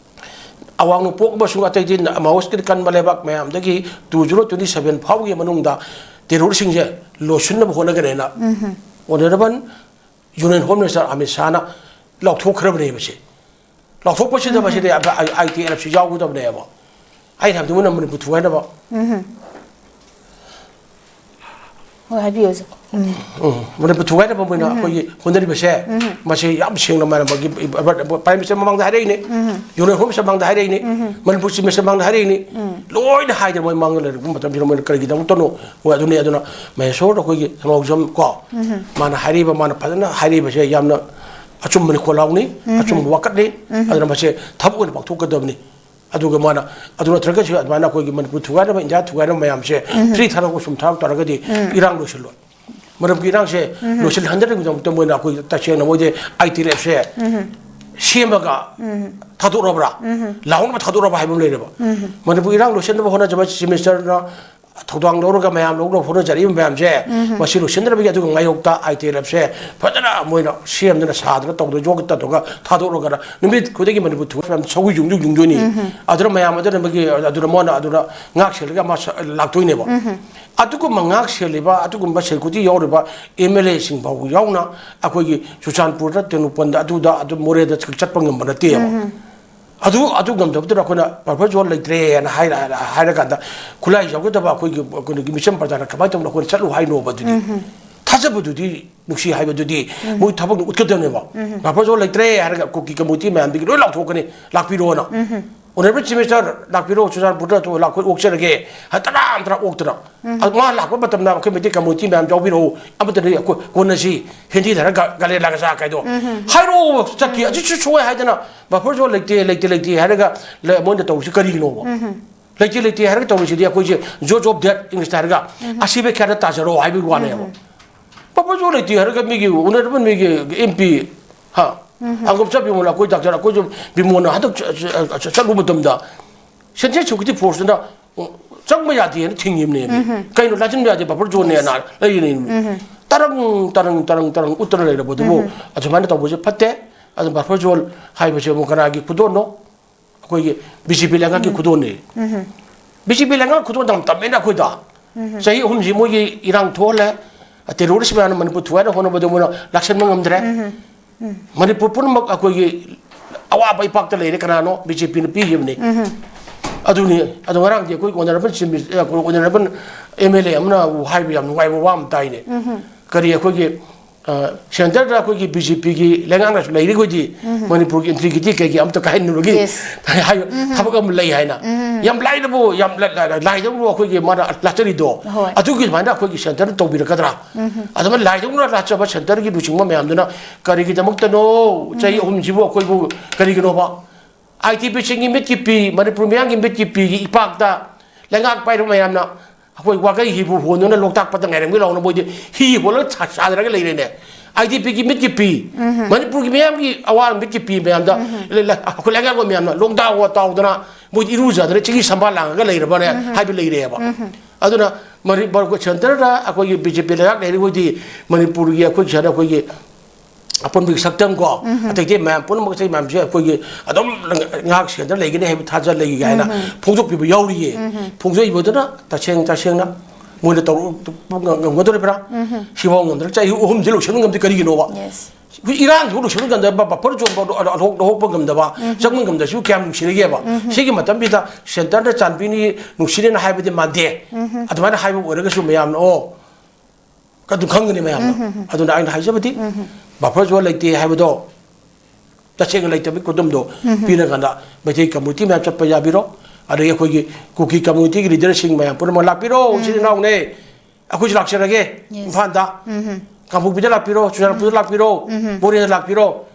ꯑꯋꯥꯡ ꯅꯣꯡꯄꯣꯛ ꯑꯃꯁꯨꯡ ꯑꯇꯩꯗꯤ ꯃꯍꯧꯁꯀꯤ ꯀꯟꯕ ꯂꯩꯕꯥꯛ ꯃꯌꯥꯝꯗꯒꯤ two zero twenty seven ꯐꯥꯎꯕꯒꯤ ꯃꯅꯨꯡꯗ ꯇꯦꯔꯣꯔꯤꯁꯁꯤꯡꯁꯦ ꯂꯣꯏꯁꯤꯟꯅꯕ ꯍꯣꯠꯅꯒꯅꯦꯅ honourable union home minister Amit ꯁꯥꯍꯅ ꯂꯥꯎꯊꯣꯛꯈ꯭ꯔꯕꯅꯦꯕ ꯁꯤ꯫ ꯂꯥꯎꯊꯣꯛꯄꯁꯤꯗ ꯃꯁꯤꯗꯤ ꯑꯥꯏ ꯇꯤ ꯑꯦꯜ ꯑꯦꯐꯁꯤ ꯌꯥꯎꯒꯗꯕꯅꯦꯕ꯫ ꯑꯩꯅ ꯍꯥꯏꯕꯗꯤ ꯃꯣꯏꯅ ꯃꯅꯤꯄꯨꯔ ꯊꯨꯒꯥꯏꯅꯕ ꯍꯣꯏ, ꯍꯥꯏꯕꯤꯌꯨ ꯑꯣꯖꯥ꯫ ꯎꯝ, ꯃꯅꯤꯄꯨꯔ ꯊꯨꯒꯥꯏꯅꯕ ꯃꯣꯏꯅ ꯑꯩꯈꯣꯏꯒꯤ ꯍꯣꯠꯅꯔꯤꯕꯁꯦ, ꯃꯁꯤ ꯌꯥꯝ ꯁꯦꯡꯅ ꯃꯥꯅ ꯃꯥꯒꯤ ꯄ꯭ꯔꯥꯏꯝ ꯃꯤꯅꯤꯁꯇꯔ ꯃꯃꯥꯡꯗ ꯍꯥꯏꯔꯛꯏꯅꯦ, ꯌꯨꯅꯤꯌꯟ ꯍꯣꯝ ꯃꯤꯅꯤꯁꯇꯔ ꯃꯃꯥꯡꯗ ꯍꯥꯏꯔꯛꯏꯅꯦ, ꯃꯅꯤꯄꯨꯔ ꯆꯤꯐ ꯃꯤꯅꯤꯁꯇꯔ ꯃꯃꯥꯡꯗ ꯍꯥꯏꯔꯛꯏꯅꯦ, ꯂꯣꯏꯅ ꯍꯥꯏꯗꯅ ꯃꯣꯏ ꯃꯥꯡꯗ ꯂꯩꯔꯛꯄ ꯃꯇꯝꯁꯤꯗ ꯃꯣꯏꯅ ꯀꯔꯤꯒꯤꯗꯃꯛꯇꯅꯣ? ꯍꯣꯏ, ꯑꯗꯨꯅꯤ꯫ ꯑꯗꯨꯅ ꯃꯍꯦꯁꯣꯔ ꯑꯩꯈꯣꯏꯒꯤ ꯊꯧꯅꯥꯎꯖꯝ ꯀꯣ, ꯃꯥꯅ ꯍꯥꯏꯔꯤꯕ, ꯃꯥꯅ ꯐꯖꯅ ꯍꯥꯏꯔꯤꯕꯁꯦ ꯌꯥꯝꯅ ꯑꯆꯨꯝꯕꯅꯤ, ꯈꯣꯜꯂꯥꯎꯅꯤ, ꯑꯆꯨꯝꯕ ꯋꯥꯀꯠꯅꯤ꯫ ꯑꯗꯨꯅ ꯃꯁꯦ ꯊꯕꯛ ꯑꯣꯏꯅ ꯄꯥꯡꯊꯣꯛꯀꯗꯕꯅꯤ꯫ ꯑꯗꯨꯒ ꯃꯥꯅ ꯑꯗꯨ ꯅꯠꯇ꯭ꯔꯒꯁꯨ ꯑꯗꯨꯃꯥꯏꯅ ꯑꯩꯈꯣꯏꯒꯤ ꯃꯅꯤꯄꯨꯔ ꯊꯨꯒꯥꯏꯅꯕ, ꯏꯟꯗꯤꯌꯥ ꯊꯨꯒꯥꯏꯅꯕ ꯃꯌꯥꯝꯁꯦ ꯐ꯭ꯔꯤ ꯊꯥꯗꯣꯛꯄ ꯁꯨꯝ ꯊꯥꯗꯣꯛ ꯇꯥꯔꯒꯗꯤ ꯏꯔꯥꯡ ꯂꯣꯏꯁꯤꯜꯂꯣꯏ꯫ ꯃꯔꯝꯗꯤ ꯏꯔꯥꯡꯁꯦ ꯂꯣꯏꯁꯤꯜꯍꯟꯗꯅꯕꯒꯤꯗꯃꯛꯇ ꯃꯣꯏꯅ ꯑꯩꯈꯣꯏ ꯇꯁꯦꯡꯅ ꯃꯣꯏꯗꯤ ꯑꯥꯏ ꯇꯤ ꯑꯦꯜ ꯑꯦꯐꯁꯦ ꯁꯦꯝꯃꯒ ꯊꯥꯗꯣꯛꯂꯕ꯭ꯔꯥ, ꯂꯥꯎꯅꯕ ꯊꯥꯗꯣꯛꯂꯕ ꯍꯥꯏꯕ ꯑꯃ ꯂꯩꯔꯦꯕ꯫ ꯃꯅꯤꯄꯨꯔ ꯏꯔꯥꯡ ꯂꯣꯏꯁꯤꯟꯅꯕ ꯍꯣꯠꯅꯖꯕ ꯆꯤꯐ ꯃꯤꯅꯤꯁꯇꯔꯅ ꯊꯧꯗꯥꯡ ꯂꯧꯔꯒ ꯃꯌꯥꯝ ꯂꯧꯅꯕ ꯍꯣꯠꯅꯖꯔꯛꯏꯕ ꯃꯌꯥꯝꯁꯦ, ꯃꯁꯤ ꯂꯣꯏꯁꯤꯟꯗꯅꯕꯒꯤ ꯑꯗꯨꯒ ꯃꯥꯌꯣꯛꯇ ꯑꯥꯏ ꯇꯤ ꯑꯦꯜ ꯑꯦꯐꯁꯦ ꯐꯖꯅ ꯃꯣꯏꯅ ꯁꯦꯝꯗꯅ ꯁꯥꯗꯅ ꯇꯧꯗꯅ ꯌꯣꯛꯀ ꯇꯧꯔꯒ ꯊꯥꯗꯣꯛꯂꯒ ꯅꯨꯃꯤꯠ ꯈꯨꯗꯤꯡꯒꯤ ꯃꯅꯤꯄꯨꯔ ꯊꯨꯒꯥꯏꯕ ꯃꯌꯥꯝ ꯁꯧꯒꯤ ꯌꯨꯡꯗꯨ ꯌꯨꯡꯗꯣꯏꯅꯤ꯫ ꯑꯗꯨꯅ ꯃꯌꯥꯝ ꯑꯗꯨꯅ ꯃꯥꯒꯤ ꯑꯗꯨꯅ ꯃꯣꯏꯅ ꯑꯗꯨꯅ ꯉꯥꯛ ꯁꯦꯜꯂꯒ ꯃꯥ ꯂꯥꯛꯇꯣꯏꯅꯦꯕ꯫ ꯑꯗꯨꯒꯨꯝꯕ ꯉꯥꯛ ꯁꯦꯜꯂꯤꯕ, ꯑꯗꯨꯒꯨꯝꯕ ꯁꯦꯀ꯭ꯌꯨꯔꯤꯇꯤ ꯌꯥꯎꯔꯤꯕ ꯑꯦꯝ ꯑꯦꯜ ꯑꯦꯁꯤꯡ ꯐꯥꯎꯕ ꯌꯥꯎꯅ ꯑꯩꯈꯣꯏꯒꯤ ꯆꯨꯔꯆꯥꯟꯄꯨꯔꯗ, ꯇꯦꯡꯅꯧꯄꯜꯗ, ꯑꯗꯨꯗ, ꯑꯗꯨ ꯃꯣꯔꯦꯗ ꯆꯠꯄ ꯉꯝꯕ ꯅꯠꯇꯦꯕ꯫ ꯑꯗꯨ ꯑꯗꯨ ꯉꯝꯗꯕꯗꯨꯅ ꯑꯩꯈꯣꯏꯅ ꯕꯐꯔ ꯖꯣꯟ ꯂꯩꯇ꯭ꯔꯦꯅ ꯍꯥꯏꯔ-, ꯍꯥꯏꯔꯀꯥꯟꯗ ꯈꯨꯠꯂꯥꯏ ꯌꯥꯎꯒꯗꯕ ꯑꯩꯈꯣꯏꯒꯤ, ꯑꯩꯈꯣꯏꯒꯤ ꯃꯤꯆꯝ ꯄ꯭ꯔꯖꯥꯅ ꯀꯃꯥꯏꯅ ꯇꯧꯅ ꯑꯩꯈꯣꯏꯅ ꯆꯠꯂꯨ ꯍꯥꯏꯅꯣꯕ ꯑꯗꯨꯗꯤ? ꯊꯥꯖꯕꯗꯨꯗꯤ, ꯅꯨꯡꯁꯤ ꯍꯥꯏꯕꯗꯨꯗꯤ ꯃꯣꯏ ꯊꯕꯛꯅ ꯎꯠꯀꯗꯕꯅꯦꯕ꯫ ꯕꯐꯔ ꯖꯣꯟ ꯂꯩꯇ꯭ꯔꯦ ꯍꯥꯏꯔꯒ ꯀꯨꯀꯤ ꯀꯝꯃꯨꯅꯤꯇꯤ ꯃꯌꯥꯝꯗꯒꯤ ꯂꯣꯏ ꯂꯥꯎꯊꯣꯛꯀꯅꯤ, ꯂꯥꯛꯄꯤꯔꯣꯅ꯫ ꯑꯣꯅꯔꯦꯕꯜ ꯆꯤꯐ ꯃꯤꯅꯤꯁꯇꯔ ꯂꯥꯛꯄꯤꯔꯣ, ꯆꯨꯔꯆꯥꯟꯄꯨꯔꯗ ꯂꯥꯛꯄ ꯑꯣꯛꯆꯔꯒꯦ ꯍꯥꯏ ꯇꯔꯥ ꯇꯔꯥ ꯑꯣꯛꯇꯅ꯫ ꯑꯗꯨ ꯃꯥ ꯂꯥꯛꯄ ꯃꯇꯝꯗ ꯑꯩꯈꯣꯏ ꯃꯩꯇꯩ ꯀꯝꯃꯨꯅꯤꯇꯤ ꯃꯌꯥꯝ ꯌꯥꯎꯕꯤꯔꯛꯎ, ꯑꯃꯠꯇꯗꯤ ꯑꯩꯈꯣꯏ ꯀꯣꯟꯅꯁꯤ, ꯍꯤꯟꯗꯤꯗ ꯍꯥꯏꯔꯒ ꯒꯥꯂꯦꯟ ꯂꯥꯒ ꯆꯥ ꯀꯥꯏꯗꯣ꯫ ꯍꯥꯏꯔꯛꯑꯣ ꯆꯠꯀꯦ꯫ ꯑꯗꯨꯁꯨ ꯁꯣꯏ ꯍꯥꯏꯗꯅ ꯕꯐꯔ ꯖꯣꯟ ꯂꯩꯇꯦ, ꯂꯩꯇꯦ, ꯂꯩꯇꯦ ꯍꯥꯏꯔꯒ ꯂ-, ꯃꯣꯏꯅ ꯇꯧꯔꯤꯁꯤ ꯀꯔꯤꯒꯤꯅꯣꯕ? ꯂꯩꯇꯦ, ꯂꯩꯇꯦ ꯍꯥꯏꯔꯒ ꯇꯧꯔꯤꯁꯤꯗꯤ ꯑꯩꯈꯣꯏꯁꯦ ꯖꯣꯟ ꯑꯣꯐ ꯗꯦꯠ ꯏꯪꯂꯤꯁꯇ ꯍꯥꯏꯔꯒ ꯑꯁꯤꯕ ꯈꯔꯗ ꯇꯥꯖꯔꯣ ꯍꯥꯏꯕꯒꯤ ꯋꯥꯅꯦꯕ꯫ ꯕꯐꯔ ꯖꯣꯟ ꯂꯩꯇꯦ ꯍꯥꯏꯔꯒ ꯃꯤꯒꯤ ꯑꯣꯅꯔꯦꯕꯜ ꯃꯤꯒꯤ ꯑꯦꯝ ꯄꯤ, ꯍꯥ? ꯑꯪꯒꯣꯝꯆꯥ ꯕꯤꯃꯣꯜ, ꯑꯩꯈꯣꯏ ꯗꯥꯛꯇꯔ ꯑꯩꯈꯣꯏꯁꯨ ꯕꯤꯃꯣꯜꯅ ꯍꯟꯗꯛ ꯆ-, ꯆ-, ꯆ-, ꯆꯠꯂꯨꯕ ꯃꯇꯝꯗ ꯁꯦꯟꯇ꯭ꯔꯦꯜ ꯁꯦꯀ꯭ꯌꯨꯔꯤꯇꯤ ꯐꯣꯔꯁꯇꯨꯅ ꯆꯪꯕ ꯌꯥꯗꯦꯅ ꯊꯤꯡꯉꯤꯕꯅꯦꯃꯤ꯫ ꯀꯩꯅꯣ ꯂꯥꯟꯁꯤꯟꯕ ꯌꯥꯗꯦ, ꯕꯐꯔ ꯖꯣꯟꯅꯦꯅ ꯂꯩꯔꯤꯅꯦꯃꯤ꯫ ꯇꯔꯪ, ꯇꯔꯪ, ꯇꯔꯪ, ꯇꯔꯪ ꯎꯠꯇꯅ ꯂꯩꯔꯕꯗꯨꯕꯨ ꯑꯗꯨꯃꯥꯏꯅ ꯇꯧꯕꯁꯦ ꯐꯠꯇꯦ꯫ ꯑꯗꯨ ꯕꯐꯔ ꯖꯣꯟ ꯍꯥꯏꯕꯁꯦ ꯑꯃꯨꯛ ꯀꯅꯥꯒꯤ ꯈꯨꯗꯣꯜꯅꯣ? ꯑꯩꯈꯣꯏꯒꯤ ꯕꯤ ꯖꯦ ꯄꯤ ꯂꯩꯉꯥꯛꯀꯤ ꯈꯨꯗꯣꯜꯅꯤ꯫ ꯕꯤ ꯖꯦ ꯄꯤ ꯂꯩꯉꯥꯛ ꯈꯨꯗꯣꯜ ꯌꯥꯝ ꯇꯝꯃꯦꯅ ꯑꯩꯈꯣꯏꯗ꯫ ꯆꯍꯤ ꯑꯍꯨꯝꯁꯤ ꯃꯣꯏꯒꯤ ꯏꯔꯥꯡ ꯊꯣꯛꯍꯜꯂꯦ, ꯇꯦꯔꯣꯔꯤꯁ ꯃꯌꯥꯝꯅ ꯃꯅꯤꯄꯨꯔ ꯊꯨꯒꯥꯏꯅ ꯍꯣꯠꯅꯕꯗ ꯃꯣꯏꯅ ꯂꯥꯛꯁꯟꯕ ꯉꯝꯗ꯭ꯔꯦ꯫ ꯃꯅꯤꯄꯨꯔ ꯄꯨꯝꯅꯃꯛ ꯑꯩꯈꯣꯏꯒꯤ ꯑꯋꯥꯕ ꯏꯄꯥꯛꯇ ꯂꯩꯔꯦ꯫ ꯀꯅꯥꯅꯣ? ꯕꯤ ꯖꯦ ꯄꯤꯅ ꯄꯤꯈꯤꯕꯅꯤ꯫ ꯑꯗꯨꯅꯤ꯫ ꯑꯗꯣ ꯉꯔꯥꯡꯗꯤ ꯑꯩꯈꯣꯏ ꯑꯣꯅꯔꯦꯕꯜ ꯆꯤꯐ ꯃꯤꯅꯤꯁ-, ꯑ, ꯑꯣꯅꯔꯦꯕꯜ ꯑꯦꯝ ꯑꯦꯜ ꯑꯦ ꯑꯃꯅ ꯍꯥꯏꯕ ꯌꯥꯝ ꯅꯨꯡꯉꯥꯏꯕ ꯋꯥ ꯑꯃ ꯇꯥꯏꯅꯦ꯫ ꯀꯔꯤ ꯑꯩꯈꯣꯏꯒꯤ, ꯑ, ꯁꯦꯟꯇꯔꯗ ꯑꯩꯈꯣꯏꯒꯤ ꯕꯤ ꯖꯦ ꯄꯤꯒꯤ ꯂꯩꯉꯥꯛꯅꯁꯨ ꯂꯩꯔꯤꯈꯣꯏꯗꯤ ꯃꯅꯤꯄꯨꯔꯒꯤ ꯏꯟꯇ꯭ꯔꯤꯒꯤꯗꯤ ꯀꯩꯒꯤ ꯑꯝꯇ ꯀꯥꯏꯍꯟꯅꯕꯒꯤ ꯍꯥꯏ-, ꯊꯕꯛ ꯑꯃ ꯂꯩ ꯍꯥꯏꯅ꯫ ꯌꯥꯝ ꯂꯥꯏꯅꯕꯨ, ꯌꯥꯝ ꯂ-, ꯂ-, ꯂꯥꯏꯗꯧꯅ ꯑꯩꯈꯣꯏꯒꯤ ꯃꯥꯅ ꯂꯥꯆꯔꯤꯗꯣ, ꯍꯣꯏ꯫ ꯑꯗꯨꯒꯤ ꯑꯗꯨꯃꯥꯏꯅ ꯑꯩꯈꯣꯏꯒꯤ ꯁꯦꯟꯇꯔꯅ ꯇꯧꯕꯤꯔꯛꯀꯗ꯭ꯔꯥ? ꯑꯗꯨꯃꯥꯏꯅ ꯂꯥꯏꯗꯧꯅ ꯂꯥꯠꯆꯕ ꯁꯦꯟꯇꯔꯒꯤ ꯂꯨꯆꯤꯡꯕ ꯃꯌꯥꯝꯗꯨꯅ ꯀꯔꯤꯒꯤꯗꯃꯛꯇꯅꯣ ꯆꯍꯤ ꯑꯍꯨꯝꯁꯤꯕꯨ ꯑꯩꯈꯣꯏꯕꯨ ꯀꯔꯤꯒꯤꯅꯣꯕ? ꯑꯥꯏ ꯇꯤ ꯕꯤ ꯁꯤꯒꯤ ꯃꯤꯠꯀꯤ ꯄꯤ, ꯃꯅꯤꯄꯨꯔ ꯃꯤꯌꯥꯝꯒꯤ ꯃꯤꯠꯀꯤ ꯄꯤꯒꯤ ꯏꯄꯥꯛꯇ ꯂꯩꯉꯥꯛ ꯄꯥꯏꯔꯤꯕ ꯃꯌꯥꯝꯅ ꯑꯩꯈꯣꯏ ꯋꯥꯒꯩ ꯍꯤꯕꯨ ꯍꯣꯟꯗꯨꯅ ꯂꯣꯛꯇꯥꯛ ꯄꯥꯠꯇ ꯉꯥꯏꯔꯝꯒꯦ ꯂꯥꯎꯅ ꯃꯣꯏꯗꯤ ꯍꯤ ꯍꯣꯜꯂꯒ ꯁꯥ-, ꯁꯥꯗꯔꯒ ꯂꯩꯔꯦꯅꯦ꯫ ꯑꯥꯏ ꯗꯤ ꯄꯤꯒꯤ ꯃꯤꯠꯀꯤ ꯄꯤ, ꯃꯅꯤꯄꯨꯔꯒꯤ ꯃꯤꯌꯥꯝꯒꯤ ꯑꯋꯥ ꯃꯤꯠꯀꯤ ꯄꯤ ꯃꯌꯥꯝꯗ ꯂꯩ-, ꯂꯩ-, ꯑꯩꯈꯣꯏ ꯂꯩꯉꯥꯛꯄ ꯃꯌꯥꯝꯅ ꯂꯣꯡꯗꯥ ꯋꯥ ꯇꯥꯎꯗꯅ ꯃꯣꯏꯗꯤ ꯏꯔꯨꯖꯗꯅ ꯆꯤꯡꯍꯤ ꯁꯝꯕꯥꯜ ꯂꯥꯡꯉꯒ ꯂꯩꯔꯕꯅꯦ ꯍꯥꯏꯕ ꯂꯩꯔꯦꯕ꯫ ꯑꯗꯨꯅ ꯃꯅꯤ-, ꯃꯅꯤꯄꯨꯔ ꯁꯦꯟꯇꯔꯗ ꯑꯩꯈꯣꯏꯒꯤ ꯕꯤ ꯖꯦ ꯄꯤ ꯂꯩꯉꯥꯛ ꯂꯩꯔꯤꯈꯣꯏꯗꯤ ꯃꯅꯤꯄꯨꯔꯒꯤ ꯑꯩꯈꯣꯏ ꯁꯤꯗ ꯑꯩꯈꯣꯏꯒꯤ ꯑꯄꯨꯟꯕꯒꯤ ꯁꯛꯇꯝ ꯀꯣ, ꯑꯇꯩ ꯑꯇꯩ ꯃꯌꯥꯝ ꯄꯨꯝꯅꯃꯛ ꯑꯇꯩ ꯃꯌꯥꯝꯁꯦ ꯑꯩꯈꯣꯏꯒꯤ ꯑꯗꯨꯝ ꯉꯥꯏꯍꯥꯛ ꯁꯦꯟꯇꯔ ꯂꯩꯒꯅꯤ ꯍꯥꯏꯕ ꯊꯥꯖ ꯂꯩꯒ ꯍꯥꯏꯅ ꯐꯣꯡꯗꯣꯛꯄꯤꯕ ꯌꯥꯎꯔꯤꯌꯦ꯫ ꯐꯣꯡꯗꯣꯛꯏꯕꯗꯨꯅ ꯇꯁꯦꯡ ꯇꯁꯦꯡꯅ ꯃꯣꯏꯅ ꯇꯧꯔ-, ꯉꯝꯒꯗꯧꯔꯤꯕ꯭ꯔꯥ? ꯁꯤꯐꯥꯎ ꯉꯝꯗ꯭ꯔꯥ? ꯆꯍꯤ ꯑꯍꯨꯝꯁꯦ ꯂꯣꯏꯁꯤꯟꯕ ꯉꯝꯗꯦ ꯀꯔꯤꯒꯤꯅꯣꯕ? Yes. ꯑꯩꯈꯣꯏ ꯏꯔꯥꯡꯁꯤꯕꯨ ꯂꯣꯏꯁꯤꯟꯕ ꯉꯝꯗꯕ, ꯕꯐꯔ ꯖꯣꯟ ꯐꯥꯎ ꯂꯧꯍꯣꯛ-, ꯂꯧꯍꯣꯛꯄ ꯉꯝꯗꯕ, ꯆꯪꯕ ꯉꯝꯗꯕꯁꯤꯕꯨ ꯀꯌꯥꯝ ꯅꯨꯡꯁꯤꯔꯒꯦꯕ? ꯁꯤꯒꯤ ꯃꯇꯝꯁꯤꯗ ꯁꯦꯟꯇꯔꯗ ꯆꯥꯟꯕꯤꯅꯤ, ꯅꯨꯡꯁꯤꯅꯦꯅ ꯍꯥꯏꯕꯗꯤ ꯃꯥꯟꯗꯦ꯫ ꯑꯗꯨꯃꯥꯏꯅ ꯍꯥꯏꯕ ꯑꯣꯏꯔꯒꯁꯨ ꯃꯌꯥꯝꯅ, ꯑꯣ, ꯑꯗꯨꯝ ꯈꯪꯒꯅꯤ ꯃꯌꯥꯝꯅ꯫ ꯑꯗꯨꯅ ꯑꯩꯅ ꯍꯥꯏꯖꯕꯗꯤ, ꯕꯐꯔ ꯖꯣꯟ ꯂꯩꯇꯦ ꯍꯥꯏꯕꯗꯣ ꯇꯁꯦꯡꯅ ꯂꯩꯇꯕꯒꯤ ꯈꯨꯗꯝꯗꯣ ꯄꯤꯔꯀꯥꯟꯗ ꯃꯩꯇꯩ ꯀꯝꯃꯨꯅꯤꯇꯤ ꯃꯌꯥꯝ ꯆꯠꯄ ꯌꯥꯕꯤꯔꯣ, ꯑꯗꯒꯤ ꯑꯩꯈꯣꯏꯒꯤ ꯀꯨꯀꯤ ꯀꯝꯃꯨꯅꯤꯇꯤꯒꯤ ꯂꯤꯗꯔꯁꯤꯡ ꯃꯌꯥꯝ ꯄꯨꯝꯅꯃꯛ ꯂꯥꯛꯄꯤꯔꯣ, ꯏꯆꯤꯜ ꯏꯅꯥꯎꯅꯦ, ꯑꯩꯈꯣꯏꯁꯨ ꯂꯥꯛꯆꯔꯒꯦ꯫ Yes. ꯏꯝꯐꯥꯜꯗ, ꯀꯥꯡꯄꯣꯛꯄꯤꯗ ꯂꯥꯛꯄꯤꯔꯣ, ꯆꯨꯔꯆꯥꯟꯄꯨꯔꯗ ꯂꯥꯛꯄꯤꯔꯣ, ꯃꯣꯔꯦꯗ ꯂꯥꯛꯄꯤꯔꯣ,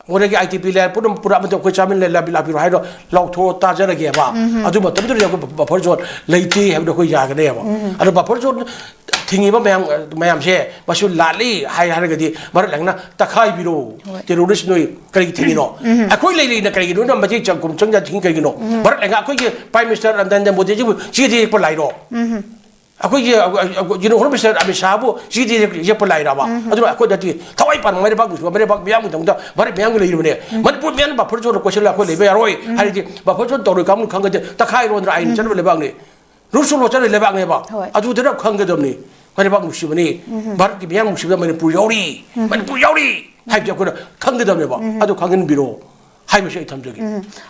ꯃꯣꯔꯦꯒꯤ ꯑꯥꯏ ꯇꯤ ꯄꯤ ꯂꯩꯔ ꯄꯨꯟꯅ ꯄꯨꯔꯥ ꯑꯃꯗ ꯑꯩꯈꯣꯏ ꯆꯥꯃꯤꯟ ꯂꯩ-, ꯂꯥꯛꯄꯤ-, ꯂꯥꯛꯄꯤꯔꯣ ꯍꯥꯏꯔꯣ, ꯂꯥꯎꯊꯣꯛꯑꯣ ꯇꯥꯖꯔꯒꯦꯕ꯫ ꯑꯗꯨ ꯃꯇꯝꯗꯨꯗꯗꯤ ꯑꯩꯈꯣꯏ ꯕꯐꯔ ꯖꯣꯟ ꯂꯩꯇꯦ ꯍꯥꯏꯕꯗꯣ ꯑꯩꯈꯣꯏ ꯌꯥꯒꯅꯦꯕ꯫ ꯑꯗꯣ ꯕꯐꯔ ꯖꯣꯟ ꯊꯤꯡꯉꯤꯕ ꯃꯌꯥꯝ, ꯃꯌꯥꯝꯁꯦ ꯃꯁꯤ ꯂꯥꯜꯂꯤ ꯍꯥꯏ ꯍꯥꯏꯔꯒꯗꯤ ꯃꯔꯛ ꯂꯩꯅ ꯇꯛꯈꯥꯏꯕꯤꯔꯣ꯫ ꯍꯣꯏ꯫ ꯇꯦꯔꯣꯔꯤꯁ ꯅꯣꯏ ꯀꯔꯤꯒꯤ ꯊꯤꯡꯉꯤꯅꯣ? ꯑꯩꯈꯣꯏ ꯂꯩꯔꯤꯅ ꯀꯔꯤꯒꯤꯅꯣ? ꯅꯣꯏꯅ ꯃꯇꯦꯡ ꯆꯪ-, ꯆꯪꯖ ꯊꯤꯡ ꯀꯔꯤꯒꯤꯅꯣ? ꯃꯔꯛ ꯂꯩꯅ ꯑꯩꯈꯣꯏꯒꯤ ꯄ꯭ꯔꯥꯏꯝ ꯃꯤꯅꯤꯁꯇꯔ ꯅꯔꯦꯟꯗ꯭ꯔ ꯃꯣꯗꯤꯖꯤꯕꯨ ꯆꯦꯗ ꯌꯦꯛꯄ ꯂꯥꯛꯏꯔꯣ? ꯑꯩꯈꯣꯏꯒꯤ, ꯑ, ꯑ, ꯑ, ꯌꯨꯅꯤꯌꯟ ꯍꯣꯝ ꯃꯤꯅꯤꯁꯇꯔ ꯑꯃꯤꯠ ꯁꯥꯍꯕꯨ ꯆꯦꯗ ꯌꯦꯛ-, ꯌꯦꯛꯄ ꯂꯥꯛꯏꯔꯕ? ꯑꯗꯨꯅ ꯑꯩꯈꯣꯏꯗꯗꯤ ꯊꯋꯥꯏ ꯄꯥꯟꯕ ꯃꯔꯩꯕꯥꯛ ꯅꯨꯡꯁꯤꯕ, ꯃꯔꯩꯕꯥꯛ ꯃꯤꯌꯥꯝꯒꯤꯗꯃꯛꯇ, ꯃꯔꯩ ꯃꯤꯌꯥꯝꯒꯤ ꯂꯩꯔꯤꯕꯅꯦ꯫ ꯃꯅꯤꯄꯨꯔ ꯃꯤꯌꯥꯝꯅ ꯕꯐꯔ ꯖꯣꯟꯗ ꯀꯣꯏꯁꯤꯜꯂꯒ ꯑꯩꯈꯣꯏ ꯂꯩꯕ ꯌꯥꯔꯣꯏ꯫ ꯍꯥꯏꯔꯗꯤ ꯕꯐꯔ ꯖꯣꯟ ꯇꯧꯔꯣꯏ ꯀꯥꯡꯕꯨ ꯈꯪꯒꯗꯤ ꯇꯛꯈꯥꯏꯔꯣꯗꯅ ꯑꯥꯏꯟ ꯆꯠꯅꯕ ꯂꯩꯕꯥꯛꯅꯤ꯫ ꯔꯨꯜꯁ ꯑꯣꯐ ꯂꯣ ꯆꯠꯅ ꯂꯩꯕꯥꯛꯅꯦꯕ꯫ ꯍꯣꯏ꯫ ꯑꯗꯨꯗꯅ ꯈꯪꯒꯗꯕꯅꯤ꯫ ꯃꯔꯩꯕꯥꯛ ꯅꯨꯡꯁꯤꯕꯅꯤ꯫ ꯚꯥꯔꯠꯀꯤ ꯃꯤꯌꯥꯝ ꯅꯨꯡꯁꯤꯕꯗ ꯃꯅꯤꯄꯨꯔ ꯌꯥꯎꯔꯤ꯫ ꯃꯅꯤꯄꯨꯔ ꯌꯥꯎꯔꯤ ꯍꯥꯏꯕꯁꯦ ꯑꯩꯈꯣꯏꯅ ꯈꯪꯒꯗꯕꯅꯦꯕ꯫ ꯑꯗꯨ ꯈꯪꯍꯟꯕꯤꯔꯣ ꯍꯥꯏꯕꯁꯦ ꯑꯩ ꯊꯝꯖꯒꯦ꯫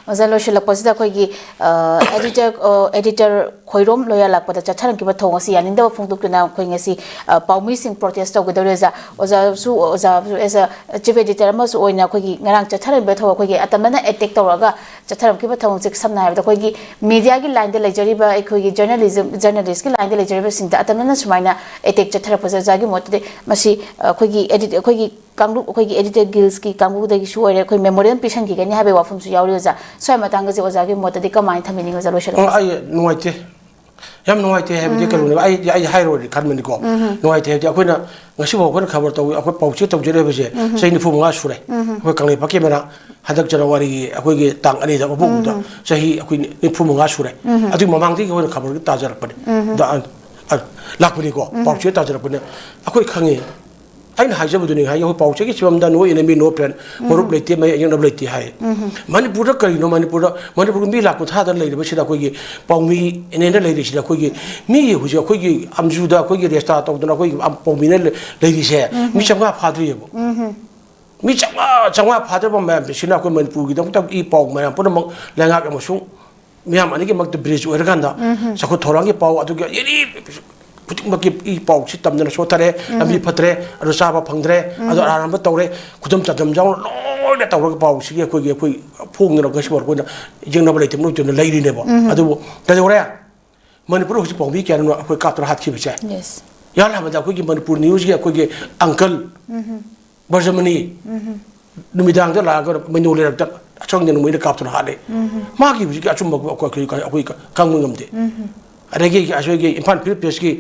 ꯑꯣꯖꯥ, ꯂꯣꯏꯁꯤꯜꯂꯛꯄꯁꯤꯗ ꯑꯩꯈꯣꯏꯒꯤ, ꯑ, ꯑꯦꯗꯤꯇꯔ, ꯑ, ꯑꯦꯗꯤꯇꯔ ꯈꯣꯏꯔꯣꯝ ꯂꯣꯌꯥꯂꯥꯛꯄꯗ ꯆꯠꯊꯔꯛꯈꯤꯕ ꯊꯧꯑꯣꯡ ꯑꯁꯤ ꯌꯥꯅꯤꯡꯗꯕ ꯐꯣꯡꯗꯣꯛꯇꯨꯅ ꯑꯩꯈꯣꯏ ꯉꯁꯤ, ꯑ, ꯄꯥꯎꯃꯤꯁꯤꯡ ꯄ꯭ꯔꯣꯇꯦꯁ ꯇꯧꯒꯗꯧꯔꯤ ꯑꯣꯖꯥ꯫ ꯑꯣꯖꯥꯁꯨ, ꯑꯣꯖꯥꯁꯨ as a chief editor ꯑꯃꯁꯨ ꯑꯣꯏꯅ ꯑꯩꯈꯣꯏꯒꯤ ꯉꯔꯥꯡ ꯆꯠꯊꯔꯝꯃꯤꯕ ꯊꯧꯑꯣꯡ, ꯑꯩꯈꯣꯏꯒꯤ ꯑꯇꯝꯅꯅ ꯑꯦꯇꯦꯛ ꯇꯧꯔꯒ ꯆꯠꯊꯔꯛꯈꯤꯕ ꯊꯧꯑꯣꯡꯁꯦ, ꯁꯝꯅ ꯍꯥꯏꯔꯕꯗ ꯑꯩꯈꯣꯏꯒꯤ ꯃꯤꯗꯤꯌꯥꯒꯤ ꯂꯥꯏꯟꯗ ꯂꯩꯖꯔꯤꯕ, ꯑꯩꯈꯣꯏꯒꯤ ꯖꯔꯅꯦꯂꯤꯖꯝ, ꯖꯔꯅꯦꯂꯤꯁꯀꯤ ꯂꯥꯏꯟꯗ ꯂꯩꯖꯔꯤꯕꯁꯤꯡꯗ ꯑꯇꯝꯅꯅ ꯁꯨꯃꯥꯏꯅ ꯑꯦꯇꯦꯛ ꯆꯠꯊꯔꯛꯄꯁꯦ ꯑꯣꯖꯥꯒꯤ ꯃꯣꯠꯇꯗꯤ ꯃꯁꯤ, ꯑ, ꯑꯩꯈꯣꯏꯒꯤ ꯑꯦꯗꯤꯠ-, ꯑꯩꯈꯣꯏꯒꯤ ꯀꯥꯡꯂꯨꯞ, ꯑꯩꯈꯣꯏꯒꯤ ꯑꯦꯗꯤꯇꯔ ꯒꯤꯜꯁꯀꯤ ꯀꯥꯡꯕꯨꯗꯒꯤꯁꯨ ꯑꯣꯏꯔꯦ, ꯑꯩꯈꯣꯏ ꯃꯦꯃꯣꯔꯤꯌꯦꯜ ꯄꯤꯁꯟꯈꯤꯒꯅꯤ ꯍꯥꯏꯕꯒꯤ ꯋꯥꯐꯝꯁꯨ ꯌꯥꯎꯔꯤ ꯑꯣꯖꯥ꯫ ꯁ꯭ꯋꯥꯏ ꯃꯇꯥꯡꯗꯁꯦ ꯑꯣꯖꯥꯒꯤ ꯃꯣꯠꯇꯗꯤ ꯀꯃꯥꯏꯅ ꯊꯝꯕꯤꯅꯤꯡꯉꯤ ꯑꯣꯖꯥ, ꯂꯣꯏꯁꯤꯜꯂꯛꯄꯁꯦ? ꯑ, ꯑꯩ ꯅꯨꯡꯉꯥꯏꯇꯦ꯫ ꯌꯥꯝ ꯅꯨꯡꯉꯥꯏꯇꯦ ꯍꯥꯏꯕꯗꯤ ꯀꯩꯅꯣꯅꯦꯕ, ꯑꯩ, ꯑꯩ ꯍꯥꯏꯔꯨꯔꯗꯤ ꯈꯟꯕꯅꯤꯀꯣ꯫ ꯅꯨꯡꯉꯥꯏꯇꯦ ꯍꯥꯏꯕꯗꯤ ꯑꯩꯈꯣꯏꯅ ꯉꯁꯤꯐꯥꯎ ꯑꯩꯈꯣꯏꯅ ꯈꯕꯔ ꯇꯧ, ꯑꯩꯈꯣꯏ ꯄꯥꯎꯆꯦ ꯇꯧꯖꯔꯤꯕꯁꯦ ꯆꯍꯤ ꯅꯤꯐꯨ ꯃꯉꯥ ꯁꯨꯔꯦ꯫ ꯑꯩꯈꯣꯏ ꯀꯪꯂꯩꯄꯥꯛꯀꯤ ꯃꯦꯔꯥ ꯍꯟꯗꯛ ꯖꯅꯋꯥꯔꯤꯒꯤ ꯑꯩꯈꯣꯏꯒꯤ ꯇꯥꯡ ꯑꯅꯤꯗ ꯍꯧꯕꯗ ꯆꯍꯤ ꯑꯩꯈꯣꯏ ꯅꯤꯐꯨ ꯃꯉꯥ ꯁꯨꯔꯦ꯫ ꯑꯗꯨꯒꯤ ꯃꯃꯥꯡꯗꯒꯤ ꯑꯩꯈꯣꯏꯅ ꯈꯕꯔꯒꯤ ꯇꯥꯖꯔꯛꯄꯅꯤ꯫ ꯗ-, ꯑ, ꯑ, ꯂꯥꯛꯄꯅꯤꯀꯣ, ꯄꯥꯎꯆꯦ ꯇꯥꯖꯔꯛꯄꯅꯤ꯫ ꯑꯩꯈꯣꯏ ꯈꯪꯉꯤ꯫ ꯑꯩꯅ ꯍꯥꯏꯖꯕꯗꯨꯅꯤ ꯍꯥꯏ, ꯑꯩꯈꯣꯏ ꯄꯥꯎꯆꯦꯒꯤ ꯐꯤꯕꯝꯗ "No enemy, no friend", ꯃꯔꯨꯞ ꯂꯩꯇꯦ, ꯃꯌꯦꯛꯅꯕ ꯂꯩꯇꯦ ꯍꯥꯏ꯫ ꯃꯅꯤꯄꯨꯔꯗ ꯀꯔꯤꯅꯣ? ꯃꯅꯤꯄꯨꯔꯗ, ꯃꯅꯤꯄꯨꯔꯒꯤ ꯃꯤ ꯂꯥꯛ ꯀꯨꯟꯊ꯭ꯔꯥꯗ ꯂꯩꯔꯤꯕꯁꯤꯗ ꯑꯩꯈꯣꯏꯒꯤ ꯄꯥꯎꯃꯤꯅꯦꯅ ꯂꯩꯔꯤꯁꯤꯗ ꯑꯩꯈꯣꯏꯒꯤ ꯃꯤ ꯍꯧꯖꯤꯛ ꯑꯩꯈꯣꯏꯒꯤ ꯑꯝꯖꯨꯗ ꯑꯩꯈꯣꯏꯒꯤ ꯔꯦꯁꯇꯥ ꯇꯧꯗꯅ ꯑꯩꯈꯣꯏꯒꯤ ꯄꯥꯎꯃꯤꯅ ꯂꯩ-, ꯂꯩꯔꯤꯁꯦ ꯃꯤ ꯆꯥꯝꯃꯉꯥ ꯐꯥꯗ꯭ꯔꯤꯑꯕ꯫ ꯃꯤ ꯆꯥꯝꯃꯉꯥ, ꯆꯥꯝꯃꯉꯥ ꯐꯥꯗ꯭ꯔꯕ ꯃꯌꯥꯝꯁꯤꯅ ꯑꯩꯈꯣꯏ ꯃꯅꯤꯄꯨꯔꯒꯤꯗꯃꯛꯇ ꯏ ꯄꯥꯎ ꯃꯌꯥꯝ ꯄꯨꯝꯅꯃꯛ ꯂꯩꯉꯥꯛ ꯑꯃꯁꯨꯡ ꯃꯤꯌꯥꯝ ꯑꯅꯤꯒꯤ ꯃꯔꯛꯇ ꯕ꯭ꯔꯤꯖ ꯑꯣꯏꯔꯀꯥꯟꯗ ꯆꯥꯎꯈꯠ ꯊꯧꯔꯥꯡꯒꯤ ꯄꯥꯎ ꯑꯗꯨꯒꯤ ꯑꯦꯅꯤ ꯈꯨꯗꯤꯡꯃꯛꯀꯤ ꯏ ꯄꯥꯎꯁꯤ ꯇꯝꯗꯅ ꯁꯣꯠꯊꯔꯦ, ꯂꯝꯕꯤ ꯐꯠꯇ꯭ꯔꯦ, ꯑꯗꯨ ꯆꯥꯕ ꯐꯪꯗ꯭ꯔꯦ, ꯑꯗꯨ ꯑꯔꯥꯟꯕ ꯇꯧꯔꯦ, ꯈꯨꯗꯝ ꯆꯥꯗꯝ ꯌꯥꯎꯅ ꯂꯣꯏꯅ ꯇꯧꯔꯒ ꯄꯥꯎꯁꯤꯒꯤ ꯑꯩꯈꯣꯏꯒꯤ, ꯑꯩꯈꯣꯏ ꯐꯣꯡꯗꯅ ꯉꯁꯤꯐꯥꯎ ꯑꯩꯈꯣꯏꯅ ꯌꯦꯡꯅꯕ ꯂꯩꯇꯦ, ꯃꯔꯨꯞ ꯇꯤꯝꯅ ꯂꯩꯔꯤꯅꯦꯕ꯫ ꯑꯗꯨꯕꯨ ꯀꯩꯗꯧꯔꯦ? ꯃꯅꯤꯄꯨꯔ ꯍꯧꯖꯤꯛ ꯄꯥꯎꯃꯤ ꯀꯌꯥꯅꯣ ꯑꯩꯈꯣꯏ ꯀꯥꯞꯇꯅ ꯍꯥꯠꯈꯤꯕꯁꯦ? ꯌꯦꯁ꯫ ꯏꯍꯥꯟ ꯍꯥꯟꯕꯗ ꯑꯩꯈꯣꯏꯒꯤ ꯃꯅꯤꯄꯨꯔ ꯅ꯭ꯌꯨꯁꯀꯤ ꯑꯩꯈꯣꯏꯒꯤ ꯑꯪꯀꯜ ꯕꯔꯖꯃꯅꯤ ꯅꯨꯃꯤꯗꯥꯡꯗ ꯂꯥꯛꯑꯒ ꯃꯩꯅꯣ ꯂꯩꯔꯛꯇ ꯑꯁꯪꯗ ꯅꯣꯡꯃꯩꯅ ꯀꯥꯞꯇꯨꯅ ꯍꯥꯠꯂꯦ꯫ ꯃꯥꯒꯤ ꯍꯧꯖꯤꯛꯀꯤ ꯑꯆꯨꯝꯕ ꯑꯩꯈꯣꯏ, ꯑꯩꯈꯣꯏ, ꯑꯩꯈꯣꯏ ꯈꯪꯕ ꯉꯝꯗꯦ꯫ ꯑꯗꯒꯤ ꯑꯩꯈꯣꯏꯒꯤ ꯏꯝꯐꯥꯜ ꯐꯤꯜ ꯄ꯭ꯔꯦꯁꯀꯤ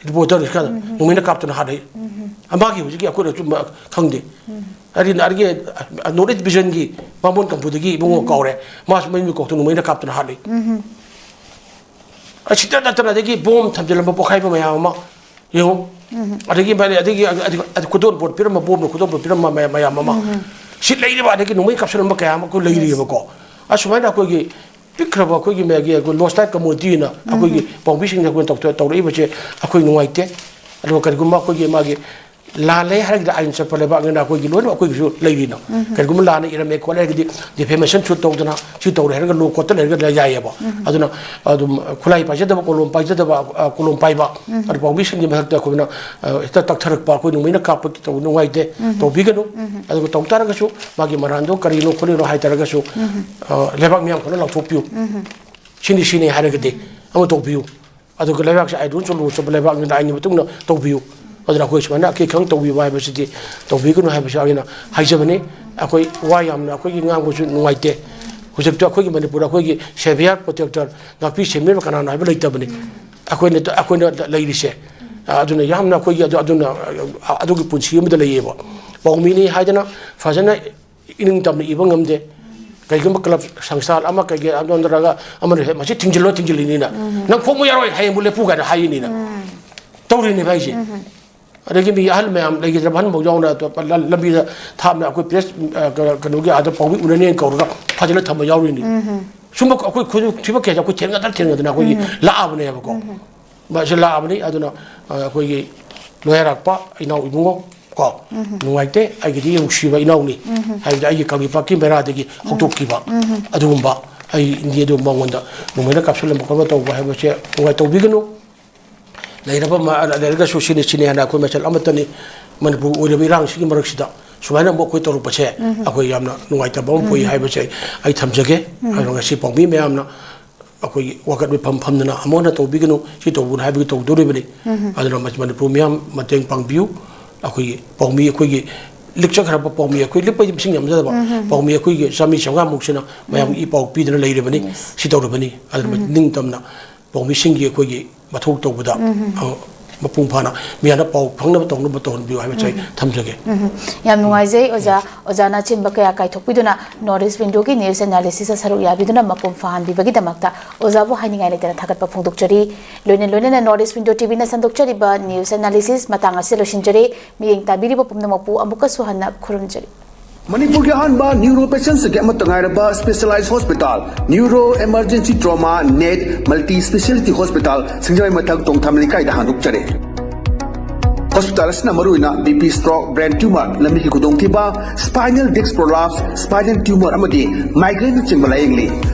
ꯔꯤꯄꯣꯔꯇꯔ ꯈꯔ ꯅꯣꯡꯃꯩꯅ ꯀꯥꯞꯇꯨꯅ ꯍꯥꯠꯂꯦ꯫ ꯃꯥꯒꯤ ꯍꯧꯖꯤꯛꯀꯤ ꯑꯩꯈꯣꯏꯅ ꯑꯆꯨꯝꯕ ꯈꯪꯗꯦ꯫ ꯑꯗꯒꯤ, ꯑꯗꯒꯤ ꯅꯣꯔꯠ ꯏꯁ ꯚꯤꯖꯟꯒꯤ ꯕꯥꯃꯣꯟ ꯀꯝꯄꯨꯗꯒꯤ ꯏꯕꯨꯡꯉꯣ ꯀꯥꯎꯔꯦ, ꯃꯥꯁꯨ ꯃꯌꯨꯝꯒꯤ ꯀꯣꯛꯇ ꯅꯣꯡꯃꯩꯅ ꯀꯥꯞꯇꯨꯅ ꯍꯥꯠꯂꯦ꯫ ꯑꯁꯤꯗ ꯅꯠꯇꯅ ꯑꯗꯒꯤ ꯕꯣꯝ ꯊꯝꯖꯤꯜꯂꯝꯕ ꯄꯣꯈꯥꯏꯕ ꯃꯌꯥꯝ ꯑꯃ ꯌꯦꯡꯉꯨ꯫ ꯑꯗꯒꯤ ꯃꯥꯅꯦ, ꯑꯗꯒꯤ, ꯑꯗꯒꯤ, ꯑꯗꯒꯤ ꯈꯨꯗꯣꯜꯄꯣꯠ ꯄꯤꯔꯝꯕ, ꯕꯣꯝꯅ ꯈꯨꯗꯣꯜꯄꯣꯠ ꯄꯤꯔꯝꯕ ꯃꯌꯥꯝ, ꯃꯌꯥꯝ ꯑꯃ꯫ ꯁꯤ ꯂꯩꯔꯤꯕ, ꯑꯗꯒꯤ ꯅꯣꯡꯃꯩ ꯀꯥꯞꯁꯤꯜꯂꯝꯕ ꯀꯌꯥ ꯑꯃ ꯑꯩꯈꯣꯏ ꯂꯩꯔꯤꯑꯕꯀꯣ꯫ ꯑꯁꯨꯃꯥꯏꯅ ꯑꯩꯈꯣꯏꯒꯤ ꯄꯤꯛꯈ꯭ꯔꯕ ꯑꯩꯈꯣꯏꯒꯤ ꯃꯌꯥꯝꯒꯤ ꯑꯩꯈꯣꯏ ꯂꯣꯁ ꯇꯥꯏꯠ ꯀꯝꯃꯨꯅꯤꯇꯤꯅ ꯑꯩꯈꯣꯏꯒꯤ ꯄꯥꯎꯃꯤꯁꯤꯡꯅ ꯑꯩꯈꯣꯏꯅ ꯇꯧꯊ-, ꯇꯧꯔꯛꯏꯕꯁꯦ ꯑꯩꯈꯣꯏ ꯅꯨꯡꯉꯥꯏꯇꯦ꯫ ꯑꯗꯨꯒ ꯀꯔꯤꯒꯨꯝꯕ ꯑꯩꯈꯣꯏꯒꯤ ꯃꯥꯒꯤ ꯂꯥꯜꯂꯦ ꯍꯥꯏꯔꯒꯗꯤ ꯑꯥꯏꯟ ꯆꯠꯄ ꯂꯩꯕꯥꯛꯅꯤꯅ ꯑꯩꯈꯣꯏꯒꯤ ꯂꯣꯏꯅꯃꯛ ꯑꯩꯈꯣꯏꯒꯤꯁꯨ ꯂꯩꯔꯤꯅꯣ꯫ ꯀꯔꯤꯒꯨꯝꯕ ꯂꯥꯟꯅ ꯏꯔꯝꯃꯦ ꯈꯣꯠꯂꯦ ꯍꯥꯏꯔꯒꯗꯤ defamation suit ꯇꯧꯗꯅ ꯁꯤ ꯇꯧꯔꯦ ꯍꯥꯏꯔꯒ ꯂꯣ ꯀꯣꯔꯠꯇ ꯂꯩꯔꯒ ꯌꯥꯏꯑꯕ꯫ ꯑꯗꯨꯅ ꯑꯗꯨꯝ ꯈꯨꯠꯂꯥꯏ ꯄꯥꯏꯖꯗꯕ, ꯀꯣꯂꯣꯝ ꯄꯥꯏꯖꯗꯕ, ꯑ, ꯀꯣꯂꯣꯝ ꯄꯥꯏꯕ, ꯑꯗꯨ ꯄꯥꯎꯃꯤꯁꯤꯡꯒꯤ ꯃꯊꯛꯇ ꯑꯩꯈꯣꯏꯅ, ꯑ, ꯍꯦꯛꯇ ꯇꯛꯊꯔꯛꯄ, ꯑꯩꯈꯣꯏ ꯅꯣꯡꯃꯩꯅ ꯀꯥꯞꯄ ꯇꯧꯕ ꯅꯨꯡꯉꯥꯏꯇꯦ, ꯇꯧꯕꯤꯒꯅꯨ꯫ ꯑꯗꯨꯒ ꯇꯧ ꯇꯥꯔꯒꯁꯨ ꯃꯥꯒꯤ ꯃꯔꯥꯟꯗꯣ ꯀꯔꯤꯅꯣ ꯈꯣꯠꯂꯤꯅꯣ ꯍꯥꯏ ꯇꯥꯔꯒꯁꯨ, ꯑ, ꯂꯩꯕꯥꯛ ꯃꯤꯌꯥꯝ ꯈꯨꯟꯅ ꯂꯥꯎꯊꯣꯛꯄꯤꯌꯨ꯫ ꯁꯤꯅꯤ ꯁꯤꯅꯤ ꯍꯥꯏꯔꯒꯗꯤ ꯑꯃ ꯇꯧꯕꯤꯌꯨ꯫ ꯑꯗꯨꯒ ꯂꯩꯕꯥꯛꯁꯦ ꯑꯥꯏꯟꯗꯨꯅ ꯆꯨꯝꯕ ꯆꯨꯝꯕ ꯂꯩꯕꯥꯛꯅꯤꯅ ꯑꯥꯏꯟꯒꯤ ꯃꯇꯨꯡ ꯏꯟꯅ ꯇꯧꯕꯤꯌꯨ꯫ ꯑꯗꯨꯅ ꯑꯩꯈꯣꯏ ꯁꯨꯃꯥꯏꯅ ꯑꯀꯤ ꯑꯈꯪ ꯇꯧꯕꯤꯕ ꯍꯥꯏꯕꯁꯤꯗꯤ ꯇꯧꯕꯤꯒꯅꯨ ꯍꯥꯏꯕꯁꯤ ꯑꯩꯅ ꯍꯥꯏꯖꯕꯅꯤ꯫ ꯑꯩꯈꯣꯏ ꯋꯥ ꯌꯥꯝꯅ ꯑꯩꯈꯣꯏꯒꯤ ꯉꯥꯡꯕꯁꯨ ꯅꯨꯡꯉꯥꯏꯇꯦ꯫ ꯍꯧꯖꯤꯛꯇꯤ ꯑꯩꯈꯣꯏꯒꯤ ꯃꯅꯤꯄꯨꯔꯗ ꯑꯩꯈꯣꯏꯒꯤ savior protector, ꯉꯥꯛꯄꯤ ꯁꯦꯟꯕꯤꯕ ꯀꯅꯥꯅꯣ ꯍꯥꯏꯕ ꯂꯩꯇꯕꯅꯤ꯫ ꯑꯩꯈꯣꯏꯅ ꯑꯩꯈꯣꯏꯅ ꯂꯩꯔꯤꯁꯦ꯫ ꯑꯗꯨꯅ ꯌꯥꯝꯅ ꯑꯩꯈꯣꯏꯒꯤ ꯑꯗꯨ ꯑꯗꯨꯅ ꯑꯗꯨꯒꯤ ꯄꯨꯟꯁꯤ ꯑꯃꯗ ꯂꯩꯌꯦꯕ꯫ ꯄꯥꯎꯃꯤꯅꯤ ꯍꯥꯏꯗꯅ ꯐꯖꯅ ꯏꯅꯤꯡ ꯇꯝꯅ ꯏꯕ ꯉꯝꯗꯦ꯫ ꯀꯩꯒꯨꯝꯕ ꯀ꯭ꯂꯕ ꯁꯪꯁꯊꯥꯟ ꯑꯃ ꯀꯩꯒꯤ ꯑꯃ ꯅꯠꯇ꯭ꯔꯒ ꯑꯃꯅ ꯍꯦꯛ ꯃꯁꯤ ꯊꯤꯡꯖꯤꯜꯂꯣ ꯊꯤꯡꯖꯤꯜꯂꯤꯅꯤꯅ ꯅꯪ ꯐꯣꯡꯕ ꯌꯥꯔꯣꯏ, ꯍꯌꯦꯡꯕꯨ ꯂꯦꯞꯄꯨ ꯀꯥꯏꯅ ꯍꯥꯏꯔꯤꯅꯤꯅ ꯇꯧꯔꯤꯅꯦꯕ ꯑꯩꯁꯦ꯫ ꯑꯗꯒꯤ ꯃꯤ ꯑꯍꯜ ꯃꯌꯥꯝ ꯂꯩꯈꯤꯗ꯭ꯔꯕ ꯑꯍꯟꯐꯥꯎ ꯌꯥꯎꯅ ꯑꯇꯣꯞꯄ ꯂ- ꯂꯝꯕꯤꯗ ꯊꯥꯞꯅ ꯑꯩꯈꯣꯏ ꯄ꯭ꯔꯦꯁ, ꯑ, ꯀ- ꯀꯩꯅꯣꯒꯤ ꯑꯥꯗ ꯄꯥꯎꯃꯤ ꯎꯅꯅꯦꯅ ꯀꯧꯔꯒ ꯐꯥꯖꯤꯜꯂ ꯊꯝꯕ ꯌꯥꯎꯔꯤꯅꯤ꯫ ꯁꯨꯝꯕ ꯑꯩꯈꯣꯏ ꯈꯨꯗꯣꯡꯊꯤꯕ ꯀꯌꯥꯁꯦ ꯑꯩꯈꯣꯏ ꯊꯦꯡꯅꯗꯅ ꯊꯦꯡꯅꯗꯅ ꯑꯩꯈꯣꯏꯒꯤ ꯂꯥꯛꯑꯕꯅꯦꯕꯀꯣ꯫ ꯃꯁꯤ ꯂꯥꯛꯑꯕꯅꯤ꯫ ꯑꯗꯨꯅ, ꯑ, ꯑꯩꯈꯣꯏꯒꯤ ꯂꯣꯏꯔꯛꯄ ꯏꯅꯥꯎ ꯏꯕꯨꯡꯉꯣ ꯀꯣ, ꯅꯨꯡꯉꯥꯏꯇꯦ꯫ ꯑꯩꯒꯤꯗꯤ ꯅꯨꯡꯁꯤꯕ ꯏꯅꯥꯎꯅꯤ꯫ ꯍꯥꯏꯕꯗꯤ ꯑꯩꯒꯤ ꯀꯪꯂꯩꯄꯥꯛꯀꯤ ꯃꯩꯔꯥꯗꯒꯤ ꯍꯧꯗꯣꯛꯈꯤꯕ ꯑꯗꯨꯒꯨꯝꯕ ꯑꯩ ꯏꯟꯗꯤ ꯑꯗꯨ ꯃꯉꯣꯟꯗ ꯅꯨꯡꯃꯥꯏꯅ ꯀꯥꯞꯁꯤꯜꯂꯝꯕ ꯈꯣꯠꯄ ꯇꯧꯕ ꯍꯥꯏꯕꯁꯦ ꯅꯨꯡꯉꯥꯏ ꯇꯧꯕꯤꯒꯅꯨ꯫ ꯂꯩꯔꯕ ꯃ- ꯂꯩꯔꯒꯁꯨ ꯁꯤꯅꯤ ꯁꯤꯅꯤ ꯍꯥꯏꯅ ꯑꯩꯈꯣꯏ ꯃꯁꯦꯜ ꯑꯃꯠꯇꯅꯤ꯫ ꯃꯅꯤꯄꯨꯔ ꯑꯣꯏꯔꯤꯕ ꯏꯔꯥꯡꯁꯤꯒꯤ ꯃꯔꯛꯁꯤꯗ ꯁꯨꯃꯥꯏꯅ ꯑꯃꯨꯛ ꯑꯩꯈꯣꯏ ꯇꯧꯔꯛꯄꯁꯦ ꯑꯩꯈꯣꯏ ꯌꯥꯝꯅ ꯅꯨꯡꯉꯥꯏꯇꯕ ꯑꯃ ꯄꯣꯛꯏ ꯍꯥꯏꯕꯁꯦ ꯑꯩ, ꯑꯩ ꯊꯝꯖꯒꯦ꯫ ꯑꯗꯨꯒ ꯉꯁꯤ ꯄꯥꯎꯃꯤ ꯃꯌꯥꯝꯅ ꯑꯩꯈꯣꯏꯒꯤ ꯋꯥꯀꯠ ꯃꯤꯐꯝ ꯐꯝꯗꯅ ꯑꯃꯨꯛ ꯍꯟꯅ ꯇꯧꯕꯤꯒꯅꯨ, ꯁꯤ ꯇꯧꯕꯅꯨ ꯍꯥꯏꯕꯒꯤ ꯇꯧꯗꯣꯔꯤꯕꯅꯤ꯫ ꯑꯗꯨꯅ ꯃ- ꯃꯅꯤꯄꯨꯔ ꯃꯤꯌꯥꯝ ꯃꯇꯦꯡ ꯄꯥꯡꯕꯤꯌꯨ꯫ ꯑꯩꯈꯣꯏꯒꯤ ꯄꯥꯎꯃꯤ ꯑꯩꯈꯣꯏꯒꯤ ꯂꯤꯛꯆꯈ꯭ꯔꯕ ꯄꯥꯎꯃꯤ ꯑꯩꯈꯣꯏ ꯂꯤꯛꯄꯩꯗꯤ ꯃꯁꯤꯡ ꯌꯥꯝꯖꯗꯕ ꯄꯥꯎꯃꯤ ꯑꯩꯈꯣꯏꯒꯤ ꯆꯥꯝꯃꯔꯤ ꯆꯥꯝꯃꯉꯥꯃꯨꯛꯁꯤꯅ ꯃꯌꯥꯝꯒꯤ ꯏ ꯄꯥꯎ ꯄꯤꯗꯨꯅ ꯂꯩꯔꯕꯅꯤ꯫ ꯁꯤ ꯇꯧꯔꯕꯅꯤ꯫ ꯑꯗꯨꯅ ꯅꯤꯡꯇꯝꯅ ꯄꯥꯎꯃꯤꯁꯤꯡꯒꯤ ꯑꯩꯈꯣꯏꯒꯤ ꯃꯊꯧ ꯇꯧꯕꯗ, ꯑ, ꯃꯄꯨꯡ ꯐꯥꯅ ꯃꯤꯌꯥꯝꯅ ꯄꯥꯎ ꯐꯪꯅꯕ ꯇꯧꯅꯕ ꯇꯧꯍꯟꯕꯤꯌꯨ ꯍꯥꯏꯕꯁꯦ ꯑꯩ ꯊꯝꯖꯒꯦ꯫ ꯌꯥꯝ ꯅꯨꯡꯉꯥꯏꯖꯩ ꯑꯣꯖꯥ꯫ ꯑꯣꯖꯥꯅ ꯑꯆꯤꯟꯕ ꯀꯌꯥ ꯀꯥꯏꯊꯣꯛꯄꯤꯗꯨꯅ North East Window ꯒꯤ news analysis ꯇ ꯁꯔꯨꯛ ꯌꯥꯕꯤꯗꯨꯅ ꯃꯄꯨꯡ ꯐꯥꯍꯟꯕꯤꯕꯒꯤꯗꯃꯛꯇ ꯑꯣꯖꯥꯕꯨ ꯍꯥꯏꯅꯤꯡꯉꯥꯏ ꯂꯩꯇꯅ ꯊꯥꯒꯠꯄ ꯐꯣꯡꯗꯣꯛꯆꯔꯤ꯫ ꯂꯣꯏꯅ ꯂꯣꯏꯅꯅ North East Window T V ꯅ ꯁꯟꯗꯣꯛꯆꯔꯤꯕ news analysis ꯃꯇꯥꯡ ꯑꯁꯤꯗ ꯂꯣꯏꯁꯤꯟꯖꯔꯦ꯫ ꯃꯤꯠꯌꯦꯡ ꯇꯥꯕꯤꯔꯤꯕ ꯄꯨꯝꯅꯃꯛꯄꯨ ꯑꯃꯨꯛꯀꯁꯨ ꯍꯟꯅ ꯈꯨꯔꯨꯝꯖꯔꯤ꯫ ꯃꯅꯤꯄꯨꯔꯒꯤ ꯑꯍꯥꯟꯕ ꯅ꯭ꯌꯨꯔꯣ ꯄꯦꯁꯦꯟꯁꯤꯡꯒꯤ ꯑꯃꯠꯇ ꯉꯥꯏꯔꯕ specialise hospital, neuro emergency trauma net multi speciality hospital, ꯁꯤꯡꯖꯃꯩ ꯃꯊꯛ ꯇꯣꯡꯊꯥꯃ ꯂꯩꯀꯥꯏꯗ ꯍꯥꯡꯗꯣꯛꯆꯔꯦ꯫ ꯍꯣꯁꯄꯤꯇꯥꯜ ꯑꯁꯤꯅ ꯃꯔꯨꯑꯣꯏꯅ B P, stroke, brain tumour, ꯂꯝꯕꯤꯒꯤ ꯈꯨꯗꯣꯡꯊꯤꯕ, spinal disc prolapse, spinal tumour ꯑꯃꯗꯤ ꯃꯥꯏꯒ꯭ꯔꯦꯟꯅꯆꯤꯡꯕ ꯂꯥꯌꯦꯡꯂꯤ꯫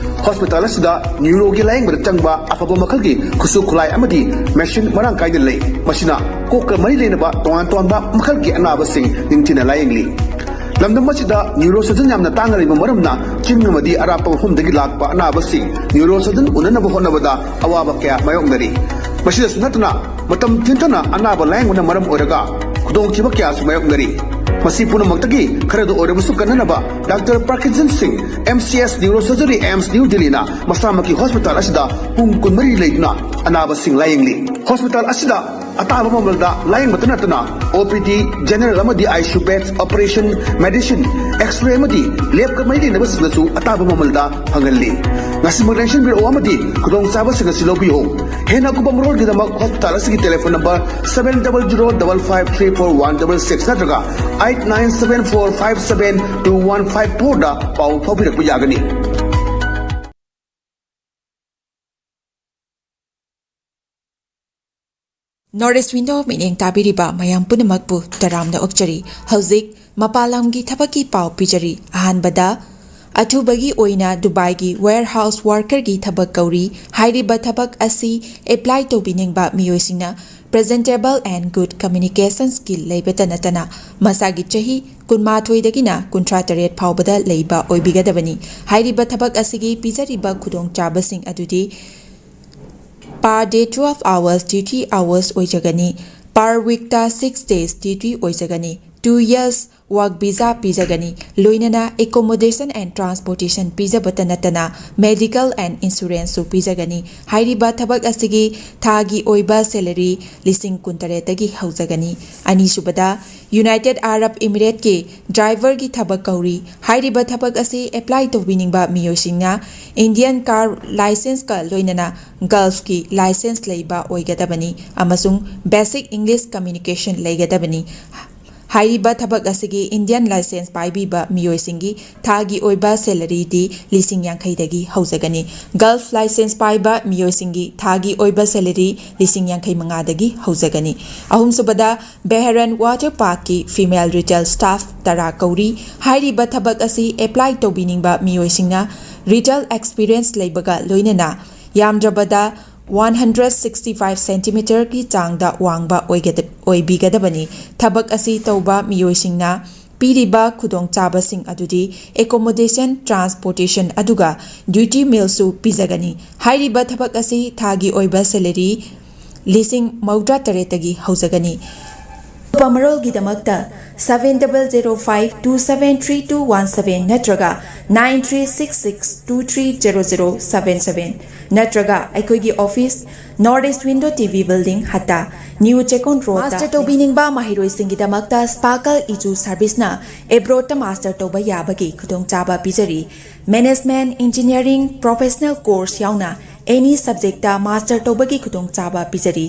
ꯍꯣꯁꯄꯤꯇꯥꯜ ꯑꯁꯤꯗ ꯅ꯭ꯌꯨꯔꯣꯒꯤ ꯂꯥꯌꯦꯡꯕꯗ ꯆꯪꯕ ꯑꯐꯕ ꯃꯈꯜꯒꯤ ꯈꯨꯠꯁꯨ ꯈꯨꯠꯂꯥꯏ ꯑꯃꯗꯤ ꯃꯦꯁꯤꯟ ꯃꯔꯥꯡ ꯀꯥꯏꯅ ꯂꯩ꯫ ꯃꯁꯤꯅ ꯀꯣꯛꯀ ꯃꯔꯤ ꯂꯩꯅꯕ ꯇꯣꯉꯥꯟ ꯇꯣꯉꯥꯟꯕ ꯃꯈꯜꯒꯤ ꯑꯅꯥꯕꯁꯤꯡ ꯅꯤꯡꯊꯤꯅ ꯂꯥꯌꯦꯡꯂꯤ꯫ ꯂꯝꯗꯝ ꯑꯁꯤꯗ ꯅ꯭ꯌꯨꯔꯣ ꯁꯔꯖꯟ ꯌꯥꯝꯅ ꯇꯥꯡꯅ ꯂꯩꯕ ꯃꯔꯝꯅ ꯆꯤꯡ ꯑꯃꯗꯤ ꯑꯔꯥꯞꯄ ꯃꯐꯝꯗꯒꯤ ꯂꯥꯛꯄ ꯑꯅꯥꯕꯁꯤꯡ ꯅ꯭ꯌꯨꯔꯣ ꯁꯔꯖꯟ ꯎꯅꯅꯕ ꯍꯣꯠꯅꯕꯗ ꯑꯋꯥꯕ ꯀꯌꯥ ꯃꯥꯌꯣꯛꯅꯔꯤ꯫ ꯃꯁꯤꯗꯁꯨ ꯅꯠꯇꯅ ꯃꯇꯝ ꯊꯦꯡꯊꯅ ꯑꯅꯥꯕ ꯂꯥꯌꯦꯡꯕꯅ ꯃꯔꯝ ꯑꯣꯏꯔꯒ ꯈꯨꯗꯣꯡꯊꯤꯕ ꯀꯌꯥꯁꯨ ꯃꯥꯌꯣꯛꯅꯔꯤ꯫ ꯃꯁꯤ ꯄꯨꯝꯅꯃꯛꯇꯒꯤ ꯈꯔꯗ ꯑꯣꯏꯔꯕꯁꯨ ꯀꯟꯅꯅꯕ ꯗꯥꯛꯇꯔ ꯄ꯭ꯔꯀꯤꯟꯖꯟ ꯁꯤꯡ, MCS Neurosurgery, AIIMS New Delhi ꯅ ꯃꯁꯥꯃꯛꯀꯤ ꯍꯣꯁꯄꯤꯇꯥꯜ ꯑꯁꯤꯗ ꯄꯨꯡ ꯀꯨꯟꯃꯔꯤ ꯂꯩꯗꯨꯅ ꯑꯅꯥꯕꯁꯤꯡ ꯂꯥꯌꯦꯡꯂꯤ꯫ ꯍꯣꯁꯄꯤꯇꯥꯜ ꯑꯁꯤꯗ ꯑꯇꯥꯕ ꯃꯃꯜꯗ ꯂꯥꯌꯦꯡꯕꯇ ꯅꯠꯇꯅ OPD, general ꯑꯃꯗꯤ ICU beds, operation, medicine, X-ray ꯑꯃꯗꯤ lab ꯀ ꯃꯔꯤ ꯂꯩꯅꯕꯁꯤꯡꯗꯁꯨ ꯑꯇꯥꯕ ꯃꯃꯜꯗ ꯐꯪꯍꯜꯂꯤ꯫ ꯉꯁꯤꯃꯛ ꯂꯦꯡꯁꯤꯟꯕꯤꯔꯛꯑꯣ ꯑꯃꯗꯤ ꯈꯨꯗꯣꯡꯆꯥꯕꯁꯤꯡ ꯑꯁꯤ ꯂꯧꯕꯤꯌꯨ꯫ ꯍꯦꯟꯅ ꯑꯀꯨꯞꯄ ꯃꯔꯣꯜꯒꯤꯗꯃꯛ ꯍꯣꯁꯄꯤꯇꯥꯜ ꯑꯁꯤꯒꯤ telephone number seven double zero double five three four one double six ꯅꯠꯇ꯭ꯔꯒ eight nine seven four five seven two one five four ꯗ ꯄꯥꯎ ꯐꯥꯎꯕꯤꯔꯛꯄ ꯌꯥꯒꯅꯤ꯫ North East Window ꯃꯤꯠꯌꯦꯡ ꯇꯥꯕꯤꯔꯤꯕ ꯃꯌꯥꯝ ꯄꯨꯝꯅꯃꯛꯄꯨ ꯇꯔꯥꯝꯅ ꯑꯣꯛꯆꯔꯤ꯫ ꯍꯧꯖꯤꯛ ꯃꯄꯥꯟ ꯂꯝꯒꯤ ꯊꯕꯛꯀꯤ ꯄꯥꯎ ꯄꯤꯖꯔꯤ꯫ ꯑꯍꯥꯟꯕꯗ, ꯑꯊꯨꯕꯒꯤ ꯑꯣꯏꯅ ꯗꯨꯕꯥꯏꯒꯤ warehouse worker ꯒꯤ ꯊꯕꯛ ꯀꯧꯔꯤ꯫ ꯍꯥꯏꯔꯤꯕ ꯊꯕꯛ ꯑꯁꯤ apply ꯇꯧꯕꯤꯅꯤꯡꯕ ꯃꯤꯑꯣꯏꯁꯤꯡꯅ presentable and good communication skill ꯂꯩꯕꯇ ꯅꯠꯇꯅ ꯃꯁꯥꯒꯤ ꯆꯍꯤ ꯀꯨꯟꯃꯥꯊꯣꯏꯗꯒꯤꯅ ꯀꯨꯟꯊ꯭ꯔꯥ ꯇꯔꯦꯠ ꯐꯥꯎꯕꯗ ꯂꯩꯕ ꯑꯣꯏꯕꯤꯒꯗꯕꯅꯤ꯫ ꯍꯥꯏꯔꯤꯕ ꯊꯕꯛ ꯑꯁꯤꯒꯤ ꯄꯤꯖꯔꯤꯕ ꯈꯨꯗꯣꯡꯆꯥꯕꯁꯤꯡ ꯑꯗꯨꯗꯤ per day twelve hours duty hours ꯑꯣꯏꯖꯒꯅꯤ꯫ Per week ꯇ six days duty ꯑꯣꯏꯖꯒꯅꯤ꯫ Two years work visa ꯄꯤꯖꯒꯅꯤ꯫ ꯂꯣꯏꯅꯅ accommodation and transportation ꯄꯤꯖꯕꯇ ꯅꯠꯇꯅ medical and insurance ꯁꯨ ꯄꯤꯖꯒꯅꯤ꯫ ꯍꯥꯏꯔꯤꯕ ꯊꯕꯛ ꯑꯁꯤꯒꯤ ꯊꯥꯒꯤ ꯑꯣꯏꯕ salary ꯂꯤꯁꯤꯡ ꯀꯨꯟꯇꯔꯦꯠꯇꯒꯤ ꯍꯧꯖꯒꯅꯤ꯫ ꯑꯅꯤꯁꯨꯕꯗ, United Arab Emirates ꯀꯤ driver ꯒꯤ ꯊꯕꯛ ꯀꯧꯔꯤ꯫ ꯍꯥꯏꯔꯤꯕ ꯊꯕꯛ ꯑꯁꯤ apply ꯇꯧꯕꯤꯅꯤꯡꯕ ꯃꯤꯑꯣꯏꯁꯤꯡꯅ Indian car licence ꯀ ꯂꯣꯏꯅꯅ Gulf ꯀꯤ licence ꯂꯩꯕ ꯑꯣꯏꯒꯗꯕꯅꯤ ꯑꯃꯁꯨꯡ basic English communication ꯂꯩꯒꯗꯕꯅꯤ꯫ ꯍꯥꯏꯔꯤꯕ ꯊꯕꯛ ꯑꯁꯤꯒꯤ Indian licence ꯄꯥꯏꯕꯤꯕ ꯃꯤꯑꯣꯏꯁꯤꯡꯒꯤ ꯊꯥꯒꯤ ꯑꯣꯏꯕ salary ꯗꯤ ꯂꯤꯁꯤꯡ ꯌꯥꯡꯈꯩꯗꯒꯤ ꯍꯧꯖꯒꯅꯤ꯫ Gulf licence ꯄꯥꯏꯕ ꯃꯤꯑꯣꯏꯁꯤꯡꯒꯤ ꯊꯥꯒꯤ ꯑꯣꯏꯕ salary ꯂꯤꯁꯤꯡ ꯌꯥꯡꯈꯩ ꯃꯉꯥꯗꯒꯤ ꯍꯧꯖꯒꯅꯤ꯫ ꯑꯍꯨꯝꯁꯨꯕꯗ, Bahrain water park ꯀꯤ female retail staff ꯇꯔꯥ ꯀꯧꯔꯤ꯫ ꯍꯥꯏꯔꯤꯕ ꯊꯕꯛ ꯑꯁꯤ apply ꯇꯧꯕꯤꯅꯤꯡꯕ ꯃꯤꯑꯣꯏꯁꯤꯡꯅ retail experience ꯂꯩꯕꯒ ꯂꯣꯏꯅꯅ ꯌꯥꯝꯗ꯭ꯔꯕꯗ one hundred sixty five centimeter ꯒꯤ ꯆꯥꯡꯗ ꯋꯥꯡꯕ ꯑꯣꯏꯒꯗ-, ꯑꯣꯏꯕꯤꯒꯗꯕꯅꯤ꯫ ꯊꯕꯛ ꯑꯁꯤ ꯇꯧꯕ ꯃꯤꯑꯣꯏꯁꯤꯡꯅ ꯄꯤꯔꯤꯕ ꯈꯨꯗꯣꯡꯆꯥꯕꯁꯤꯡ ꯑꯗꯨꯗꯤ accommodation, transportation ꯑꯗꯨꯒ duty meal ꯁꯨ ꯄꯤꯖꯒꯅꯤ꯫ ꯍꯥꯏꯔꯤꯕ ꯊꯕꯛ ꯑꯁꯤ ꯊꯥꯒꯤ ꯑꯣꯏꯕ salary ꯂꯤꯁꯤꯡ ꯃꯧꯗ꯭ꯔꯥ ꯇꯔꯦꯠꯇꯒꯤ ꯍꯧꯖꯒꯅꯤ꯫ ꯑꯀꯨꯞꯄ ꯃꯔꯣꯜꯒꯤꯗꯃꯛꯇ seven double zero five two seven three two one seven ꯅꯠꯇ꯭ꯔꯒ nine three six six two three zero zero seven seven ꯅꯠꯇ꯭ꯔꯒ ꯑꯩꯈꯣꯏꯒꯤ office, North East Window T V Building, ꯍꯠꯇꯥ, New Chekon Road꯫ Master ꯇꯧꯕꯤꯅꯤꯡꯕ ꯃꯍꯩꯔꯣꯏꯁꯤꯡꯒꯤꯗꯃꯛꯇ Sparkle Edu Service ꯅ abroad ꯇ master ꯇꯧꯕ ꯌꯥꯕꯒꯤ ꯈꯨꯗꯣꯡꯆꯥꯕ ꯄꯤꯖꯔꯤ꯫ Management, Engineering, Professional Course ꯌꯥꯎꯅ any subject ꯇ master ꯇꯧꯕꯒꯤ ꯈꯨꯗꯣꯡꯆꯥꯕ ꯄꯤꯖꯔꯤ꯫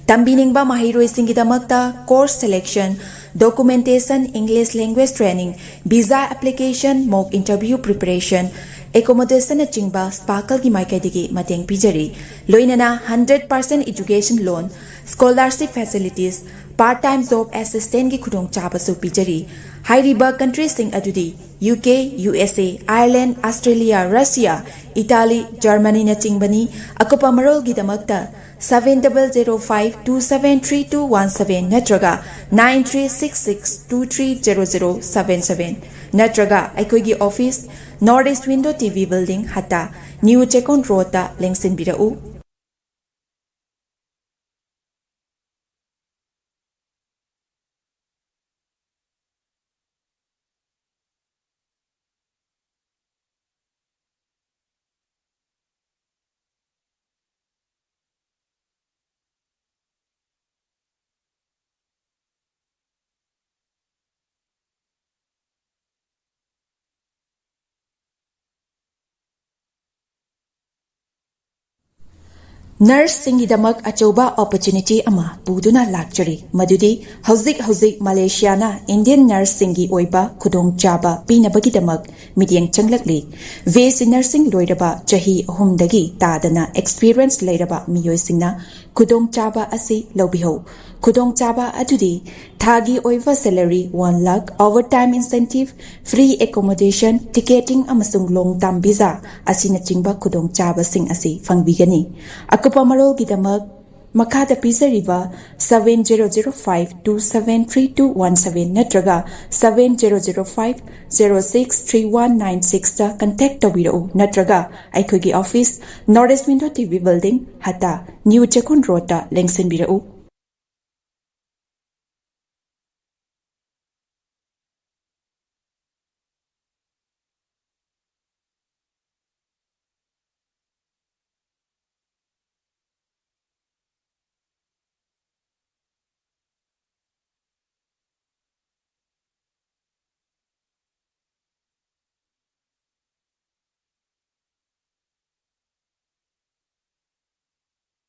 ꯇꯝꯕꯤꯅꯤꯡꯕ ꯃꯍꯩꯔꯣꯏꯁꯤꯡꯒꯤꯗꯃꯛꯇ course selection, documentation, English language training, visa application, mock interview preparation, accommodation ꯅꯆꯤꯡꯕ Sparkle ꯒꯤ ꯃꯥꯏꯀꯩꯗꯒꯤ ꯃꯇꯦꯡ ꯄꯤꯖꯔꯤ꯫ ꯂꯣꯏꯅꯅ hundred percent education loan, scholarship facilities, part time job assistance ꯀꯤ ꯈꯨꯗꯣꯡꯆꯥꯕꯁꯨ ꯄꯤꯖꯔꯤ꯫ ꯍꯥꯏꯔꯤꯕ country ꯁꯤꯡ ꯑꯗꯨꯗꯤ U K, U S A, Ireland, Australia, Russia, Italy, Germany ꯅꯆꯤꯡꯕꯅꯤ꯫ ꯑꯀꯨꯞꯄ ꯃꯔꯣꯜꯒꯤꯗꯃꯛꯇ seven double zero five two seven three two one seven ꯅꯠꯇ꯭ꯔꯒ nine three six six two three zero zero seven seven ꯅꯠꯇ꯭ꯔꯒ ꯑꯩꯈꯣꯏꯒꯤ office, North East Window T V Building, ꯍꯠꯇꯥ, New Chekon Road ꯇ ꯂꯦꯡꯁꯤꯟꯕꯤꯔꯛꯎ꯫ Nurse ꯁꯤꯡꯒꯤꯗꯃꯛ ꯑꯆꯧꯕ opportunity ꯑꯃ ꯄꯨꯗꯨꯅ ꯂꯥꯛꯆꯔꯤ, ꯃꯗꯨꯗꯤ ꯍꯧꯖꯤꯛ ꯍꯧꯖꯤꯛ ꯃꯂꯦꯁꯤꯌꯥꯅ Indian nurse ꯁꯤꯡꯒꯤ ꯑꯣꯏꯕ ꯈꯨꯗꯣꯡꯆꯥꯕ ꯄꯤꯅꯕꯒꯤꯗꯃꯛ ꯃꯤꯠꯌꯦꯡ ꯆꯪꯂꯛꯂꯤ꯫ B S C nursing ꯂꯣꯏꯔꯕ ꯆꯍꯤ ꯑꯍꯨꯝꯗꯒꯤ ꯇꯥꯗꯅ experience ꯂꯩꯔꯕ ꯃꯤꯑꯣꯏꯁꯤꯡꯅ ꯈꯨꯗꯣꯡꯆꯥꯕ ꯑꯁꯤ ꯂꯧꯕꯤꯍꯧ꯫ ꯈꯨꯗꯣꯡꯆꯥꯕ ꯑꯗꯨꯗꯤ ꯊꯥꯒꯤ ꯑꯣꯏꯕ salary one lakh, overtime incentive, free accommodation, ticketing ꯑꯃꯁꯨꯡ long term visa ꯑꯁꯤꯅꯆꯤꯡꯕ ꯈꯨꯗꯣꯡꯆꯥꯕꯁꯤꯡ ꯑꯁꯤ ꯐꯪꯕꯤꯒꯅꯤ꯫ ꯑꯀꯨꯞꯄ ꯃꯔꯣꯜꯒꯤꯗꯃꯛ ꯃꯈꯥꯗ ꯄꯤꯖꯔꯤꯕ seven zero zero five two seven three two one seven ꯅꯠꯇ꯭ꯔꯒ seven zero zero five zero six three one nine six ꯇ contact ꯇꯧꯕꯤꯔꯛꯎ, ꯅꯠꯇ꯭ꯔꯒ ꯑꯩꯈꯣꯏꯒꯤ office, North East Window T V Building, ꯍꯠꯇꯥ, New Chekon Road ꯇ ꯂꯦꯡꯁꯤꯟꯕꯤꯔꯛꯎ꯫